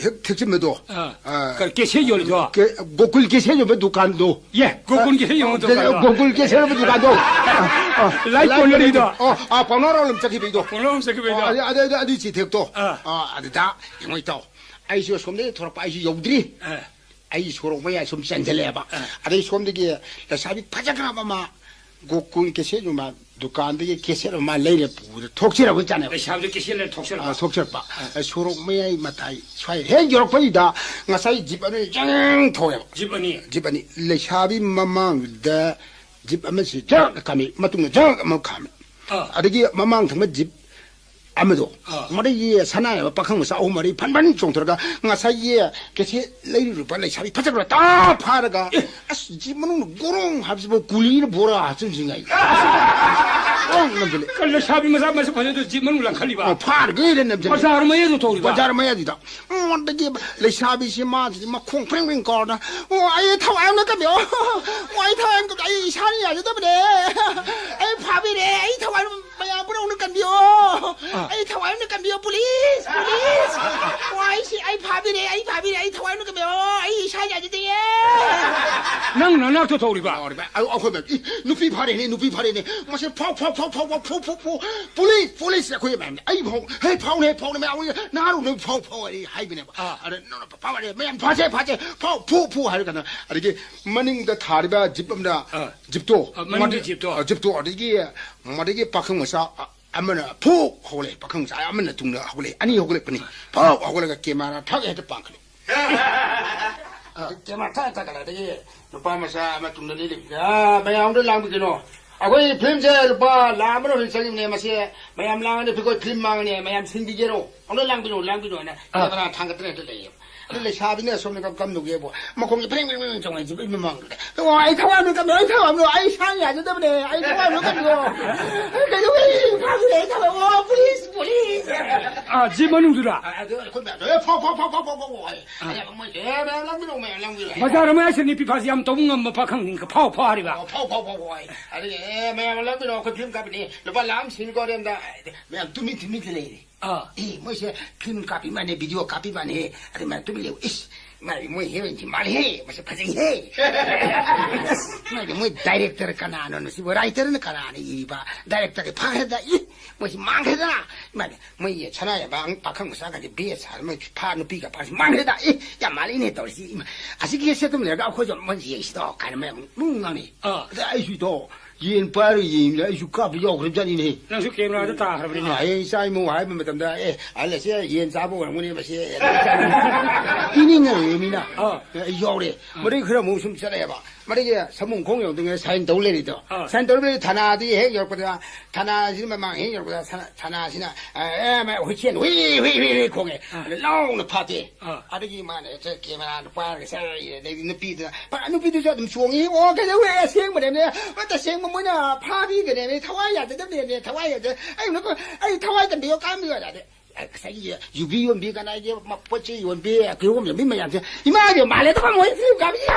ꯍꯦꯛ ꯊꯦꯛꯆꯤꯟꯕꯗꯣ꯫ ꯑ, ꯑ, ꯀ-, ꯀꯦꯁꯦꯠ ꯌꯣꯜꯂꯤꯗꯣ? ꯀꯦ-, ꯒꯣꯀꯨꯜ ꯀꯦꯁꯦꯠ ꯌꯣꯟꯕ ꯗꯨꯀꯥꯟꯗꯣ꯫ ꯌꯦ, ꯒꯣꯀꯨꯜ ꯀꯦꯁꯦꯠ ꯌꯣꯟꯕ ꯑ, ꯗꯨꯀꯥꯟꯗꯣ꯫ ꯒꯣꯀꯨꯜ ꯀꯦꯁꯦꯠ ꯌꯣꯟꯕ ꯗꯨꯀꯥꯟꯗꯣ꯫ ꯑ, ꯑ, ꯂꯥꯏ ꯂꯥꯏ ꯀꯣꯟꯅꯔꯤꯗꯣ? ꯀꯣꯟꯅꯔꯒꯤ-, ꯑꯣ, ꯑ, ꯄꯥꯎꯅꯥ ꯔꯣꯝ ꯆꯠꯈꯤꯕꯩꯗꯣ꯫ ꯄꯥꯎꯅꯥ ꯔꯣꯝ ꯆꯠꯈꯤꯕꯩꯗꯣ? ꯑꯣ, ꯑꯗꯨ, ꯑꯗꯨ, ꯑꯗꯨ ꯆꯤꯊꯦꯛꯇꯣ꯫ ꯑ꯫ ꯑ, ꯑꯗꯨꯗ ꯌꯦꯡꯉꯣ ꯏꯇꯥꯎ꯫ ꯑꯩꯁꯨ ꯑꯁꯣꯝꯗꯒꯤ ꯊꯣꯔꯛꯄ, ꯑꯩꯁꯨ ꯌꯧꯗ꯭ꯔꯤ꯫ ꯑ꯫ ꯑꯩ ꯁꯣꯔꯣꯛ ꯃꯌꯥꯏ ꯁꯨꯝ ꯆꯦꯟꯁꯤꯜꯂꯛꯑꯦꯕ꯫ ꯑ꯫ ꯑꯗꯩ ꯁꯣꯝꯗꯒꯤ ꯂꯩꯁꯥꯕꯤ ꯐꯖꯈ꯭ꯔꯕ ꯑꯃ ꯒꯣꯀꯨꯜ ꯀꯦꯁꯦꯠ ꯌꯣꯟꯕ ꯗꯨꯀꯥꯟꯗꯒꯤ ꯀꯦꯁꯦꯠ ꯑꯃ ꯂꯩꯔꯦ ꯄꯨꯔ ꯊꯣꯛꯆꯔꯛꯄ ꯖꯥꯠꯅꯦꯕ꯫ ꯂꯩꯁꯥꯕꯤꯗ ꯀꯦꯁꯦꯠ ꯂꯩꯔ ꯊꯣꯛꯆꯔꯛꯄ꯫ ꯑ, ꯊꯣꯛꯆꯔꯛꯄ꯫ ꯑ꯫ ꯑ, ꯁꯣꯔꯣꯛ ꯃꯌꯥꯏ ꯃꯇꯥꯏ ꯁ꯭ꯋꯥꯏ ꯍꯦꯛ ꯌꯧꯔꯛꯄꯁꯤꯗ ꯉꯁꯥꯏ ꯖꯤꯞ ꯑꯅꯤ ꯖꯪ ꯊꯧꯋꯦꯕ꯫ ꯖꯤꯞ ꯑꯅꯤ? ꯖꯤꯞ ꯑꯅꯤ꯫ ꯂꯩꯁꯥꯕꯤ ꯃꯃꯥꯡꯗ ꯖꯤꯞ ꯑꯃꯁꯤ ꯖꯛ ꯈꯥꯝꯃꯤ, ꯃꯇꯨꯡꯗ ꯖꯛ ꯑꯃ ꯈꯥꯝꯃꯤ꯫ ꯑ꯫ ꯑꯗꯒꯤ ꯃꯃꯥꯡ ꯊꯪꯕ ꯖꯤꯞ ꯑꯃꯗꯣ, ꯑꯥ꯫ ꯃꯗꯒꯤ ꯁꯅꯥ ꯌꯥꯕ ꯄꯥꯈꯪ ꯃꯆꯥ ꯑꯍꯨꯝ ꯃꯔꯤ ꯐꯟ ꯐꯟ ꯆꯣꯡꯊꯣꯔꯒ ꯉꯁꯥꯏꯒꯤ ꯀꯦꯁꯦꯠ ꯂꯩꯔꯨꯔꯕ ꯂꯩꯁꯥꯕꯤ ꯐꯖꯈ꯭ꯔꯕ ꯇꯥ ꯐꯥꯔꯒ, ꯑꯦ! ꯑꯁ, ꯖꯤꯞ ꯃꯅꯨꯡꯗ ꯒꯣꯔꯣꯡ ꯍꯥꯏꯕꯁꯤꯕꯨ ꯀꯨꯂꯤꯅ ꯕꯣꯔꯥ ꯍꯥꯞꯆꯤꯟꯁꯤꯉꯥꯏ꯫ ꯒꯣꯔꯣꯡ ꯅꯝꯁꯤꯜꯂꯦ꯫ ꯀꯩꯅꯣ ꯂꯩꯁꯥꯕꯤ ꯃꯆꯥ ꯃꯁꯛ ꯐꯖꯕꯗꯣ ꯖꯤꯞ ꯃꯅꯨꯡ ꯂꯪꯈꯠꯂꯤꯕ? ꯑꯣ, ꯐꯥꯔꯒꯦꯅ ꯅꯝꯁꯤꯜꯂꯦ꯫ ꯕꯖꯥꯔ ꯃꯌꯥꯏꯗ ꯊꯣꯛꯂꯤꯕ? ꯕꯖꯥꯔ ꯃꯌꯥꯏꯗꯨꯗ꯫ ꯎꯝ, ꯑꯗꯒꯤ ꯂꯩꯁꯥꯕꯤꯁꯤ ꯃꯥꯁꯤꯗꯤ ꯃꯈꯣꯡ ꯐ꯭ꯔꯤꯡ ꯐ꯭ꯔꯤꯡ ꯀꯥꯎꯔꯗꯅ, "ꯑꯣ, ꯑꯩ ꯊꯋꯥꯏ ꯑꯃ ꯀꯟꯕꯤꯌꯣ꯫ ꯑꯣ, ꯑꯩ ꯊꯋꯥꯏ ꯑꯃ ꯀꯟꯕꯤꯌꯣ꯫ ꯑꯩ ꯏꯁꯥꯅ ꯌꯥꯖꯗꯕꯅꯦ꯫ ꯑꯩ ꯐꯥꯕꯤꯔꯦ꯫ ꯑꯩ ꯊꯋꯥꯏ ꯑꯃ ꯃꯌꯥꯝ ꯄꯨꯝꯅꯃꯛꯅ ꯀꯟꯕꯤꯌꯣ꯫ ꯑꯥ꯫ ꯑꯩ ꯊꯋꯥꯏ ꯑꯃ ꯀꯟꯕꯤꯌꯣ, ꯄꯨꯂꯤꯁ, ꯄꯨꯂꯤꯁ꯫ ꯑꯣ, ꯑꯩ ꯁꯤ, ꯑꯩ ꯐꯥꯕꯤꯔꯦ, ꯑꯩ ꯐꯥꯕꯤꯔꯦ, ꯑꯩ ꯊꯋꯥꯏ ꯑꯃ ꯀꯟꯕꯤꯌꯣ꯫ ꯑꯩ ꯏꯁꯥ ꯌꯥꯖꯗꯤꯌꯦ꯫" ꯅꯪ ꯅꯅꯥꯛꯇ ꯊꯧꯔꯤꯕ? ꯂꯥꯎꯔꯤꯕ꯫ ꯑ, ꯑꯩꯈꯣꯏ ꯃꯌꯥꯝ, "ꯏ, ꯅꯨꯄꯤ ꯐꯥꯔꯦꯅꯦ, ꯅꯨꯄꯤ ꯐꯥꯔꯦꯅꯦ꯫ ꯃꯁꯤ ꯐꯥꯎ, ꯐꯥꯎ, ꯐꯥꯎ, ꯐꯥꯎ, ꯐꯥꯎ, ꯐꯨ, ꯐꯨ, ꯐꯨ꯫ ꯄꯨꯂꯤꯁ, ꯄꯨꯂꯤꯁ", ꯑꯩꯈꯣꯏ ꯃꯌꯥꯝ, "ꯑꯩ ꯐꯥꯎ, ꯍꯦ, ꯐꯥꯎꯅꯦ, ꯐꯥꯎꯅꯦ, ꯃꯌꯥꯝ, ꯅꯍꯥꯔꯣꯜ ꯅꯣꯏ ꯐꯥꯎ, ꯐꯥꯎ", ꯑꯩ ꯍꯥꯏꯕꯅꯦꯕ꯫ ꯑꯥ꯫ ꯑꯗ, "ꯅꯪꯅ ꯐꯥꯎ, ꯐꯥꯎ", ꯃꯌꯥꯝ, "ꯐꯥꯁꯦ, ꯐꯥꯁꯦ, ꯐꯥꯎ, ꯐꯨ, ꯐꯨ" ꯍꯥꯏꯔ ꯀꯥꯟꯗ, ꯑꯗꯒꯤ ꯃꯅꯤꯡꯗ ꯊꯥꯔꯤꯕ ꯖꯤꯞ ꯑꯃꯅ, ꯑꯥ꯫ ꯖꯤꯞꯇꯣ, ꯑ, ꯃꯅꯤꯡꯒꯤ ꯃꯗ-, ꯖꯤꯞꯇꯣ꯫ ꯑ, ꯖꯤꯞꯇꯣ, ꯑꯗꯒꯤ ꯃꯗꯒꯤ ꯄꯥꯈꯪ ꯃꯆꯥ, ꯑ, ꯑꯃꯅ ꯐꯨꯛ ꯍꯧꯒꯠꯂꯛꯑꯦ, ꯄꯥꯈꯪ ꯃꯆꯥ ꯑꯃꯅ ꯇꯨꯡꯗ ꯍꯧꯒꯠꯂꯛꯑꯦ, ꯑꯅꯤ ꯍꯧꯒꯠꯂꯛꯄꯅꯤ꯫ ꯐꯨꯛ ꯍꯧꯒꯠꯂꯒ ꯀꯦꯃꯦꯔꯥ ꯊꯛ ꯍꯦꯛꯇ ꯄꯥꯡꯈꯠꯂꯦ꯫ ꯑ, ꯀꯦꯃꯦꯔꯥ ꯊꯛ ꯊꯛꯒꯠꯂꯛꯑꯦ꯫ ꯑꯗꯒꯤ ꯅꯨꯄꯥ ꯃꯆꯥ ꯑꯃ ꯇꯨꯡꯗ ꯂꯦꯞꯄꯤ꯫ ꯑ, ꯃꯌꯥꯝꯗ ꯂꯥꯡꯕꯤꯒꯅꯣ꯫ ꯑꯩꯈꯣꯏ ꯐꯤꯂꯝꯁꯦ ꯂꯨꯄꯥ ꯂꯥꯈ ꯑꯃ ꯔꯣꯝ ꯆꯪꯉꯤꯕꯅꯦ꯫ ꯃꯁꯤ ꯃꯌꯥꯝ ꯂꯥꯡꯉꯗꯤ ꯑꯩꯈꯣꯏ ꯐꯤꯂꯝ ꯃꯥꯡꯉꯅꯤ꯫ ꯃꯌꯥꯝ ꯁꯤꯟꯕꯤꯒꯦꯔꯣ? ꯑꯃꯨꯛꯇ ꯂꯥꯡꯕꯤꯅꯣ, ꯂꯥꯡꯕꯤꯅꯣ ꯍꯥꯏꯅ ꯑ꯫ ꯀꯦꯃꯦꯔꯥ ꯊꯥꯡꯒꯠꯇꯅ ꯍꯦꯛꯇ ꯂꯩꯌꯦꯕ꯫ ꯑꯗꯨ ꯂꯩꯁꯥꯕꯤꯅ ꯑꯁꯣꯝꯗ ꯀꯝ-, ꯀꯝꯗꯧꯒꯦꯕꯨ ꯃꯈꯣꯡꯁꯦ ꯐ꯭ꯔꯦꯡ ꯐ꯭ꯔꯦꯡ ꯐ꯭ꯔꯦꯡ ꯆꯣꯡꯉꯛꯏꯁꯦ ꯑꯩ ꯃꯃꯥꯡꯗꯨꯗ꯫ "ꯑꯣ, ꯑꯩ ꯊꯋꯥꯏ ꯑꯃ ꯀꯝꯗꯧ, ꯑꯩ ꯊꯋꯥꯏ ꯑꯃ, ꯑꯩ ꯁꯥꯡ ꯌꯥꯖꯗꯕꯅꯦ, ꯑꯩ ꯊꯋꯥꯏ ꯑꯃ ꯀꯝꯗꯧ꯫ ꯀꯩꯗꯧꯕꯩ ꯐꯥꯈꯤꯗꯦ ꯑꯩ ꯊꯋꯥꯏ? ꯑꯣ, ꯄꯨꯂꯤꯁ, ꯄꯨꯂꯤꯁ!" ꯑꯥ, ꯖꯤꯞ ꯃꯅꯨꯡꯗꯨꯗ? ꯑ, ꯑꯗꯨ ꯑꯩꯈꯣꯏ ꯃꯌꯥꯝꯗꯣ, "ꯑꯦ, ꯐꯥꯎ, ꯐꯥꯎ, ꯐꯥꯎ, ꯐꯥꯎ, ꯐꯥꯎ, ꯐꯥꯎ, ꯐꯥꯎ!" ꯍꯥꯏ꯫ ꯑꯥ꯫ ꯑꯌꯥꯝꯕ ꯃꯣꯏꯁꯦ, "ꯑꯦ, ꯃꯌꯥꯝ ꯂꯥꯡꯕꯤꯔꯣ, ꯃꯌꯥꯝ ꯂꯥꯡꯕꯤꯔꯣ!" ꯕꯖꯥꯔ ꯑꯃ ꯍꯥꯏꯁꯦ ꯅꯨꯄꯤ ꯐꯥꯁꯤ ꯌꯥꯝ ꯇꯧꯕ ꯉꯝꯕ ꯄꯥꯈꯪꯁꯤꯡ ꯐꯥꯎ ꯐꯥꯔꯤꯕ꯫ ꯑꯣ, ꯐꯥꯎ, ꯐꯥꯎ, ꯐꯥꯎ, ꯐꯥꯎ ꯍꯥꯏ꯫ ꯑꯗꯒꯤ, "ꯑꯦ, ꯃꯌꯥꯝ ꯂꯥꯡꯕꯤꯔꯣ, ꯑꯩꯈꯣꯏ ꯐꯤꯂꯝ ꯀꯥꯞꯄꯤꯅꯦ, ꯂꯨꯄꯥ ꯂꯥꯈ ꯑꯃ ꯁꯤꯟꯅꯤꯀꯣ ꯑꯔꯦꯝꯗ!" ꯃꯌꯥꯝ ꯇꯨꯃꯤꯟ ꯇꯨꯃꯤꯟ ꯂꯩꯔꯦ꯫ ꯑꯥ꯫ "ꯑꯦ, ꯃꯣꯏꯁꯦ ꯐꯤꯂꯝ ꯀꯥꯞꯄꯤ ꯃꯥꯅꯦ, ꯚꯤꯗꯤꯑꯣ ꯀꯥꯞꯄꯤ ꯃꯥꯅꯦ꯫ ꯑꯗꯨ ꯃꯥꯅ ꯇꯨꯃꯤꯟ ꯂꯩꯌꯨ꯫ ꯏꯁ, ꯃꯥꯗꯤ ꯃꯣꯏ ꯍꯦꯔꯣꯏꯟꯁꯤ ꯃꯥꯜꯂꯤꯍꯦ, ꯃꯁꯛ ꯐꯖꯩꯍꯦ꯫ ꯑꯁ, ꯃꯥꯗꯤ ꯃꯣꯏ ꯗꯥꯏꯔꯦꯛꯇꯔ ꯀꯅꯥꯅꯣ ꯁꯤꯕꯨ? ꯔꯥꯏꯇꯔꯅ ꯀꯅꯥꯅ ꯏꯔꯤꯕ? ꯗꯥꯏꯔꯦꯛꯇꯔꯗꯤ ꯐꯥꯈ꯭ꯔꯦꯗ꯫ ꯏ, ꯃꯣꯏꯁꯤ ꯃꯥꯡꯈ꯭ꯔꯦꯗ꯫ ꯃꯥꯗꯤ ꯃꯣꯏ ꯁꯅꯥ ꯌꯥꯝꯕ ꯄꯥꯈꯪ ꯃꯆꯥꯒꯗꯤ ꯕꯦꯁ ꯁꯥꯔ ꯃꯣꯏ ꯐꯥ ꯅꯨꯄꯤꯒ ꯐꯥꯁꯤ ꯃꯥꯡꯈ꯭ꯔꯦꯗ꯫ ꯏ, ꯌꯥꯝ ꯃꯥꯜꯂꯤꯅꯦ ꯇꯧꯔꯤꯁꯤ꯫ ꯏꯃꯥ, ꯑꯁꯤꯒꯤ ꯁꯦꯠꯇꯨꯝ ꯂꯩꯔꯒ ꯑꯩꯈꯣꯏꯁꯨ ꯑꯃꯨꯛ ꯌꯦꯡꯁꯤꯗꯣ" ꯀꯥꯏꯅ ꯃꯌꯥꯝ ꯑꯃꯨꯛ ꯉꯥꯡꯅꯩ꯫ ꯑꯥ꯫ ꯑꯗ ꯑꯩꯁꯨ ꯏꯇꯥꯎ, ꯌꯦꯟ ꯄꯥꯏꯔꯒ ꯌꯦꯡꯕꯗ ꯑꯩꯁꯨ ꯀꯥꯞꯄ ꯌꯥꯎꯈ꯭ꯔꯕꯖꯥꯠꯅꯤꯅꯦ꯫ ꯅꯪꯁꯨ ꯀꯦꯃꯦꯔꯥꯗ ꯇꯥꯈ꯭ꯔꯕꯅꯤꯅꯦ꯫ ꯑꯥ, ꯍꯌꯦꯡ ꯏꯆꯥ ꯏꯃꯧ ꯍꯥꯏꯕ ꯃꯇꯝꯗ, "ꯑꯦ, ꯑꯍꯜ ꯑꯁꯦ ꯌꯦꯟ ꯆꯥꯕ ꯑꯣꯏꯔꯝꯒꯅꯤ ꯃꯁꯤ", ꯄꯤꯅꯤꯡꯉꯔꯣꯏ ꯃꯤꯅ꯫ ꯑꯥ꯫ ꯑꯦ, ꯑꯩ ꯌꯥꯎꯔꯦ꯫ ꯑꯥ꯫ ꯃꯗꯩ ꯈꯔ ꯑꯃꯨꯛ ꯁꯨꯝ ꯆꯠꯂꯛꯑꯦꯕ꯫ ꯃꯗꯒꯤ ꯁꯃꯨꯡ ꯈꯣꯡ ꯌꯧꯗ꯭ꯔꯤꯉꯩ ꯁꯥꯏꯟ ꯇꯧ ꯂꯩꯔꯤꯗꯣ꯫ ꯑꯥ꯫ ꯁꯥꯏꯟ ꯇꯧ ꯂꯩꯔꯤ ꯊꯥꯅꯥꯗꯤ ꯍꯦꯛ ꯌꯧꯔꯛꯄꯗ, ꯊꯥꯅꯥꯁꯤ ꯃꯃꯥꯡ ꯍꯦꯛ ꯌꯧꯔꯛꯄꯗ ꯁꯅꯥ-, ꯊꯥꯅꯥꯁꯤꯅ, ꯑꯦ, ꯑꯦ, ꯃꯥꯏ ꯍꯨꯏꯁꯦꯟ ꯍꯨꯏ, ꯍꯨꯏ, ꯍꯨꯏ, ꯍꯨꯏ ꯈꯣꯡꯉꯦ꯫ ꯑꯥ꯫ ꯑꯗ ꯂꯥꯎꯅ ꯐꯥꯠꯇꯦ꯫ ꯑꯥ꯫ ꯑꯗꯒꯤ ꯃꯥꯅ ꯍꯦꯛꯇ ꯀꯦꯃꯦꯔꯥꯗꯣ ꯄꯥꯏꯔꯒ ꯆꯠꯂ ꯏꯔꯦ꯫ ꯑꯗꯩꯗꯤ ꯅꯨꯄꯤꯗꯨꯅ, ꯄ-, ꯅꯨꯄꯤꯗꯨꯁꯨ ꯑꯗꯨꯝ ꯆꯣꯡꯉꯤ꯫ "ꯑꯣ, ꯀꯩꯗꯧꯋꯦ? ꯑꯁꯦꯡꯕꯅꯦꯃꯦ꯫ ꯑꯣ, ꯇꯁꯦꯡꯕ ꯃꯣꯏꯅ ꯐꯥꯕꯤꯒꯅꯦꯃꯦ꯫ ꯊꯋꯥꯏ ꯌꯥꯖꯗꯕꯅꯦꯃꯦ꯫ ꯊꯋꯥꯏ ꯌꯥꯖ-, ꯑꯩ ꯅꯨꯄꯥ, ꯑꯩ ꯊꯋꯥꯏ ꯇꯝꯕꯤꯌꯣ, ꯀꯥꯝꯕꯤꯌꯣ" ꯍꯥꯏꯔꯗꯤ꯫ ꯑꯦ, ꯉꯁꯥꯏꯒꯤ ꯌꯨꯕꯤ ꯌꯣꯟꯕꯤ ꯀꯅꯥꯒꯤ ꯃ-, ꯄꯣꯠ ꯆꯩ ꯌꯣꯟꯕꯤ, ꯀꯤꯍꯣꯝ ꯌꯣꯟꯕꯤ ꯃꯌꯥꯝꯁꯦ, "ꯏꯃꯥ ꯏꯕꯦꯝꯃ, ꯃꯥꯜꯂꯦꯗꯀꯣ ꯃꯣꯏ ꯐꯤꯂꯝ ꯀꯥꯞꯄꯤꯁꯦ꯫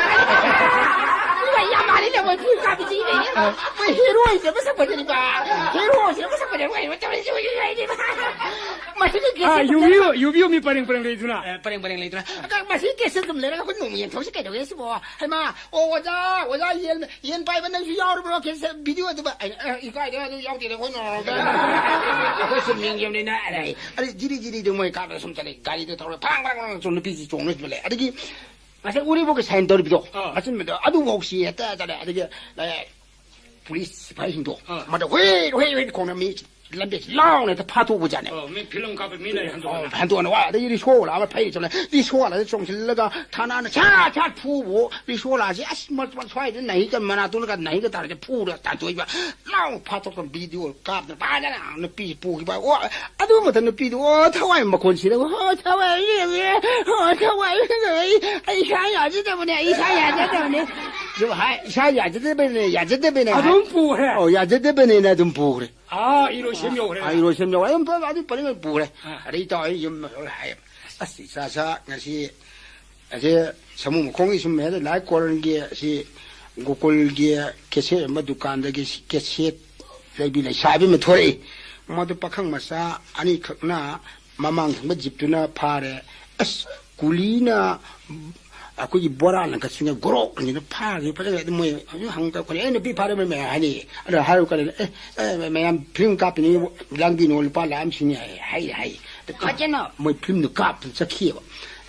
ꯏꯃꯥ, ꯌꯥꯝ ꯃꯥꯜꯂꯤꯅꯦ ꯃꯣꯏ ꯐꯤꯂꯝ ꯀꯥꯞꯄꯤꯁꯦ꯫ ꯃꯣꯏ ꯍꯦꯔꯣꯁꯦ ꯃꯁꯛ ꯐꯖꯔꯤꯕ꯫ ꯍꯦꯔꯣꯁꯦ ꯃꯁꯛ ꯐꯖꯔꯤꯕ꯫ ꯃꯁꯤꯒꯤ ꯑꯥ, ꯀꯦꯁꯦꯠ ꯌꯨꯕꯤ, ꯌꯨꯕꯤ ꯌꯣꯟꯕꯤ ꯄꯔꯦꯡ ꯄꯔꯦꯡ ꯂꯩꯗꯨꯅ꯫ ꯑꯦ, ꯄꯔꯦꯡ ꯄꯔꯦꯡ ꯂꯩꯗꯨꯅ꯫ ꯑ, ꯃꯁꯤ ꯀꯦꯁꯦꯠ ꯑꯗꯨꯝ ꯂꯩꯔꯒ ꯑꯩꯈꯣꯏ ꯅꯣꯡꯃ ꯌꯦꯡꯊꯣꯛꯁꯤ ꯀꯩꯗꯧꯒꯦ ꯁꯤꯕꯣ? ꯍꯩꯃꯥ, ꯑꯣ, ꯑꯣꯖꯥ, ꯑꯣꯖꯥ, ꯌꯦꯟ, ꯌꯦꯟ ꯄꯥꯏꯕ ꯅꯪꯁꯨ ꯌꯥꯎꯔꯕ꯭ꯔꯣ? ꯀꯦꯁꯦꯠ, ꯚꯤꯗꯤꯑꯣꯗꯨꯕ?" ꯑꯩꯅ, "ꯑ, ꯏꯀꯥꯏꯗ, ꯑꯗꯨ ꯌꯥꯎꯗꯦꯗ, ꯑꯩꯈꯣꯏ ꯅꯣꯡꯃꯗ ꯑꯩꯈꯣꯏ ꯁꯨꯝ ꯌꯦꯡꯖꯕꯅꯤꯅ", ꯑꯗ ꯑꯩ, ꯑꯗꯩ ꯖꯤꯔꯤ ꯖꯤꯔꯤꯗꯨ ꯃꯣꯏ ꯀꯥꯞꯄꯗ ꯁꯨꯝ ꯆꯠꯂꯦ, ꯒꯥꯔꯤꯗꯨ ꯊꯧꯔꯦ, ꯐ꯭ꯔꯥꯡ, ꯐ꯭ꯔꯥꯡ, ꯐ꯭ꯔꯥꯡ ꯁꯨꯝ ꯅꯨꯄꯤꯁꯤ ꯆꯣꯡꯅ ꯂꯩ꯫ ꯑꯗꯒꯤ ꯉꯁꯥꯏ ꯎꯔꯤꯄꯣꯛꯀꯤ ꯁꯥꯏꯟ ꯇꯧꯔꯤꯕꯗꯣ, ꯑꯥ꯫ ꯑꯆꯤꯟꯕꯗꯣ, ꯑꯗꯨꯐꯥꯎ ꯁꯤ ꯍꯦꯛꯇ ꯆꯠꯂꯦ꯫ ꯑꯗꯒꯤ, ꯑꯦ, ꯄꯨꯂꯤꯁ ꯁꯤꯐꯥꯏꯁꯤꯡꯗꯣ, ꯑꯥ꯫ ꯃꯗ ꯍꯨꯏ, ꯍꯨꯏ, ꯍꯨꯏ ꯈꯣꯡꯅ ꯃꯤ ꯂꯝꯕꯦꯟꯁꯦ ꯂꯥꯎꯅ ꯍꯦꯛꯇ ꯐꯥꯠꯇꯣꯛꯎꯕꯖꯥꯠꯅꯦ꯫ ꯑꯣ, ꯃꯤ ꯐꯤꯂꯝ ꯀꯥꯞꯄ ꯃꯤꯅ ꯍꯟꯗꯣꯛꯑꯣ, ꯍꯟꯗꯣꯛꯑꯣ꯫ ꯍꯟꯗꯣꯛꯑꯅ ꯋꯥ, ꯑꯗꯒꯤ ꯔꯤꯁꯣ ꯂꯥꯛꯑ ꯐꯩ ꯆꯠꯂꯦ꯫ ꯔꯤꯁꯣ ꯂꯥꯛꯑ ꯆꯣꯡꯁꯤꯜꯂꯒ ꯊꯥꯅꯥꯅ ꯁꯥꯠ ꯁꯥꯠ ꯐꯨꯕꯨ, ꯔꯤꯁꯣ ꯂꯥꯛꯑꯁꯦ ꯑꯁ ꯃ-, ꯃ-, ꯁ꯭ꯋꯥꯏꯗ ꯅꯥꯍꯤꯒ ꯃꯅꯥꯇꯣꯟꯒ ꯅꯥꯍꯤꯒ ꯇꯥꯔꯗꯤ ꯐꯨꯔ ꯇꯥꯟꯊꯣꯛꯏꯕ꯫ ꯂꯥꯎ ꯐꯥꯠꯇꯣꯛꯇꯅ ꯚꯤꯗꯤꯑꯣ ꯀꯥꯞꯇꯅ ꯄꯥꯏꯗꯅ ꯅꯨꯄꯤꯁꯤ ꯄꯨꯈꯤꯕ꯫ ꯑꯣ, ꯑꯗꯨ ꯃꯇꯝ ꯅꯨꯄꯤꯗꯨ, ꯑꯣ, ꯊꯋꯥꯏ ꯃꯈꯣꯟꯁꯤꯗ, ꯑꯣ, ꯊꯋꯥꯏ, ꯑꯣ, ꯊꯋꯥꯏ, ꯑꯩ, ꯑꯩ ꯏꯁꯥ ꯌꯥꯖꯗꯕꯅꯦ, ꯑꯩ ꯏꯁꯥ ꯌꯥꯖꯗꯕꯅꯦ꯫ ꯑꯗꯨ ꯍꯥꯏ, ꯏꯁꯥ ꯌꯥꯖꯗꯕꯅꯦ, ꯌꯥꯖꯗꯕꯅꯦ ꯍꯥꯏ꯫ ꯑꯗꯨꯝ ꯄꯨꯈ꯭ꯔꯦ꯫ ꯑꯣ, ꯌꯥꯖꯗꯕꯅꯦꯅ ꯑꯗꯨꯝ ꯄꯨꯈ꯭ꯔꯦ꯫ ꯑꯥ, ꯏꯔꯣꯏꯁꯦꯝ ꯌꯧꯈ꯭ꯔꯦ꯫ ꯑꯥ, ꯏꯔꯣꯏꯁꯦꯝ ꯌꯧꯈ꯭ꯔꯦ꯫ ꯑꯗꯨꯝ ꯑꯗꯨ ꯄꯔꯤꯡ ꯄꯨꯈ꯭ꯔꯦ꯫ ꯑꯥ꯫ ꯑꯗꯩ ꯏꯇꯥꯎ ꯑꯩ ꯌꯨꯝ ꯍꯥꯏ꯫ ꯑꯁ, ꯏꯆꯥ ꯁꯥ ꯉꯁꯤ ꯑꯁꯤ ꯁꯥꯃꯨ ꯃꯈꯣꯡꯒꯤ ꯁꯨꯝ ꯍꯦꯛ ꯂꯥꯏ ꯀꯣꯔꯟꯒꯤ ꯑꯁꯤ ꯒꯣꯀꯨꯜꯒꯤ ꯀꯦꯁꯦꯠ ꯑꯃ ꯗꯨꯀꯥꯟꯗꯒꯤ ꯀꯦꯁꯦꯠ ꯂꯩꯕꯤ ꯂꯩꯁꯥꯕꯤ ꯑꯃ ꯊꯣꯔꯛꯏ꯫ ꯃꯗꯨ ꯄꯥꯈꯪ ꯃꯆꯥ ꯑꯅꯤꯈꯛꯅ ꯃꯃꯥꯡ ꯊꯪꯕ ꯖꯤꯞꯇꯨꯅ ꯐꯥꯔꯦ꯫ ꯑꯁ, ꯀꯨꯂꯤꯅ ꯑꯩꯈꯣꯏꯒꯤ ꯕꯣꯔꯥꯅ ꯀꯠꯁꯤꯅ ꯒꯣꯔꯣꯛ ꯑꯅꯤꯅ ꯐꯥꯔꯒ ꯐꯖꯅ ꯑꯗꯨꯝ ꯃꯣꯏ ꯍꯧꯖꯤꯛ ꯍꯪꯉꯛꯇ ꯑꯩꯈꯣꯏꯅ, "ꯑꯦ, ꯅꯨꯄꯤ ꯐꯥꯔꯦ ꯃꯌꯥꯝ" ꯍꯥꯏꯅꯩ꯫ ꯑꯗꯣ ꯍꯥꯏꯔꯨ ꯀꯥꯟꯗ, "ꯑꯦ, ꯑꯦ, ꯃꯌꯥꯝ ꯐꯤꯂꯝ ꯀꯥꯞꯄꯤꯅꯤ, ꯂꯥꯡꯕꯤꯅꯣ, ꯂꯨꯄꯥ ꯂꯥꯛ ꯑꯃ ꯁꯤꯅꯤ" ꯍꯥꯏ, ꯍꯥꯏ, ꯍꯥꯏ꯫ ꯐꯖꯅ ꯃꯣꯏ ꯐꯤꯂꯝꯗꯨ ꯀꯥꯞꯇꯅ ꯆꯠꯈꯤꯑꯕ꯫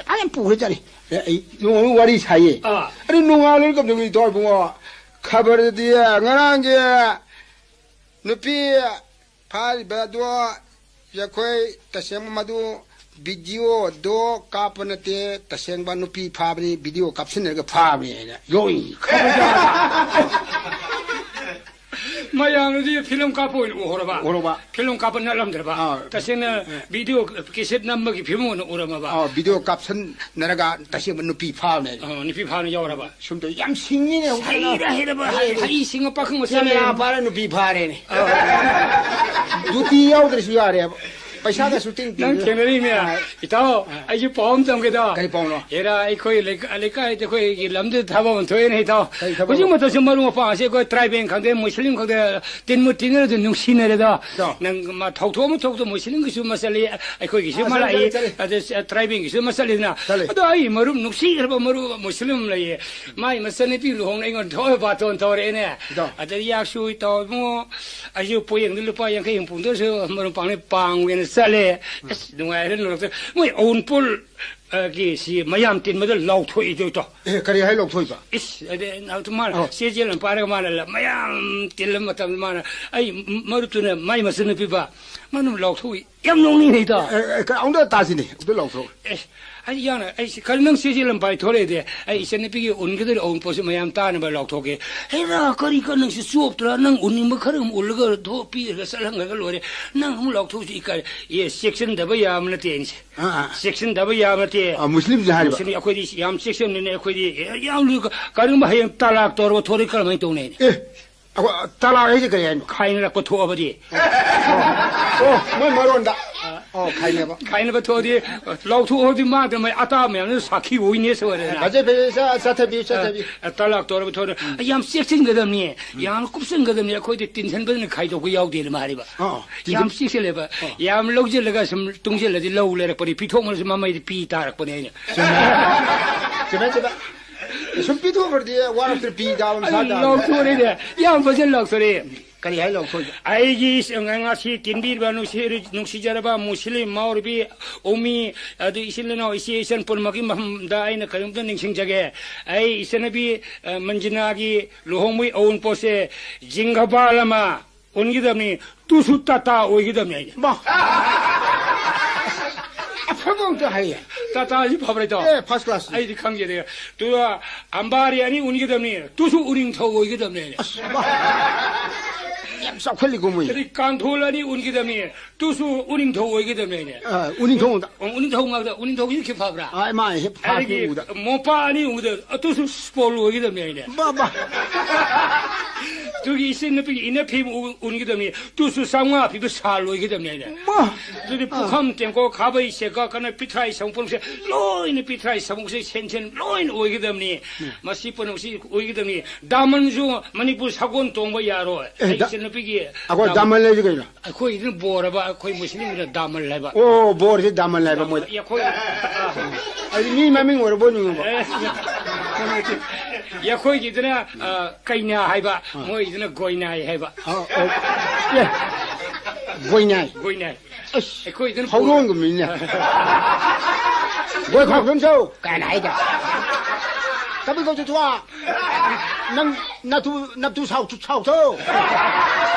ꯐꯖꯅ ꯄꯨꯈ꯭ꯔꯖꯥꯠꯅꯤ꯫ ꯑꯦ, ꯑꯩ ꯅꯣꯡꯃ ꯋꯥꯔꯤ ꯁꯥꯏꯌꯦ꯫ ꯑꯥ꯫ ꯑꯗꯨ ꯅꯣꯡꯉꯥꯜꯂ ꯀꯝꯗꯧꯅꯤ ꯇꯧꯔ ꯏꯕꯨꯡꯉꯣ? ꯈꯕꯔꯗꯗꯤ ꯉꯔꯥꯡꯒꯤ ꯅꯨꯄꯤ ꯐꯥꯔꯤꯕ ꯑꯗꯣ ꯑꯩꯈꯣꯏ ꯇꯁꯦꯡꯕ ꯃꯗꯨ ꯚꯤꯗꯤꯑꯣꯗꯣ ꯀꯥꯞꯄ ꯅꯠꯇꯦ, ꯇꯁꯦꯡꯕ ꯅꯨꯄꯤ ꯐꯥꯕꯅꯤ, ꯚꯤꯗꯤꯑꯣ ꯀꯥꯞꯁꯤꯟꯅꯔꯒ ꯐꯥꯕꯅꯤ ꯍꯥꯏꯅ ꯌꯣꯛꯏ꯫ ꯃꯌꯥꯝꯅꯗꯤ ꯐꯤꯂꯝ ꯀꯥꯞꯄ ꯑꯣꯏꯅ ꯎꯍꯧꯔꯕ? ꯎꯍꯧꯔꯕ꯫ ꯐꯤꯂꯝ ꯀꯥꯞꯄ ꯅꯠꯂꯝꯗ꯭ꯔꯕ? ꯑꯥ꯫ ꯇꯁꯦꯡꯅ ꯑꯥ꯫ ꯚꯤꯗꯤꯑꯣ ꯀꯦꯁꯦꯠ ꯅꯝꯕꯒꯤ ꯐꯤꯂꯝ ꯑꯣꯏꯅ ꯎꯔꯝꯃꯕ? ꯑꯥ, ꯚꯤꯗꯤꯑꯣ ꯀꯥꯞꯁꯟꯅꯔꯒ ꯇꯁꯦꯡꯕ ꯅꯨꯄꯤ ꯐꯥꯕꯅꯦ꯫ ꯑꯥ, ꯅꯨꯄꯤ ꯐꯥꯕꯅ ꯌꯥꯎꯔꯕ? ꯁꯨꯝ ꯇꯧ-, ꯌꯥꯝ ꯁꯤꯡꯉꯤꯅꯦ ꯍꯧꯖꯤꯛ꯫ ꯍꯩꯔꯦ, ꯍꯩꯔꯕ, ꯍꯩ, ꯍꯩ ꯁꯤꯡꯉ ꯄꯥꯈꯪ ꯃꯆꯥ ꯀꯦꯃꯦꯔꯥ ꯂꯩꯔꯦ꯫ ꯄꯥꯏꯔ ꯅꯨꯄꯤ ꯐꯥꯔꯦꯅꯦ꯫ ꯑꯥ꯫ ꯗ꯭ꯌꯨꯇꯤ ꯌꯥꯎꯗ꯭ꯔꯁꯨ ꯌꯥꯔꯦꯕ꯫ ꯄꯩꯁꯥꯒ ꯁꯨꯇꯤꯡ ꯅꯪ ꯇꯤꯡꯗ꯭ꯔꯦ꯫ ꯊꯦꯡꯅꯔꯤꯅꯦ꯫ ꯑꯥ꯫ ꯏꯇꯥꯎ, ꯑꯥ꯫ ꯑꯩꯁꯨ ꯄꯥꯎ ꯑꯃ ꯇꯝꯒꯦꯗꯣ꯫ ꯀꯔꯤ ꯄꯥꯎꯅꯣ? ꯍꯦꯔꯥ, ꯑꯩꯈꯣꯏ ꯂꯩꯀꯥ-, ꯂꯩꯀꯥꯏꯗ ꯑꯩꯈꯣꯏꯒꯤ ꯂꯝꯗ ꯊꯕꯛ ꯑꯃ ꯊꯣꯛꯑꯦꯅꯦ ꯏꯇꯥꯎ꯫ ꯀꯔꯤ ꯊꯕꯛꯅꯣ? ꯍꯧꯖꯤꯛ ꯃꯇꯝꯁꯤ ꯃꯔꯨꯞ ꯃꯄꯥꯡꯁꯦ ꯑꯩꯈꯣꯏ ꯇ꯭ꯔꯥꯏꯕꯦꯜ ꯈꯪꯗꯦ, ꯃꯨꯁꯂꯤꯝ ꯈꯪꯗꯦ, ꯇꯤꯟꯕꯨ ꯇꯤꯟꯅꯔꯁꯨ ꯅꯨꯡꯁꯤꯅꯔꯦꯗꯣ꯫ ꯏꯇꯥꯎ꯫ ꯅꯪ ꯃꯥ ꯊꯧꯊꯣꯛ ꯑꯃ ꯊꯣꯛꯇ ꯃꯨꯁꯂꯤꯝꯒꯤꯁꯨ ꯑꯃ ꯆꯠꯂꯤ, ꯑꯩꯈꯣꯏꯒꯤꯁꯨ ꯑꯥ, ꯑꯃ ꯆꯠꯂꯤ, ꯂꯥꯛꯏ, ꯆꯠꯂꯤ, ꯆꯠꯂꯤ꯫ ꯑꯗ ꯇ꯭ꯔꯥꯏꯕꯦꯜꯒꯤꯁꯨ ꯑꯃ ꯆꯠꯂꯤꯗꯅ꯫ ꯆꯠꯂꯤ꯫ ꯑꯗꯣ ꯑꯩ ꯃꯔꯨꯞ ꯅꯨꯡꯁꯤꯈ꯭ꯔꯕ ꯃꯔꯨꯞ ꯃꯨꯁꯂꯤꯝ ꯑꯃ ꯂꯩꯌꯦ꯫ ꯃꯥꯏ ꯃꯆꯟꯅꯨꯄꯤ ꯂꯨꯍꯣꯡꯅ ꯑꯩꯉꯣꯟꯗ ꯊꯣꯛꯑ ꯕꯥꯇꯣꯟ ꯇꯧꯔꯛꯑꯦꯅꯦ꯫ ꯏꯇꯥꯎ꯫ ꯑꯗ ꯌꯥꯛꯁꯨ ꯏꯇꯥꯎ ꯏꯕꯨꯡꯉꯣ, ꯑꯩꯁꯨ ꯄꯣꯌꯦꯡꯗ ꯂꯨꯄꯥ ꯌꯥꯡꯈꯩ ꯍꯨꯝꯐꯨꯗ ꯑꯣꯏꯔꯁꯨ ꯃꯔꯨꯞ ꯃꯄꯥꯡꯅ ꯄꯥꯡꯒꯦꯅ ꯆꯠꯂꯦ꯫ ꯎꯝ꯫ ꯑꯁ, ꯅꯨꯡꯉꯥꯏꯔꯦ ꯅꯣꯔꯣꯛꯇ꯫ ꯃꯣꯏ ꯑꯋꯨꯟꯄꯣꯠ ꯑ, ꯒꯤ ꯁꯤ ꯃꯌꯥꯝ ꯇꯤꯟꯕꯗ ꯂꯥꯎꯊꯣꯛꯏꯗꯣ, ꯏꯇꯥꯎ꯫ ꯑꯦ, ꯀꯔꯤ ꯍꯥꯏ ꯂꯥꯎꯊꯣꯛꯏꯕ? ꯏꯁ, ꯑꯗꯩ ꯃꯥꯅ ꯑꯣ꯫ ꯆꯦ ꯆꯦ ꯂꯝꯄꯥꯏꯔꯒ ꯃꯥꯅ ꯂ-, ꯃꯌꯥꯝ ꯇꯤꯜꯂ ꯃꯇꯝꯗ ꯃꯥꯅ, ꯑꯩ ꯃ-, ꯃꯔꯨꯞꯇꯨꯅ ꯃꯥꯏ ꯃꯆꯟꯅꯨꯄꯤꯕ, ꯃꯥꯅ ꯂꯥꯎꯊꯣꯛꯏ꯫ ꯌꯥꯝ ꯅꯣꯛꯅꯤꯡꯉꯦ, ꯏꯇꯥꯎ꯫ ꯑꯦ, ꯑꯦ, ꯑꯃꯨꯛꯇ ꯇꯥꯁꯤꯅꯦ, ꯑꯃꯨꯛꯇ ꯂꯥꯎꯊꯣꯛ꯫ ꯑꯦ, ꯑꯩ ꯌꯥꯅ, ꯑꯩ ꯁꯤ ꯈꯜꯂꯤ, ꯅꯪ ꯆꯦ ꯆꯦ ꯂꯝꯄꯥꯏ ꯊꯣꯛꯂꯛꯏꯗꯤ, ꯑꯩ ꯏꯆꯟꯅꯨꯄꯤꯒꯤ ꯎꯟꯒꯗꯧꯔꯤ ꯑꯋꯨꯟꯄꯣꯠꯁꯤ ꯃꯌꯥꯝ ꯇꯥꯅꯕ ꯂꯥꯎꯊꯣꯛꯀꯦ꯫ ꯍꯩꯃꯥ, ꯀꯔꯤ ꯀ-, ꯅꯪꯁꯤ ꯆꯣꯞꯇ꯭ꯔꯥ? ꯅꯪ ꯎꯟꯅꯤꯡꯕ ꯈꯔ ꯑꯃ ꯎꯜꯂꯒ ꯊꯣꯛ-, ꯄꯤꯔꯒ ꯆꯠꯍꯟꯈ꯭ꯔꯒ ꯂꯣꯏꯔꯦ꯫ ꯅꯪ ꯑꯃꯨꯛ ꯂꯥꯎꯊꯣꯛꯁꯤ ꯏꯀꯥꯏ꯫ ꯑꯦ, ꯆꯦꯛꯁꯤꯟꯗꯕ ꯌꯥꯕ ꯅꯠꯇꯦ ꯑꯩꯁꯦ꯫ ꯑꯥ, ꯑꯥ꯫ ꯆꯦꯛꯁꯤꯟꯗꯕ ꯌꯥꯕ ꯅꯠꯇꯦ꯫ ꯑꯥ, ꯃꯨꯁꯂꯤꯝꯁꯦ ꯍꯥꯏꯔꯤꯕ? ꯃꯨꯁꯂꯤꯝ ꯑꯩꯈꯣꯏꯗꯤ ꯌꯥꯝ ꯆꯦꯛꯁꯤꯟꯕꯅꯤꯅ ꯑꯩꯈꯣꯏꯗꯤ, ꯑꯦ, ꯌꯥꯝ ꯂꯨꯏ꯫ ꯀꯔꯤꯒꯨꯝꯕ ꯍꯌꯦꯡ ꯇꯂꯥꯛ ꯇꯧꯔꯕ ꯊꯣꯛꯂꯛꯏ ꯀꯔꯝꯍꯥꯏꯅ ꯇꯧꯅꯤ? ꯑꯦ, ꯑꯩꯈꯣꯏ ꯇꯂꯥꯛ ꯍꯥꯏꯁꯦ ꯀꯔꯤ ꯍꯥꯏꯅꯣ? ꯈꯥꯏꯅꯔꯛꯄ ꯊꯣꯛꯑꯕꯗꯤ꯫ ꯑꯣ, ꯃꯣꯏ ꯃꯔꯣꯟꯗ꯫ ꯑꯣ, ꯈꯥꯏꯅꯕ꯫ ꯈꯥꯏꯅꯕ ꯊꯣꯛꯑꯗꯤ, ꯂꯥꯎꯊꯣꯛꯑꯗꯤ ꯃꯥꯗ ꯃꯣꯏ ꯑꯇꯥ ꯃꯌꯥꯝꯗꯨ ꯁꯥꯈꯤ ꯑꯣꯏꯅꯦ ꯁꯣꯏꯔꯦꯅ꯫ ꯐꯖꯩ, ꯐꯖꯩ, ꯆꯠ-, ꯆꯠꯊꯕꯤꯌꯨ, ꯆꯠꯊꯕꯤꯌꯨ꯫ ꯑ, ꯇꯂꯥꯛ ꯇꯧꯔꯕ ꯊꯣꯛꯑꯗꯤ, ꯌꯥꯝ ꯆꯦꯛꯁꯤꯟꯒꯗꯕꯅꯤ, ꯌꯥꯝ ꯀꯨꯞꯁꯤꯟꯒꯗꯕꯅꯤ, ꯑꯩꯈꯣꯏꯗꯤ ꯇꯤꯟꯁꯟꯕꯗꯅ ꯈꯥꯏꯗꯣꯛꯄ ꯌꯥꯎꯗꯦꯅ ꯃꯥ ꯍꯥꯏꯔꯤꯕ꯫ ꯑꯥ, ꯌꯥꯝ ꯆꯦꯛꯁꯤꯜꯂꯦꯕ꯫ ꯑꯥ꯫ ꯌꯥꯝ ꯂꯧꯁꯤꯜꯂꯒ ꯁꯨꯝ ꯇꯨꯡꯁꯤꯜꯂꯗꯤ ꯂꯧ ꯂꯩꯔꯛꯄꯗꯤ ꯄꯤꯊꯣꯛꯃꯜꯂꯁꯨ ꯃꯃꯩꯗꯤ ꯄꯤ ꯇꯥꯔꯛꯄꯅꯦ ꯑꯩꯅ꯫ ꯆꯨꯝꯃꯦ꯫ ꯆꯨꯝꯃꯦ, ꯆꯨꯝꯃꯦ꯫ ꯁꯨꯝ ꯄꯤꯊꯣꯛꯈ꯭ꯔꯗꯤ ꯋꯥꯔꯛꯇ꯭ꯔꯦ, ꯄꯤ ꯇꯥꯕ ꯃꯁꯥ ꯑꯩ ꯇꯥꯕꯅꯦ꯫ ꯂꯥꯎꯊꯣꯔꯛꯏꯅꯦ꯫ ꯌꯥꯝ ꯐꯖꯅ ꯂꯥꯎꯊꯣꯔꯛꯑꯦ꯫ ꯀꯔꯤ ꯍꯥꯏ ꯂꯥꯎꯊꯣꯛꯏꯕ? ꯑꯩꯒꯤ ꯏꯁ-, ꯉꯁꯤ ꯇꯤꯟꯕꯤꯔꯤꯕ ꯅꯨꯡꯁꯤ-, ꯅꯨꯡꯁꯤꯖꯔꯕ ꯃꯨꯁꯂꯤꯝ ꯃꯥꯎꯔꯨꯕꯤ ꯎꯃꯤ, ꯑꯗꯨ ꯏꯆꯤꯜ ꯏꯅꯥꯎ ꯏꯆꯦ ꯏꯆꯟ ꯄꯨꯝꯅꯃꯛꯀꯤ ꯃꯐꯝꯗ ꯑꯩꯅ ꯀꯔꯤꯝꯇ ꯅꯤꯡꯁꯤꯡꯖꯒꯦ꯫ ꯑꯩ ꯏꯆꯟꯅꯨꯄꯤ, ꯑ, ꯃꯟꯖꯤꯅꯥꯒꯤ ꯂꯨꯍꯣꯡꯕꯒꯤ ꯑꯋꯨꯟꯄꯣꯠꯁꯦ ꯖꯤꯡꯒꯕꯥꯜ ꯑꯃ ꯎꯟꯒꯗꯕꯅꯤ, ꯇꯨꯁꯨ ꯇꯥꯇꯥ ꯑꯣꯏꯒꯗꯕꯅꯤ ꯑꯩꯅ꯫ ꯃꯥ! ꯑꯐꯕ ꯑꯝꯇ ꯍꯥꯏꯌꯦ꯫ ꯇꯥꯇꯥꯁꯤ ꯐꯕ꯭ꯔꯥ, ꯏꯇꯥꯎ? ꯑꯦ, first class꯫ ꯑꯩꯗꯤ ꯈꯪꯖꯗꯦ꯫ ꯇꯨ, ꯑꯝꯕꯥꯔꯤ ꯑꯅꯤ ꯎꯟꯒꯗꯕꯅꯤ, ꯇꯨꯁꯨ ꯎꯅꯤꯡꯊꯧ ꯑꯣꯏꯒꯗꯕꯅꯤ ꯑꯩꯅ꯫ ꯑꯁ, ꯃꯥ! ꯌꯥꯝ ꯆꯥꯎꯈꯠꯂꯤꯀꯣ ꯃꯣꯏ꯫ ꯑꯗꯩ ꯀꯥꯡꯊꯣꯜ ꯑꯅꯤ ꯎꯟꯒꯗꯕꯅꯤ, ꯇꯨꯁꯨ ꯎꯅꯤꯡꯊꯧ ꯑꯣꯏꯒꯗꯕꯅꯤ ꯑꯩꯅ꯫ ꯑ, ꯎꯅꯤꯡꯊꯧ ꯉꯥꯛꯇ꯫ ꯑꯣ, ꯎꯅꯤꯡꯊꯧ ꯉꯥꯛꯇ, ꯎꯅꯤꯡꯊꯧꯒꯤꯗꯤ ꯈꯤ ꯐꯕ꯭ꯔꯥ? ꯑ, ꯃꯥ ꯍꯦꯛ ꯐꯥꯔꯛꯀꯤ ꯑꯗꯒꯤ ꯎꯗ꯫ ꯃꯣꯄꯥ ꯑꯅꯤ ꯎꯟꯒꯗꯕ, ꯇꯨꯁꯨ ꯁ꯭ꯄꯣꯜ ꯑꯣꯏꯒꯗꯕꯅꯤ ꯑꯩꯅ꯫ ꯕꯥ, ꯕꯥ꯫ ꯑꯗꯨꯒꯤ ꯏꯆꯟ ꯅꯨꯄꯤꯒꯤ ꯏꯟꯅꯔ ꯐꯤꯕꯝ ꯎ-, ꯎꯟꯒꯗꯕꯅꯤ, ꯇꯨꯁꯨ ꯆꯥꯝꯃꯉꯥ ꯄꯤꯕ ꯁꯥꯜ ꯑꯣꯏꯒꯗꯕꯅꯤ ꯑꯩꯅ꯫ ꯃꯥ! ꯑꯗꯨꯗꯤ ꯑꯥ꯫ ꯄꯨꯈꯝ, ꯇꯦꯡꯀꯣꯠ, ꯈꯥꯕꯩ, ꯁꯦꯒꯥ, ꯀꯅꯥ, ꯄꯤꯊ꯭ꯔꯥꯏ, ꯁꯃꯨꯛꯁꯦ ꯂꯣꯏꯅ, ꯄꯤꯊ꯭ꯔꯥꯏ, ꯁꯃꯨꯛꯁꯦ ꯁꯦꯟ ꯁꯦꯟ ꯂꯣꯏꯅ ꯑꯣꯏꯒꯗꯕꯅꯤ꯫ ꯎꯝ꯫ ꯃꯁꯤ ꯄꯨꯝꯅꯃꯛꯁꯤ ꯑꯣꯏꯒꯗꯕꯅꯤ꯫ ꯗꯥꯃꯟꯁꯨ ꯃꯅꯤꯄꯨꯔ ꯁꯥꯒꯣꯟ ꯇꯣꯡꯕ ꯌꯥꯔꯣꯏ꯫ ꯑꯦ, ꯑꯩ ꯗꯥ-, ꯏꯆꯟ ꯅꯨꯄꯤꯒꯤ ꯑꯩꯈꯣꯏ ꯗꯥꯃꯟ ꯗꯥꯃꯟ ꯂꯩꯁꯤ ꯀꯩꯅꯣ? ꯑꯩꯈꯣꯏꯒꯤꯗꯨꯅ ꯕꯣꯔ ꯍꯥꯏꯕ, ꯑꯩꯈꯣꯏ ꯃꯨꯁꯂꯤꯝꯒꯤꯅ ꯗꯥꯃꯟ ꯍꯥꯏꯕ꯫ ꯑꯣ, ꯕꯣꯔꯁꯦ ꯗꯥꯃꯟ ꯍꯥꯏꯕ ꯃꯣꯏꯗ꯫ ꯑꯩꯈꯣꯏ, ꯑꯩꯗꯤ ꯃꯤ ꯃꯃꯤꯡ ꯑꯣꯏꯔꯕꯣꯏ ꯅꯤꯡꯉꯨꯕ꯫ ꯑꯦ, ꯑꯩꯈꯣꯏꯒꯤꯗꯨꯅ, ꯑ, ꯀꯩꯅꯥ ꯍꯥꯏꯕ, ꯑꯥ꯫ ꯃꯣꯏꯒꯤꯗꯨꯅ ꯒꯣꯏꯅꯥꯏ ꯍꯥꯏꯕ꯫ ꯑꯥ, ꯑꯣ꯫ ꯑꯦ, ꯒꯣꯏꯅꯥꯏ꯫ ꯒꯣꯏꯅꯥꯏ꯫ ꯑꯁ, ꯑꯩꯈꯣꯏꯗꯨꯅ ꯍꯧꯗꯣꯡꯒꯨꯝꯕꯅꯤꯅꯦ꯫ ꯒꯣꯏ ꯈꯥꯎ ꯊꯝ ꯆꯧ ꯀꯥꯏꯅ ꯍꯥꯏꯗ꯫ ꯇꯕꯤ ꯀꯧ ꯆꯠꯊꯣꯛ꯫ ꯅꯪ ꯅꯇꯨ ꯅꯞꯇꯨ ꯁꯥꯎ ꯁꯥꯎ ꯊꯧ꯫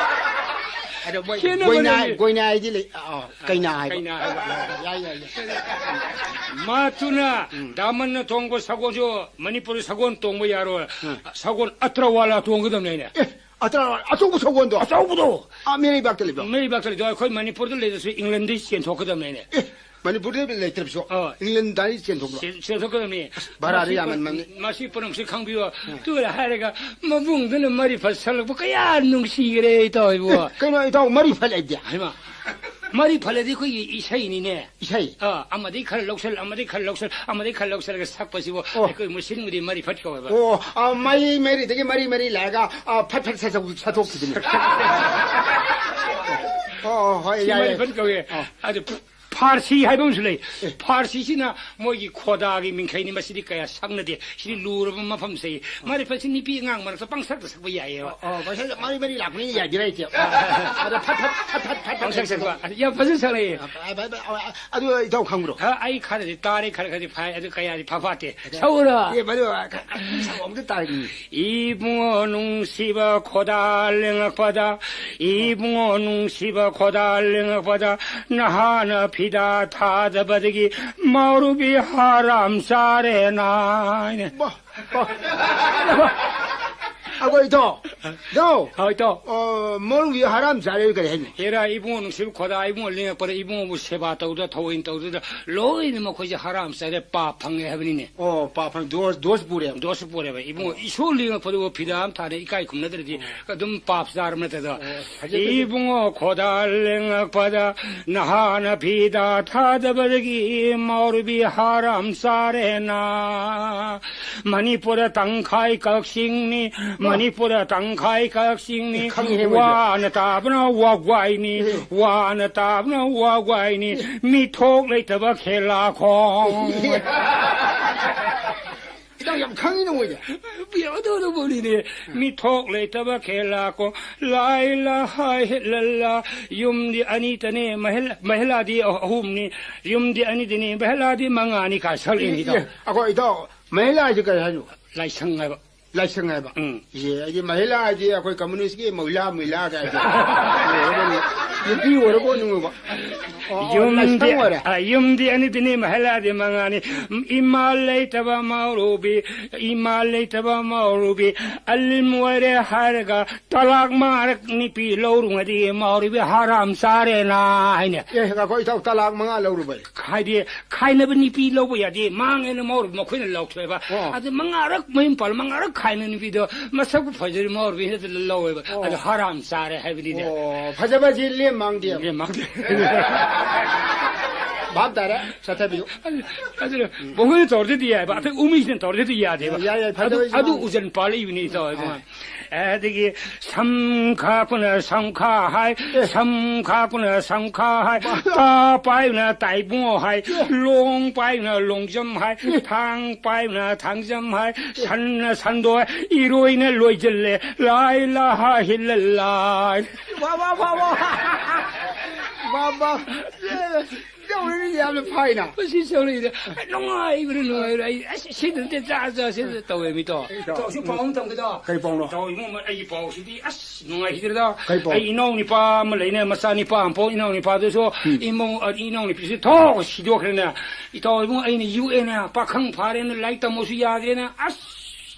ꯑꯗꯣ ꯃꯣꯏ ꯈꯦꯠꯅꯕ ꯒꯣꯏꯅꯥꯏ ꯂꯩꯌꯦ꯫ ꯒꯣꯏꯅꯥꯏꯗꯤ ꯂꯩ꯫ ꯑ, ꯑ, ꯀꯩꯅꯥ ꯍꯥꯏꯕ꯫ ꯀꯩꯅꯥ ꯍꯥꯏꯕ꯫ ꯌꯥꯏ, ꯌꯥꯏ, ꯌꯥꯏ꯫ ꯃꯥꯇꯨꯅ ꯎꯝ꯫ ꯗꯥꯃꯟꯅ ꯊꯣꯡꯕ ꯁꯒꯣꯜꯁꯨ ꯃꯅꯤꯄꯨꯔꯗ ꯁꯒꯣꯜ ꯇꯣꯡꯕ ꯌꯥꯔꯣꯏ꯫ ꯎꯝ꯫ ꯁꯒꯣꯜ ꯑꯇ꯭ꯔꯋꯥꯂꯥ ꯇꯣꯡꯒꯗꯕꯅꯦ ꯑꯩꯅ꯫ ꯑꯦ, ꯑꯇ꯭ꯔꯋꯥꯂꯥ, ꯑꯆꯧꯕ ꯁꯒꯣꯜꯗꯣ? ꯑꯆꯧꯕꯗꯣ꯫ ꯑꯥ, ꯃꯤꯔꯩꯕꯥꯛꯇ ꯂꯩꯕ꯭ꯔꯣ? ꯃꯤꯔꯩꯕꯥꯛꯇ ꯂꯩꯗꯣ ꯑꯩꯈꯣꯏ ꯃꯅꯤꯄꯨꯔꯗ ꯂꯩꯔꯁꯨ ꯏꯪꯂꯦꯟꯗꯗꯤ ꯆꯦꯟꯊꯣꯛꯀꯗꯕꯅꯦ ꯑꯩꯅ꯫ ꯑꯦ, ꯃꯅꯤꯄꯨꯔꯗ ꯂꯩꯇ꯭ꯔꯕꯁꯨ ꯑꯥ꯫ ꯏꯪꯂꯦꯟꯗꯗꯤ ꯆꯦꯟꯊꯣꯛꯄ꯭ꯔꯣ? ꯆꯦꯟ-, ꯆꯦꯟꯊꯣꯛꯀꯗꯕꯅꯤ꯫ ꯚꯥꯔꯥꯗꯤ ꯃꯁꯤ ꯌꯥꯝꯃꯟꯕꯅꯤ꯫ ꯃꯁꯤ ꯄꯨꯝꯅꯃꯛꯁꯤ ꯈꯪꯕꯤꯌꯨ꯫ ꯎꯝ꯫ ꯇꯨꯅ ꯍꯥꯏꯔꯒ ꯃꯕꯨꯡꯗꯨꯅ ꯃꯔꯤ ꯐꯠ ꯁꯜꯂꯛꯄ ꯀꯌꯥ ꯅꯨꯡꯁꯤꯈ꯭ꯔꯦ ꯏꯇꯥꯎ ꯏꯕꯣ꯫ ꯑꯦ, ꯀꯩꯅꯣ ꯏꯇꯥꯎ ꯃꯔꯤ ꯐꯠ ꯂꯩꯕꯗꯤ? ꯍꯩꯃꯥ꯫ ꯃꯔꯤ ꯐꯠꯂꯗꯤ ꯑꯩꯈꯣꯏꯒꯤ ꯏꯁꯩꯅꯤꯅꯦ꯫ ꯏꯁꯩ? ꯑꯥ, ꯑꯃꯗꯒꯤ ꯈꯔ ꯂꯧꯁꯜ, ꯑꯃꯗꯒꯤ ꯈꯔ ꯂꯧꯁꯜ, ꯑꯃꯗꯒꯤ ꯈꯔ ꯂꯧꯁꯜꯂꯒ ꯁꯛꯄꯁꯤꯕꯨ ꯑꯣ꯫ ꯑꯩꯈꯣꯏ ꯃꯨꯁꯂꯤꯝꯒꯤꯗꯤ ꯃꯔꯤ ꯐꯠ ꯀꯧꯋꯦꯕ꯫ ꯑꯣ, ꯑꯥ, ꯃꯔꯤ, ꯃꯔꯤꯗꯒꯤ ꯃꯔꯤ, ꯃꯔꯤ ꯂꯥꯛꯑꯒ, ꯑꯥ, ꯐꯠ ꯐꯠ ꯁꯠ-, ꯁꯠ-, ꯁꯠꯊꯣꯛꯈꯤꯕꯅꯤ꯫ ꯑꯣ, ꯑꯣ, ꯍꯣꯏ, ꯁꯤ ꯌꯥꯏ, ꯃꯔꯤ ꯌꯥꯏ꯫ ꯐꯠ ꯀꯧꯋꯦ꯫ ꯑꯣ꯫ ꯑꯗꯨ ꯐꯥꯔꯁꯤ ꯍꯥꯏꯕ ꯑꯃꯁꯨ ꯂꯩ꯫ ꯑꯦ꯫ ꯐꯥꯔꯁꯤꯁꯤꯅ ꯃꯣꯏꯒꯤ ꯈꯣꯗꯥꯒꯤ ꯃꯤꯡꯈꯩꯅꯤ, ꯃꯁꯤꯗꯤ ꯀꯌꯥ ꯁꯛꯅꯗꯦ꯫ ꯁꯤꯗꯤ ꯂꯨꯔꯕ ꯃꯐꯝꯁꯦ꯫ ꯃꯔꯤ ꯐꯠꯁꯤ ꯅꯨꯄꯤ ꯑꯉꯥꯡ ꯃꯔꯛꯇ ꯄꯪꯁꯛꯇ ꯁꯛꯄ ꯌꯥꯏꯌꯦꯕ꯫ ꯑꯣ, ꯃꯁꯤ ꯃꯔꯤ ꯃꯔꯤ ꯂꯥꯛꯄꯅꯤꯅ ꯌꯥꯏꯕꯤꯔ ꯂꯩꯇꯦ꯫ ꯑꯗꯣ ꯐꯠ ꯐꯠ, ꯐꯠ ꯐꯠ, ꯐꯠ ꯐꯠ ꯄꯪꯁꯛ ꯁꯛꯄ꯫ ꯌꯥꯝ ꯐꯖꯅ ꯁꯛꯂꯛꯑꯦ꯫ ꯑ, ꯑ, ꯑ, ꯑ, ꯑꯗꯨ ꯏꯇꯥꯎ ꯈꯪꯕ꯭ꯔꯣ? ꯑ, ꯑꯩ ꯈꯔꯗꯤ ꯇꯥꯔꯦ, ꯈꯔ ꯈꯔꯗꯤ ꯐꯥꯏ, ꯑꯗꯨ ꯀꯌꯥꯗꯤ ꯐꯐꯥꯠꯇꯦ꯫ ꯁꯛꯎꯔꯣ? ꯑꯦ, ꯃꯗꯨ, ꯑ, ꯈ-, ꯈ-, ꯁꯛꯎ ꯑꯝꯇ ꯇꯥꯒꯦ꯫ ꯏꯕꯨꯡꯉꯣ ꯅꯨꯡꯁꯤꯕ ꯈꯣꯗꯥ ꯂꯦꯡꯉꯛꯄꯗ, ꯏꯕꯨꯡꯉꯣ ꯅꯨꯡꯁꯤꯕ ꯈꯣꯗꯥ ꯂꯦꯡꯉꯛꯄꯗ, ꯅꯍꯥꯅ ꯐꯤꯗꯥ ꯊꯥꯗꯕꯗꯒꯤ ꯃꯧꯔꯨꯕꯤ ꯍꯔꯥꯝ ꯆꯥꯔꯦꯅ ꯍꯥꯏꯅꯦ꯫ ꯕꯥ, ꯕꯥ, ꯕꯥ꯫ ꯑꯩꯈꯣꯏ ꯏꯇꯥꯎ, ꯏꯇꯥꯎ꯫ ꯍꯣꯏ, ꯏꯇꯥꯎ꯫ ꯑ, ꯃꯧꯔꯨꯕꯤ ꯍꯔꯥꯝ ꯆꯥꯔꯦ ꯀꯔꯤ ꯍꯥꯏꯅꯣ? ꯍꯦꯔꯥ, ꯏꯕꯨꯡꯉꯣ ꯅꯨꯡꯁꯤꯕ ꯈꯣꯗꯥ, ꯏꯕꯨꯡꯉꯣ ꯂꯦꯡꯉꯛꯄꯗ, ꯏꯕꯨꯡꯉꯣꯕꯨ ꯁꯦꯕꯥ ꯇꯧꯗ, ꯊꯑꯣꯏꯅ ꯇꯧꯗ, ꯂꯣꯏꯅ ꯃꯈꯣꯏꯁꯦ ꯍꯔꯥꯝ ꯆꯥꯔꯦ, ꯄꯥꯞ ꯐꯪꯉꯦ ꯍꯥꯏꯕꯅꯤꯅꯦ꯫ ꯑꯣ, ꯄꯥꯞ ꯐꯪ-, ꯗꯣꯁ, ꯗꯣꯁ ꯄꯨꯔꯦꯕ꯫ ꯗꯣꯁ ꯄꯨꯔꯦꯕ꯫ ꯏꯕꯨꯡꯉꯣ, ꯏꯁꯣꯔ ꯂꯦꯡꯉꯛꯄꯗꯨꯕꯨ ꯐꯤꯗꯥ ꯑꯃ ꯊꯥꯅ ꯏꯀꯥꯏ ꯈꯨꯝꯅꯗ꯭ꯔꯗꯤ ꯑꯣ꯫ ꯑꯗꯨꯝ ꯄꯥꯞ ꯆꯥꯔꯕ ꯅꯠꯇꯗꯣ꯫ ꯑꯣ, ꯐꯖꯩ, ꯐꯖꯩ꯫ ꯏꯕꯨꯡꯉꯣ ꯈꯣꯗꯥ ꯂꯦꯡꯉꯛꯄꯗ ꯅꯍꯥꯅ ꯐꯤꯗꯥ ꯊꯥꯗꯕꯗꯒꯤ ꯃꯧꯔꯨꯕꯤ ꯍꯔꯥꯝ ꯆꯥꯔꯦꯅ꯫ ꯃꯅꯤꯄꯨꯔ ꯇꯪꯈꯥꯏ ꯀꯛꯆꯤꯡꯅꯤ, ꯃꯥ꯫ ꯃꯅꯤꯄꯨꯔ ꯇꯪꯈꯥꯏ ꯀꯛꯆꯤꯡꯅꯤ꯫ ꯑꯦ, ꯈꯪꯉꯤꯍꯦ ꯃꯣꯏꯗꯤ꯫ ꯋꯥꯅ ꯇꯥꯕꯅ ꯋꯥꯒ꯭ꯋꯥꯏꯅꯤ, ꯑꯦ꯫ ꯋꯥꯅ ꯇꯥꯕꯅ ꯋꯥꯒ꯭ꯋꯥꯏꯅꯤ, ꯑꯦ꯫ ꯃꯤꯊꯣꯛ ꯂꯩꯇꯕ ꯈꯦꯂꯥꯈꯣꯡ꯫ ꯑꯦ꯫ ꯌꯥꯝ, ꯌꯥꯝ ꯈꯪꯉꯤꯅ ꯃꯣꯏꯗꯤ꯫ ꯑꯗꯨ, ꯑꯗꯨꯕꯨꯅꯤꯅꯦ꯫ ꯃꯤꯊꯣꯛ ꯂꯩꯇꯕ ꯈꯦꯂꯥ ꯀꯣ, ꯂꯥꯏ ꯂꯥ ꯍꯥꯏ ꯍꯦ ꯂꯜꯂꯥ, ꯌꯨꯝꯗꯤ ꯑꯅꯤꯇꯅꯦ, ꯃꯍꯦꯜ-, ꯃꯍꯦꯂꯥꯗꯤ ꯑꯍꯨꯝꯅꯤ, ꯌꯨꯝꯗꯤ ꯑꯅꯤꯗꯅꯦ, ꯃꯍꯦꯂꯥꯗꯤ ꯃꯉꯥꯅꯤ ꯀꯥꯏ ꯁꯛꯂꯛꯏꯅꯤ, ꯏꯇꯥꯎ꯫ ꯑꯦ, ꯑꯩꯈꯣꯏ ꯏꯇꯥꯎ, ꯃꯍꯦꯂꯥ ꯍꯥꯏꯁꯦ ꯀꯔꯤ ꯍꯥꯏꯅꯣ? ꯂꯥꯏꯁꯪ ꯍꯥꯏꯕ꯫ ꯂꯥꯏꯁꯪ ꯍꯥꯏꯕ꯫ ꯎꯝ꯫ ꯏꯍꯦ, ꯑꯩꯗꯤ ꯃꯍꯦꯂꯥ ꯍꯥꯏꯗꯤ ꯑꯩꯈꯣꯏ ꯀꯝꯃꯨꯅꯤꯁ꯭ꯠꯀꯤ ꯃꯍꯤꯂꯥ, ꯃꯍꯤꯂꯥ ꯀꯥꯏꯗꯣ꯫ ꯅꯨꯄꯤ ꯑꯣꯏꯔꯕꯣ ꯅꯨꯡꯉꯕ? ꯑꯣ, ꯑꯣ, ꯌꯨꯝꯗꯤ, ꯂꯥꯏꯁꯪ ꯑꯣꯏꯔꯦ꯫ ꯑ, ꯌꯨꯝꯗꯤ ꯑꯅꯤꯗꯤꯅꯤ, ꯃꯍꯦꯂꯥꯗꯤ ꯃꯉꯥꯅꯤ꯫ ꯏꯃꯥ ꯂꯩꯇꯕ ꯃꯧꯔꯨꯕꯤ, ꯏꯃꯥ ꯂꯩꯇꯕ ꯃꯧꯔꯨꯕꯤ, ꯑꯂꯤꯝ ꯑꯣꯏꯔꯦ ꯍꯥꯏꯔꯒ ꯇꯂꯥꯛ ꯃꯉꯥꯔꯛ ꯅꯨꯄꯤ ꯂꯧꯔꯨꯉꯗꯤ ꯃꯧꯔꯨꯕꯤ ꯍꯔꯥꯝ ꯆꯥꯔꯦꯅ ꯍꯥꯏꯅꯦ꯫ ꯑꯦ, ꯉꯥꯏꯈꯣ, ꯏꯇꯥꯎ, ꯇꯂꯥꯛ ꯃꯉꯥ ꯂꯧꯔꯨꯕꯩ? ꯍꯥꯏꯗꯤ, ꯈꯥꯏꯅꯕ ꯅꯨꯄꯤ ꯂꯧꯕ ꯌꯥꯗꯦ, ꯃꯥꯡꯉꯦꯅ ꯃꯧꯔꯨꯕꯤ ꯃꯈꯣꯏꯅ ꯂꯧꯊꯣꯛꯑꯦꯕ꯫ ꯑꯣ꯫ ꯑꯗꯨ ꯃꯉꯥꯔꯛ ꯃꯌꯨꯝ ꯄꯥꯜꯂ ꯃꯉꯥꯔꯛ ꯈꯥꯏꯅ ꯅꯨꯄꯤꯗꯣ ꯃꯁꯛꯄꯨ ꯐꯖꯔꯤ ꯃꯧꯔꯨꯕꯤꯅ ꯂꯧꯋꯦꯕ꯫ ꯑꯣ꯫ ꯑꯗꯨ ꯍꯔꯥꯝ ꯆꯥꯔꯦ ꯍꯥꯏꯕꯅꯤꯅꯦ꯫ ꯑꯣ, ꯐꯖꯕꯁꯤ ꯂꯦꯝ ꯃꯥꯡꯗꯦ꯫ ꯂꯦꯝ ꯃꯥꯡꯗꯦ꯫ ꯚꯥꯞ ꯇꯥꯔꯦ, ꯆꯠꯊꯕꯤꯌꯨ꯫ ꯑꯗꯨ, ꯑꯗꯨꯅ ꯃꯈꯣꯏꯅ ꯇꯧꯔꯗꯤ ꯌꯥꯏꯕ, ꯑꯇꯩ ꯎꯃꯤꯁꯤꯅ ꯇꯧꯔꯗꯤ ꯌꯥꯗꯦꯕ꯫ ꯌꯥꯏ, ꯌꯥꯏ, ꯑꯗꯨ, ꯐꯖꯕꯁꯤ ꯑꯗꯨ ꯃꯥꯡꯗꯦ꯫ ꯎꯖꯟ ꯄꯥꯜꯂꯛꯏꯕꯅꯤ, ꯏꯇꯥꯎ ꯏꯕꯨꯡꯉꯣ꯫ ꯑꯗꯒꯤ ꯁꯝ ꯈꯥꯛꯄꯅ ꯁꯝꯈꯥ ꯍꯥꯏ, ꯑꯦ꯫ ꯁꯝ ꯈꯥꯛꯄꯅ ꯁꯝꯈꯥ ꯍꯥꯏ, ꯃꯥ꯫ ꯇꯥ ꯄꯥꯏꯕꯅ ꯇꯥꯏꯕꯨꯡꯉꯣ ꯍꯥꯏ, ꯑꯦ꯫ ꯂꯣꯡ ꯄꯥꯏꯕꯅ ꯂꯣꯡꯖꯝ ꯍꯥꯏ, ꯑꯦ꯫ ꯊꯥꯡ ꯄꯥꯏꯕꯅ ꯊꯥꯡꯖꯝ ꯍꯥꯏ, ꯑꯦ꯫ ꯁꯟꯅ ꯁꯟꯗꯣ ꯍꯥꯏ, ꯏꯔꯣꯏꯅ ꯂꯣꯏꯖꯜꯂꯦ, ꯂꯥꯏ ꯂꯥ ꯍꯥ ꯍꯤ ꯂ ꯂꯥꯏ꯫ ꯋꯥ, ꯋꯥ, ꯋꯥ, ꯋꯥ꯫ ꯋꯥ, ꯋꯥ꯫ ꯑꯦ꯫ ꯌꯥꯎꯔꯤꯅꯤ, ꯌꯥꯝꯅ ꯐꯩꯅ꯫ ꯃꯁꯤ ꯆꯥꯎꯔꯛꯏꯗ ꯅꯨꯡꯉꯥꯏꯕꯅ ꯅꯨꯡꯉꯥꯏꯕꯅ꯫ ꯑꯩ ꯑꯁ ꯁꯤꯗꯗꯤ ꯆꯥ ꯆꯥ ꯁꯤꯗ ꯇꯧꯋꯦ ꯃꯤꯇꯣ꯫ ꯏꯇꯥꯎ꯫ ꯏꯇꯥꯎꯁꯨ ꯄꯥꯎ ꯑꯃ ꯇꯝꯒꯦꯗ꯫ ꯀꯔꯤ ꯄꯥꯎꯅꯣ? ꯏꯇꯥꯎ ꯏꯕꯨꯡꯉꯣ, ꯑꯩꯒꯤ ꯄꯥꯎꯁꯤꯗꯤ ꯑꯁ ꯅꯨꯡꯉꯥꯏꯈꯤꯗ꯭ꯔꯦꯗ꯫ ꯀꯔꯤ ꯄꯥꯎ? ꯑꯩ ꯏꯅꯥꯎ ꯅꯨꯄꯥ ꯑꯃ ꯂꯩꯅꯦ, ꯃꯆꯥ ꯅꯨꯄꯥ ꯑꯃꯐꯥꯎ, ꯏꯅꯥꯎ ꯅꯨꯄꯥꯗꯨꯁꯨ ꯎꯝ꯫ ꯏꯃꯧ-, ꯑ, ꯏꯅꯥꯎ ꯅꯨꯄꯤꯁꯨ ꯊꯣꯛ ꯁꯤꯗꯣꯛꯈ꯭ꯔꯦꯅꯦ꯫ ꯏꯇꯥꯎ ꯏꯕꯨꯡꯉꯣ, ꯑꯩꯅ ꯌꯣꯛꯑꯦꯅꯦ, ꯄꯥꯈꯪ ꯐꯥꯔꯦꯅ ꯂꯥꯏꯔꯤꯛ ꯇꯝꯃꯁꯨ ꯌꯥꯗ꯭ꯔꯦꯅꯦ꯫ ꯑꯁ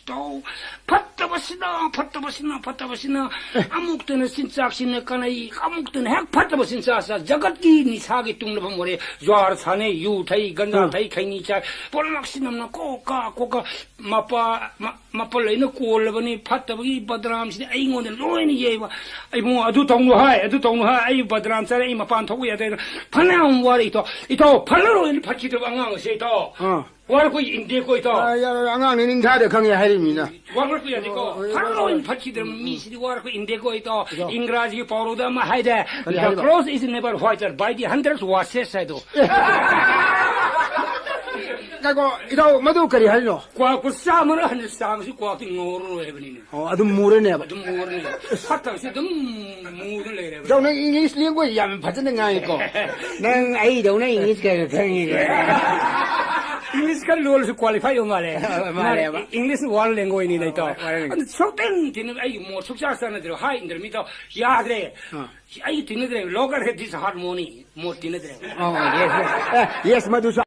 ꯇꯧ꯫ ꯐꯠꯇꯕꯁꯤꯅ, ꯐꯠꯇꯕꯁꯤꯅ, ꯐꯠꯇꯕꯁꯤꯅ ꯑꯦ꯫ ꯑꯃꯨꯛꯇꯅ ꯆꯤꯟꯖꯥꯛꯁꯤꯅ ꯀꯥꯟꯅꯩ, ꯑꯃꯨꯛꯇꯅ ꯍꯦꯛ ꯐꯠꯇꯕ ꯆꯤꯟꯖꯥꯛ ꯆꯥ꯫ ꯖꯒꯠꯀꯤ ꯅꯤꯁꯥꯒꯤ ꯇꯨꯡꯂꯐꯝ ꯑꯣꯏꯔꯦ꯫ ꯖ꯭ꯋꯥꯔ ꯁꯥꯟꯅꯩ, ꯌꯨ ꯊꯛꯏ, ꯒꯟꯖꯥ ꯎꯝ꯫ ꯊꯛꯏ, ꯈꯩꯅꯤ ꯆꯥꯏ꯫ ꯄꯨꯝꯅꯃꯛꯁꯤꯅ ꯀꯣꯛ ꯀꯥ, ꯀꯣꯛ ꯀꯥ꯫ ꯃꯄꯥ, ꯃ-, ꯃꯄꯜ ꯑꯩꯅ ꯀꯣꯜꯂꯕꯅꯤ꯫ ꯐꯠꯇꯕꯒꯤ ꯕꯗꯅꯥꯝꯁꯤꯗꯤ ꯑꯩꯉꯣꯟꯗ ꯂꯣꯏꯅ ꯌꯩꯕ꯫ ꯏꯕꯨꯡꯉꯣ, ꯑꯗꯨ ꯇꯧꯅꯨ ꯍꯥꯏ, ꯑꯗꯨ ꯇꯧꯅꯨ ꯍꯥꯏ꯫ ꯑꯩ ꯕꯗꯅꯥꯝ ꯆꯥꯔꯦ, ꯑꯩ ꯃꯄꯥꯟ ꯊꯣꯛꯄ ꯌꯥꯗꯦ꯫ ꯐꯅꯌꯥꯝ ꯋꯥꯔꯦ ꯏꯇꯥꯎ꯫ ꯏꯇꯥꯎ, ꯐꯠꯂꯔꯣꯏꯅ ꯐꯠꯈꯤꯗ꯭ꯔꯕ ꯑꯉꯥꯡ ꯑꯁꯦ ꯏꯇꯥꯎ꯫ ꯑꯥ꯫ ꯋꯥꯔꯛꯄ ꯏꯟꯗꯦꯀꯣ, ꯏꯇꯥꯎ꯫ ꯑ, ꯌꯥꯔꯣꯏ, ꯑꯉꯥꯡꯅꯤ, ꯅꯤꯡꯊꯥꯗ ꯈꯪꯉꯦ ꯍꯥꯏꯔꯤꯕꯅꯤꯅ꯫ ꯋꯥꯔꯛꯄ ꯌꯥꯗꯦꯀꯣ꯫ ꯑꯣ, ꯍꯣꯏ, ꯐꯔꯛ ꯍꯣꯏ, ꯂꯣꯏ ꯍꯣꯏ꯫ ꯐꯠꯈꯤꯗ꯭ꯔꯕ ꯎꯝ, ꯎꯝ꯫ ꯃꯤꯁꯤꯗꯤ ꯋꯥꯔꯛꯄ ꯏꯟꯗꯦꯀꯣ, ꯏꯇꯥꯎ꯫ ꯏꯇꯥꯎ꯫ ꯏꯪꯒ꯭ꯔꯥꯖꯤꯒꯤ ꯄꯥꯎꯔꯧꯗ ꯑꯃ ꯍꯥꯏꯗꯥꯏ, ꯀꯔꯤ "The ꯍꯥꯏꯕ? Cross is never whiter by the hundred washes" ꯍꯥꯏꯗꯣ꯫ ꯑꯦ꯫ ꯉꯥꯏꯈꯣ, ꯏꯇꯥꯎ, ꯃꯗꯨ ꯀꯔꯤ ꯍꯥꯏꯅꯣ? ꯀ꯭ꯋꯥꯛꯄꯨ ꯆꯥꯝꯃꯔ ꯍꯟꯅ ꯆꯥꯝꯃꯁꯨ ꯀ꯭ꯋꯥꯛꯇꯤ ꯉꯧꯔꯔꯣꯏ ꯍꯥꯏꯕꯅꯤꯅꯦ꯫ ꯑꯣ, ꯑꯗꯨꯝ ꯃꯨꯔꯅꯦꯕ꯫ ꯑꯗꯨꯝ ꯃꯨꯔꯅꯤ꯫ ꯐꯠꯇꯕꯁꯤ ꯑꯗꯨꯝ ꯃꯨꯗꯨꯅ ꯂꯩꯔꯦꯕ꯫ ꯏꯇꯥꯎ, ꯅꯪ English language ꯌꯥꯝ ꯐꯖꯅ ꯉꯥꯡꯉꯤꯀꯣ꯫ ꯅꯪ ꯑꯩꯗꯧꯅ English ꯀꯩꯅꯣ ꯈꯪꯉꯤꯅꯦ꯫ English ꯈꯔ ꯂꯣꯜꯂꯁꯨ qualify ꯑꯣꯏ ꯃꯥꯜꯂꯦ꯫ ꯃꯥꯜꯂꯦꯕ꯫ ꯃꯥꯗꯤ English world language ꯅꯤꯅ ꯏꯇꯥꯎ꯫ World language꯫ ꯑꯗꯨ ꯁꯨꯛꯇꯤꯟ ꯇꯤꯟꯅ ꯑꯩꯒꯤ ꯃꯣꯠ ꯁꯨꯛꯆꯥ ꯆꯥꯟꯅꯗ꯭ꯔꯦ꯫ ꯍꯥꯏ ꯏꯟꯗ꯭ꯔꯃꯤ ꯏꯇꯥꯎ꯫ ꯌꯥꯗ꯭ꯔꯦ꯫ ꯑꯥ꯫ ꯑꯩ ꯇꯤꯟꯅꯗ꯭ꯔꯦ꯫ Local head this harmony꯫ ꯃꯣꯠ ꯇꯤꯟꯅꯗ꯭ꯔꯦ꯫ ꯑꯣ, yes, yes꯫ ꯑꯦ, yes, ꯃꯗꯨꯁꯨ